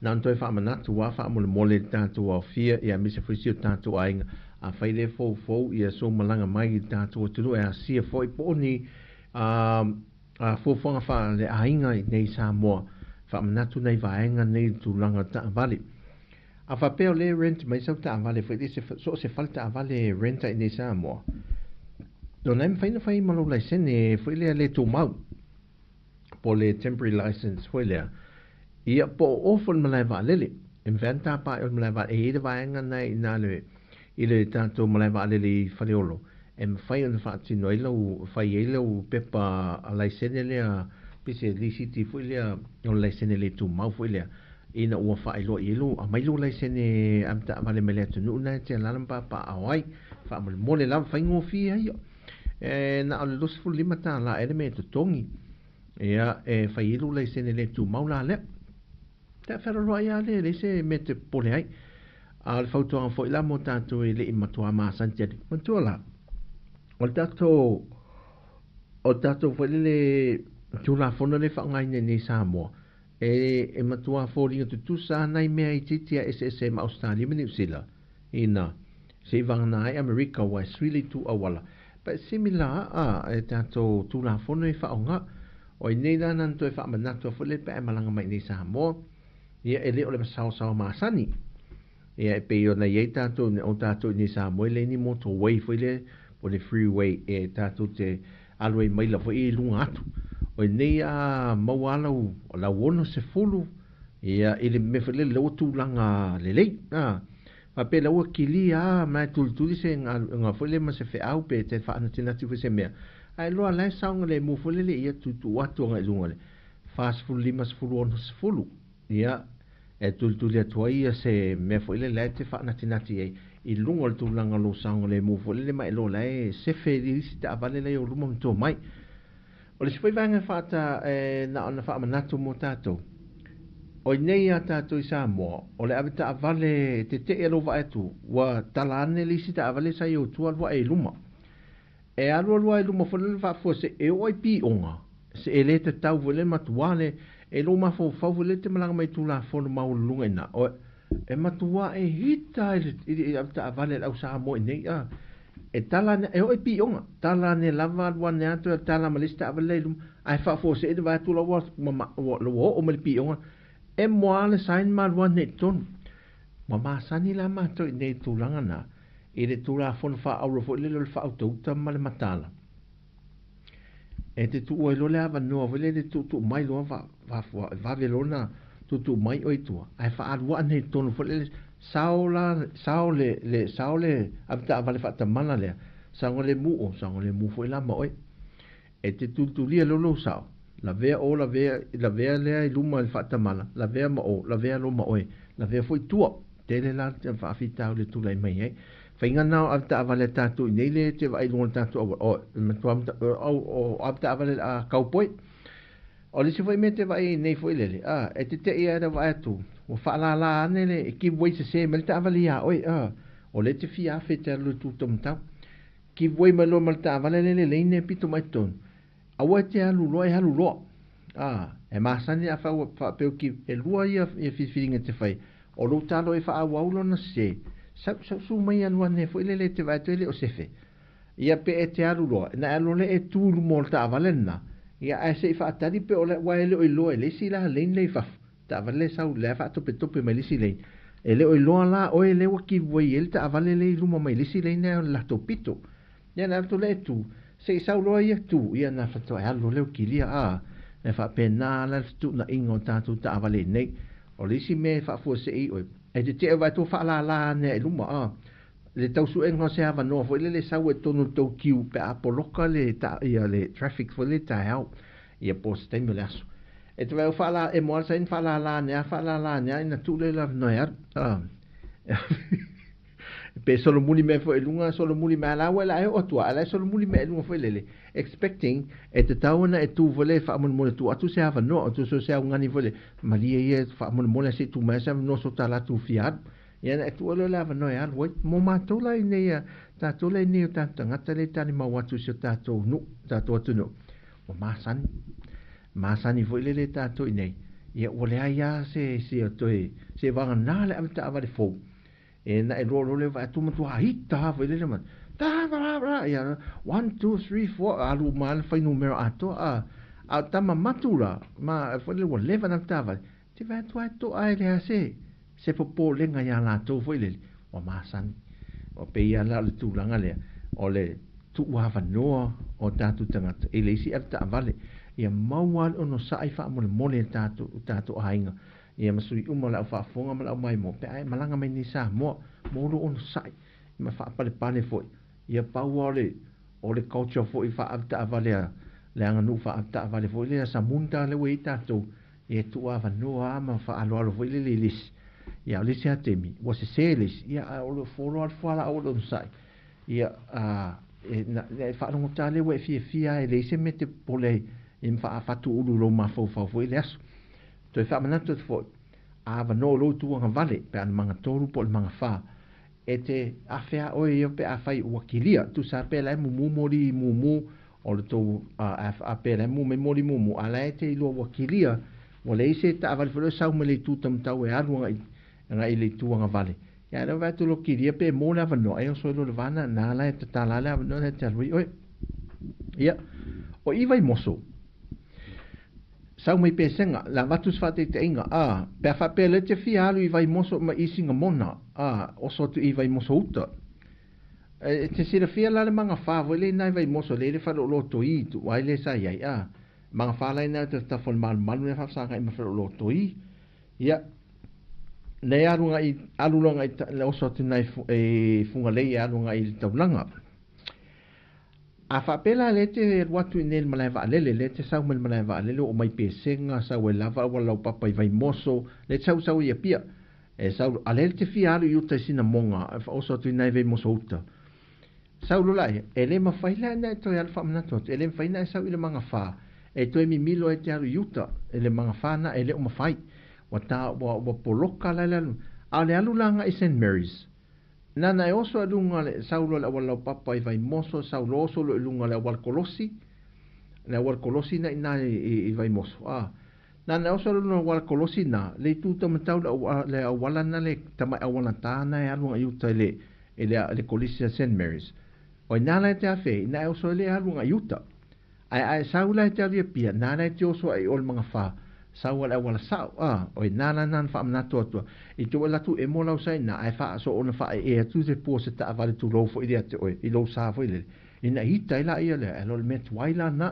B: Na ona toe faamanatu lava faamolemole i le tatou aofia ia aemaise foi si o tatou aiga afai le foufou ia sou malaga mai i le tatou atunuu e asia foi po o ni fuafuaga faale-aiga i nei Samoa faamanatu nai vaega nei i le tulaga taavale. A faapea o lea e rent mai sau taavale foi lea so o se fale taavale e rent ai nei Samoa, o lena e mafai ona fai ma lou laisene foi lea le tumau po o le temporary license foi lea, ia po o off o le malae vaalele. E mafai lava ona tapa i o le malae vaalele, e i ai le vaega lena i ina i le tatou malae vaalele i Faleolo, e mafai ona faatino ai lau, fai ai lau pepa laisene lea, pe se lisiti foi lea o le laisene le tumau foi lea, ina ua faailoa i ai lou, aumai lou laisene avetaavale mai le atunuu lena e te alaala ma papaaao ai. Faamolemole lava, faigofie ai ia. E na o le $25 ea le mea e totogi, ia, e fai ai lou laisene le tumau la lea. Te fealoloai lava lea, e leai se mea e te popole ai. A o le fautuaga foi la mo tatou e le i matua masani tele, manatua la, o le tatou, o le tatou foi lele Tulafono lea e faaaogaina i nei Samoa, e, e matua foliga tutusa lava nai mea itiiti a eseese ma Ausetalia ma Niu Sila. Ina, se i vagana ai Amerika ua e sui le itu auala. But similar a e tatou Tulafono e faaaoga. O i nei la na toe faamanatu a foi le pe a e malaga mai i nei Samoa, ia e le o le masaosao masani. Ia e pei ona i ai tatou o tatou i nei Samoa e leai ni motorway foi lea po o ni freeway e tatou te alu ai maila foi i luga atu. O i nei a maua a lau lau 60 ia i le mea foi lele lea ua tulaga lelei. A faapea la ua kilia a ma e tulituli se galuega foi lea ma se feau pe te faanatinati foi se mea. Ae loa la e saogalemu foi lele ia tuutuu atu agai i luga le 45 16 10. Ia, e tulituli atu ai ia se mea foi lele la e te faanatinati ai i luga o le tulaga o lou saogalemu foi lele ma e iloa la e sefe i isi taavale la i ou luma ma tua mai. O le isi foi vaega e faata e na ona faamanatu mo tatou, o i nei iā tatou i Samoa, o le ave taavale e tetee lou vaai atu, ua tala ane le isi taavale sa i ou tua alu ae i luma. E alualu lava i luma foi lele faafuasei e oo ai pioga, se e le tatau foi lele matua le e lou mafaufau foi lele te malaga mai i Tulafono maualuluga i ina. O, e matua e hita i le, i le ave taavale a le au Samoa i nei, a. E tala ane, e oo i pioga, tala ane lava alu ane lava toe tala ma le isi taavale la i luma, ae faafuasei le vaai atu la ua, ua, ua oo mai le pioga, emo lava le sign ma alu ane i totonu. Ua masani la matou i nei tulaga na, i le Tulafono faaaulo foi lele o le faautauta ma le mataala. E te tuua ai loa le avanoa foi lele tuutuu mai loa va, va, va, vave loa ona tuutuu mai oe i tua, ae faaaluaa nei i totonu foi lele, sao la, sao le, le, sao le avetaavale faatamala lea, saogalemu o, saogalemu foi la ma oe. E te tulitulia loa lou sao, lavea o, lavea, lavea lea i luma i le faatamala, lavea ma o, lavea loa ma oe, lavea foi i tua. Tele la te faafitauli e tulai mai ai. Faiga na o avetaavale a tatou i nei le te vaai i luga o le tatou auala, o, e matua o, o avetaavale a kaupoi. O le isi foi mea te vaai ai nei foi lele, a, e teteʻi lava i lau vaai atu, ua faalala ane le, e give way sesē mai le taavale iā oe, a, o lea e te fia afe e te alu i le tūtaumatau. Give way mai loa ma le taavale lele leine e pito mai totonu. Aua e te alu loa, e alu loa. A, e masani a fai ua faapea ki, e lua ia, ia filifiliga e te fai. O lou talo e faaauau lona sese, sau, sau su mai alu ane foi lele e te vaai atu e le o sefe. Ia pe e te alu loa, na e alu loa e tu i luma o le taavale lena, ia ae se i faatali pe o le, ua e le o iloa e le isi la lane lea i fafo. Taavale lea e sau lea faatopetope mai le isi lane. E le o iloa la oe lea ua give way ai le taavale lea i luma mai le isi lane lea o le latou pito. Ia na alu atu lea e tu, se i sau loa ia tu, ia na faatoa e alu loa lea o kilia, a, e faapena la le fetuunaiga o tatou taavale nei. O le isi mea e faafuasei oe, e te tea vaai atu ua faalala ane ai i luma, a, le tau suega o se avanoa foi lele e sau ai i totonu o le tou queue pe a poloka le ta, ia le traffic foi lele taeao, ia po o se taimi o le aso. E te vaai ua faala, e moa le saini faalala ane a, faalala ane a, ina tuu lea i le avanoa e alu, a. Pe solomuli mai foi i luga, solomuli mai la ua la e oo atu a la e solomuli mai i luga foi lele, expecting e tatau ona e tu foi le faamolemole tuu atu se avanoa o tu so se augani foi le malie ia faamolemole se tu mai se avanoa so ta latou fia alu. Ia na e tuu ai loa le avanoa e alu ai. Mo matou la i nei a tatou la i nei o tatou tagata lea e talimau atu i si o tatou nuu, tatou atunuu, ua masani. Masani foi lele tatou i nei, ia ua leai lava se se o toe se vagana le ave taavale fou. E na e loa loa le vaai atu matua ita lava foi lele ma ta ta ta ia one two three four alu uma lava le fuainumera atoa a a o tama matu la ma foi lele ua leva ona taavale te vaai atu lava e to'a e leai se se popolega iā latou foi lele ua masani. Ua pei lava la o le tulaga lea o le tuuavanoa o tatou tagata i le isi avetaavale ia maua lava le onosai faamolemole e tatou tatou aiga Ia ma sui uma o le au faafofoga ma le au maimoa pe a e malaga mai nei Samoa mo lou onosai ma faapalepale foi. Ia pau lava o le o le culture foi faaavetaavale a le aganuu faaavetaavale foi lea Samunda lea ua i ai tatou, ia e tuuavanoa lava ma faaaloalo foi lele i le isi. Ia a o le isi lava taimi ua sese le isi, ia ae o le folo lava le fualaau o le onosai. Ia a e na e faalogotā lea ua e fiafia lava e leai se mea e te popole ai ia ma faafatuulu i lou mafaufau foi i le aso. Toe faamanatu atu foi, a avanoa o lou itu agavale, pe a na magatolu po o le magafā, e te afe a oe ia pe afai ua kilia, tusa pe la e mumu moli mumu o le tou a, a pe la e mumu mai moli mumu, a la e te iloa ua kilia, ua leai se taavale foi lea o sau mai le itu taumatau e alu agai, agai i le itu agavale. Ia, lea ua vaai atu i lou kilia pe mo le avanoa, e oso ai loa i le va na la e tatala le avanoa lea e te alu ai oe. Ia, o i Vaimoso, sau mai Pesega, le avatu se faataitaiga, a, pe a faapea lea e te fia alu i Vaimoso ma i Singamona, a, oso atu i Vaimoso uta. E te silafia la le magafa foi lea i nai Vaimoso lea i le faleoloto i tuai lea sa i ai, a, magafa la i nai o tafatafa o le malumalu lea faafesagai ma faleoloto i. Ia, nei alu agai, alu loa agai i, oso atu nai e Fugalei e alu agai i le taulaga. A faapea la lea e te alu atu i inei i le malae vaalele, lea e te sau mai le malae vaalele oo mai Pesega, sau ai lava auala laupapa i Vaimoso, lea e te sau sau i Apia. E sau, a lea e te fia alu i uta i Sinamoga, e oso atu i nai Vaimoso uta. Sau loa laia, e le mafai la ona e toe alu faamanatu atu, e le mafai ona e sau i le magafa, e toe mimilo ai e te alu i uta, i le magafa na e le o mafai. Ua ta, ua, ua poloka la le alu. A o le alu la agai i Saint Mary's, Nana e oso i luga le sau loa le auala laupapa i Vaimoso, sau loa oso loa i luga le auala kolosi, le auala kolosi na ina i, i Vaimoso. A, nana e oso i luga le auala kolosi na, le itu taumatau le, le auala na le tamai auala tā na e alu i uta i le, i le, le kolisi a St. Mary's. O ina la e te afe, ina e oso i le alu i uta. Ae a e sau la e te alu i Apia, nāna e te oso ai i o le magafa, sau a le auala sao, a, o i nāna nāna faamanatu atu a, i te oe latu emo lau sa ina, ae faa so ona faa e atu se pua se taavale tulou foi lea te oe, i lou sa foi lele. Ina ita ai la ia lea, ae lo le mea tuai la na.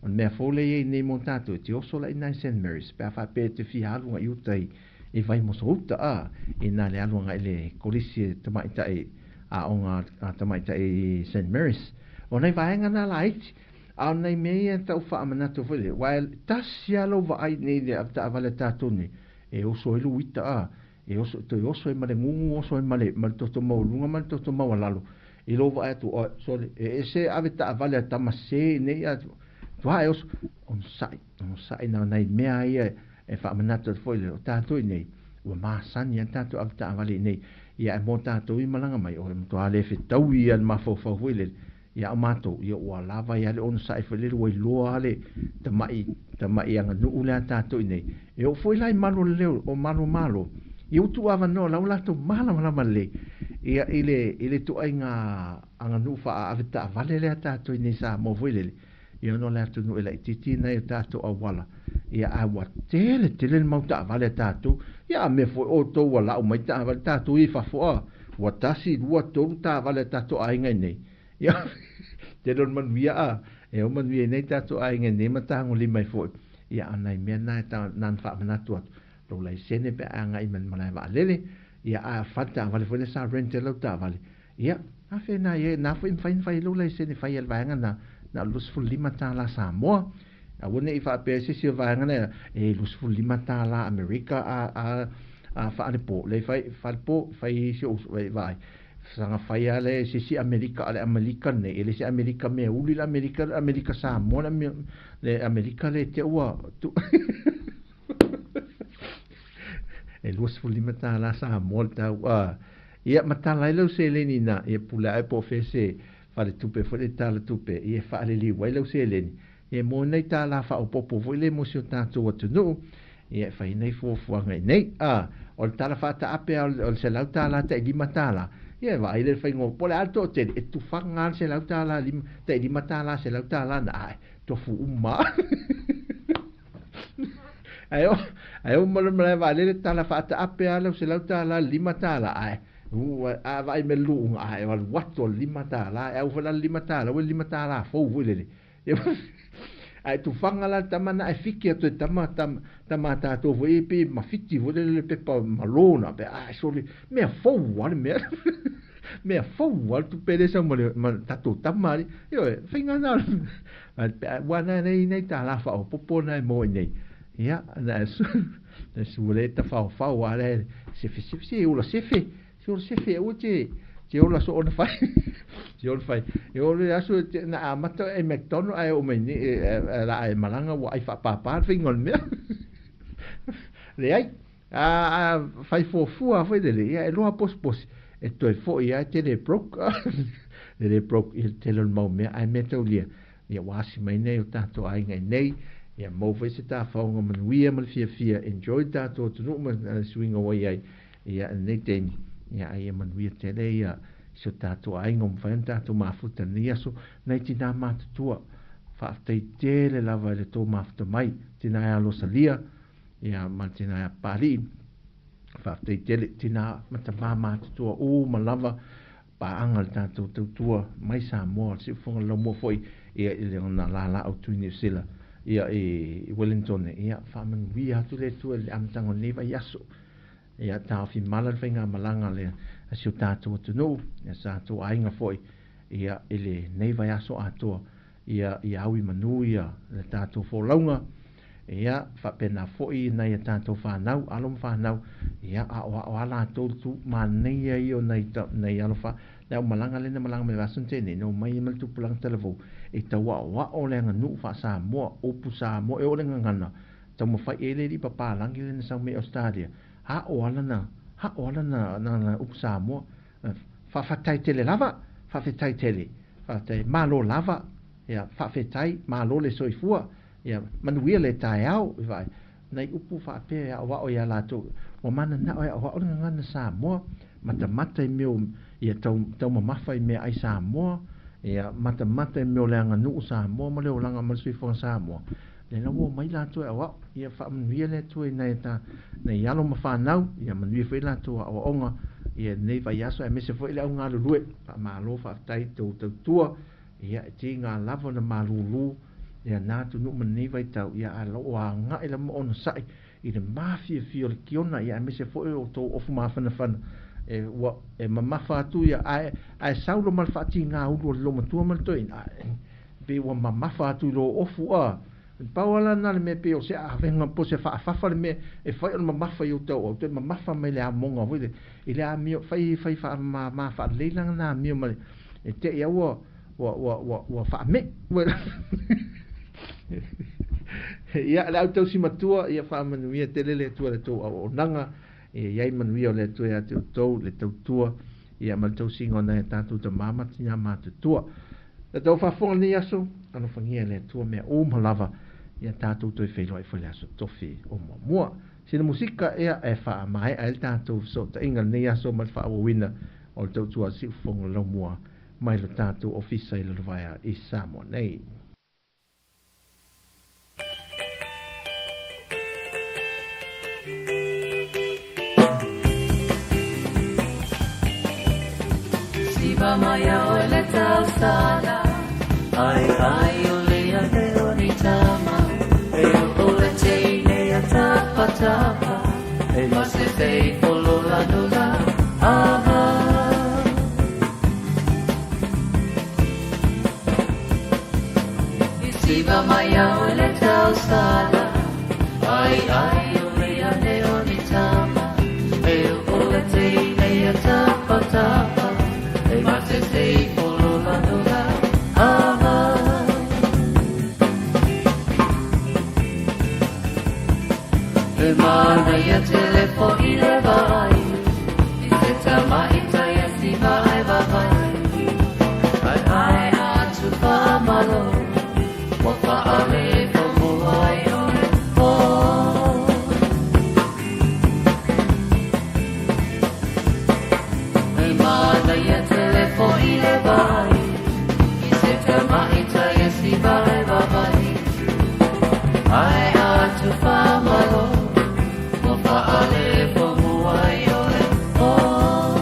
B: O le mea fou lea i ai nei mo tātou, e te oso la ina i St. Mary's, pe a faapea e te fia alu agai i uta i, i Vaimoso uta, a, ina le alu agai i le kolisi e tamaitai aoga a tamaitai i St. Mary's. O nai vaega na laiti, a o nai mea ia e tau faamanatu foi lea, aua e tasi lava lou vaai nei i le avetaavale a tatou nei, e oso ai lou ita, a, e oso, toe oso ai ma le gugu, oso ai ma le, ma le toto maualuga ma le toto maualalo, i lou vaai atu, oi, sole, e ese avetaavale a tama sē nei, a, tua'a e oso, onosai, onosai na o nai mea ia e faamanatu atu foi lea, o tatou i nei, ua masani lava tatou avetaavale i nei, ia ae mo tatou i malaga mai, o le matua le fetaui ia le mafaufau foi lele, ia a o matou, ia ua lava ai lava le onosai foi lele, ua iloa lava le tamai, tamai aganuu lea a tatou i nei. E oo foi la i malu o le leo, o malu o Malo, ia ua tuuavanoa, la ua latou malamalama lelei, ia i le, i le ituaiga aganuu faa-avetaavale lea a tatou i nei i Samoa foi lele, Ia ona o le atunuu e laitiiti nai o tatou auala, ia ae ua tele tele le mau taavale a tatou. Ia a mea foi outou ua lau mai taavale tatou ia i fafo a, ua tasi, lua, tolu taavale a tatou aiga i nei. Ia tele o le manuia a, e o manuia ai nei tatou aiga i nei ma tagolima ai foi. Ia a o nai mea na e ta, na na faamanatu atu, lou laisene pe a agai mai le malae vaalele, ia a fale taavale foi lea sa rent e lau taavale, Ia, a fea na ia, na foi mafai ona fai ai lou laisene fai a le vaega na, na o le $25 Samoa. Aua ne i faapea se isi o vaega na, e $25 Amerika a, a, a faalepo, le fai, faalepo, fai i si ou uso, e vaai. Saga fai lava lea e se isi Amerika, a le Amerika lenei, e le se Amerika mea uli le Amerika, le Amerika Samoa le, le Amerika lea te ua tu e $25 Samoa le tau, a, Ia, ma tala ai lau seleni ina ia pule ae po o fea se faletupe foi le tala tupe ia e faaliliu ai lau seleni ia mo nei tālā faaopoopo foi lea mo si o tatou atunuu ia e fai ai nei fuafuaga i nei. A, o le tala faataape a o le $100 tai $5 ia e vaai lea i le faiga o po o le a le toatele e tufaga lava le $100 lima tai $5 $100 na ae tofu uma lava. Ae o, ae o ma le malae vaalele tala faataape lava lau $100 le $5 ae ua a vaai mai le luuga ae alu atu o le $5 e au foi la le $5 ua le $5 fou foi lele. Ae tufaga la le tama na ae fiki atu e tama tama tama a tatou foi e pei ma fiti foi lele le pepa malo na pe ae sole mea fou lava le mea. Mea fou lava le tupe lea e sau ma le ma le tatou tama alii. Ioe, faiga na ua na nei nei tālā faaopoopo na e maua i nei. Ia, na e su, na su le tafaofao a le sefe sefe se ola sefe, se ola sefe aua te te ola so ona fai. Se ola fai. E o le aso te na amata e McDonald ae oo mai nei e la e malaga ua ai faapāpā le faiga o le mea. Leai. A fai fuafua foi lele, ia e loa posiposi, e toe foi lava e te le broke. E le broke i le tele o le mau mea, ae mea taulia, ia ua asi mai nei o tatou aiga i nei, ia mau foi se tafaoga manuia ma le fiafia, enjoy tatou atunuu ma le suiga ua i ai, ia i lenei taimi. Ia, a ia manuia tele ia si o tatou aiga ua mafai ona tatou mafuta i lenei aso. Nai tinā matutua, faafetai tele lava i le tou mafuta mai, tinā ia Losalia, ia ma le tinā ia Papalii. Faafetai tele, tinā ma tamā matutua uma lava paaga le tatou tautua mai Samoa, le siufofoga o le laumua foi ia i lona lala autu i Niu Sila, ia i Wellington, ia faamanuia atu le Atua i le amataga o lenei vaiaso. Ia taofi mala le faigamalaga le a si o tatou atunuu, ia sa tatou aiga foi, ia i lenei vaiaso atoa, ia ia aui manu ia le tatou folauga, ia faapena foi nai a tatou fanau, alo ma fanau, ia aoao a latou le tu manaia ia o nai nai alo fa le au malaga lea na malaga mai le vaiaso na tea nei, na omai ai ma le tupulaga talavou e tau aoao le aganuu faa-Samoa, upu Samoa e oo le gagana Taumafai i ai le alii papalagi lea na sau mai Australia, hao ala na, hao ala na, na, na upu Samoa. Faafetai tele lava, faafetai tele, faafetai, malo lava, ia, faafetai, malo le soifua, ia, manuia le taeao, i vaai. Nai upu faapea e aoao iā latou, ua mananao e aoao le gagana Samoa, matamata i mea o, ia tau, taumamafa i meaai Samoa, ia, matamata i mea o le aganuu Samoa ma le olaga ma le soifuaga Samoa. Lea la ua omai latou e aoao, ia faamanuia le Atua i nai ata, nai alo ma fanau, ia manuia foi latou aoaoga ia lenei vaiaso aemaise foi le au galulue. Faamalo faafetai i tou tautua, ia e tiga lava ona malulu ia na atunuu ma lenei vaitau, ia ae lo o agai lava ma onosai i le mafiafia o le kiona, ia aemaise foi o tou ofu mafanafana e ua e mamafa atu ia ae ae saulo ma le faatiga ulu o le loomatua ma le toeaina, ae pei ua mamafa atu i lou ofu a. Pau lava lena le mea pei o se avega po o se faafafa le mea e fai o le mamafa i ou tauau toe mamafa mai le amoga foi le i le amio fai fai faamama faalelei la lena amio ma le e te i a ua ua ua ua ua faamei ia le au tausi matua ia faamanuia tele le Atua i le tou auaunaga ia i ai manuia o le Atua ia te outou le tautua ia ma le tausiga o nai a tatou tama ma tina matutua. Le tou faafofoga i lenei aso, alofagia e le Atua mea uma lava ia tatou toe feiloai foi i le aso tofi o muamua. Sina musika ea e faamaea ai le tatou fesootaiga i lenei aso ma le faaauauina o le tautua a Siufofoga Laumua mai lo tatou ofisa i Lalovaea i Samoa nei.
A: Siva mai a oe le tausala Ai ai o le ane o ni tama E o le teine a tapa tapa E ma se fei folola nola Aha. I siva mai au i le tausala Ai ai o le ane o ni tama E o le teine a tapa tapa E mate te i polola nola Aha. E manaia tele po i le vai I te tama i tai e siva ai vavai Ai ai atu whaamalo Ua whaale whamua ai oe Oh. E manaia tele po i le vai I te tama i tai e siva ai vavai Ai atu whaamalo Ua whaale whamua ai oe Oh.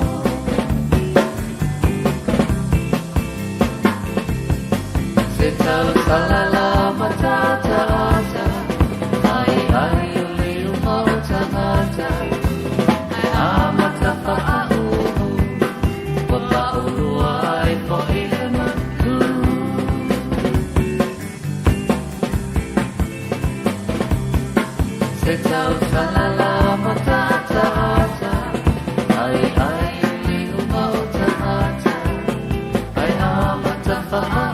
A: Se tau salala matata ata Ai ai o le uma o tangata Ai a matafa a uhu Ua paulua ai foi le matu Se tau salala matata ata Ai ai o le uma o tangata Ai a matafa a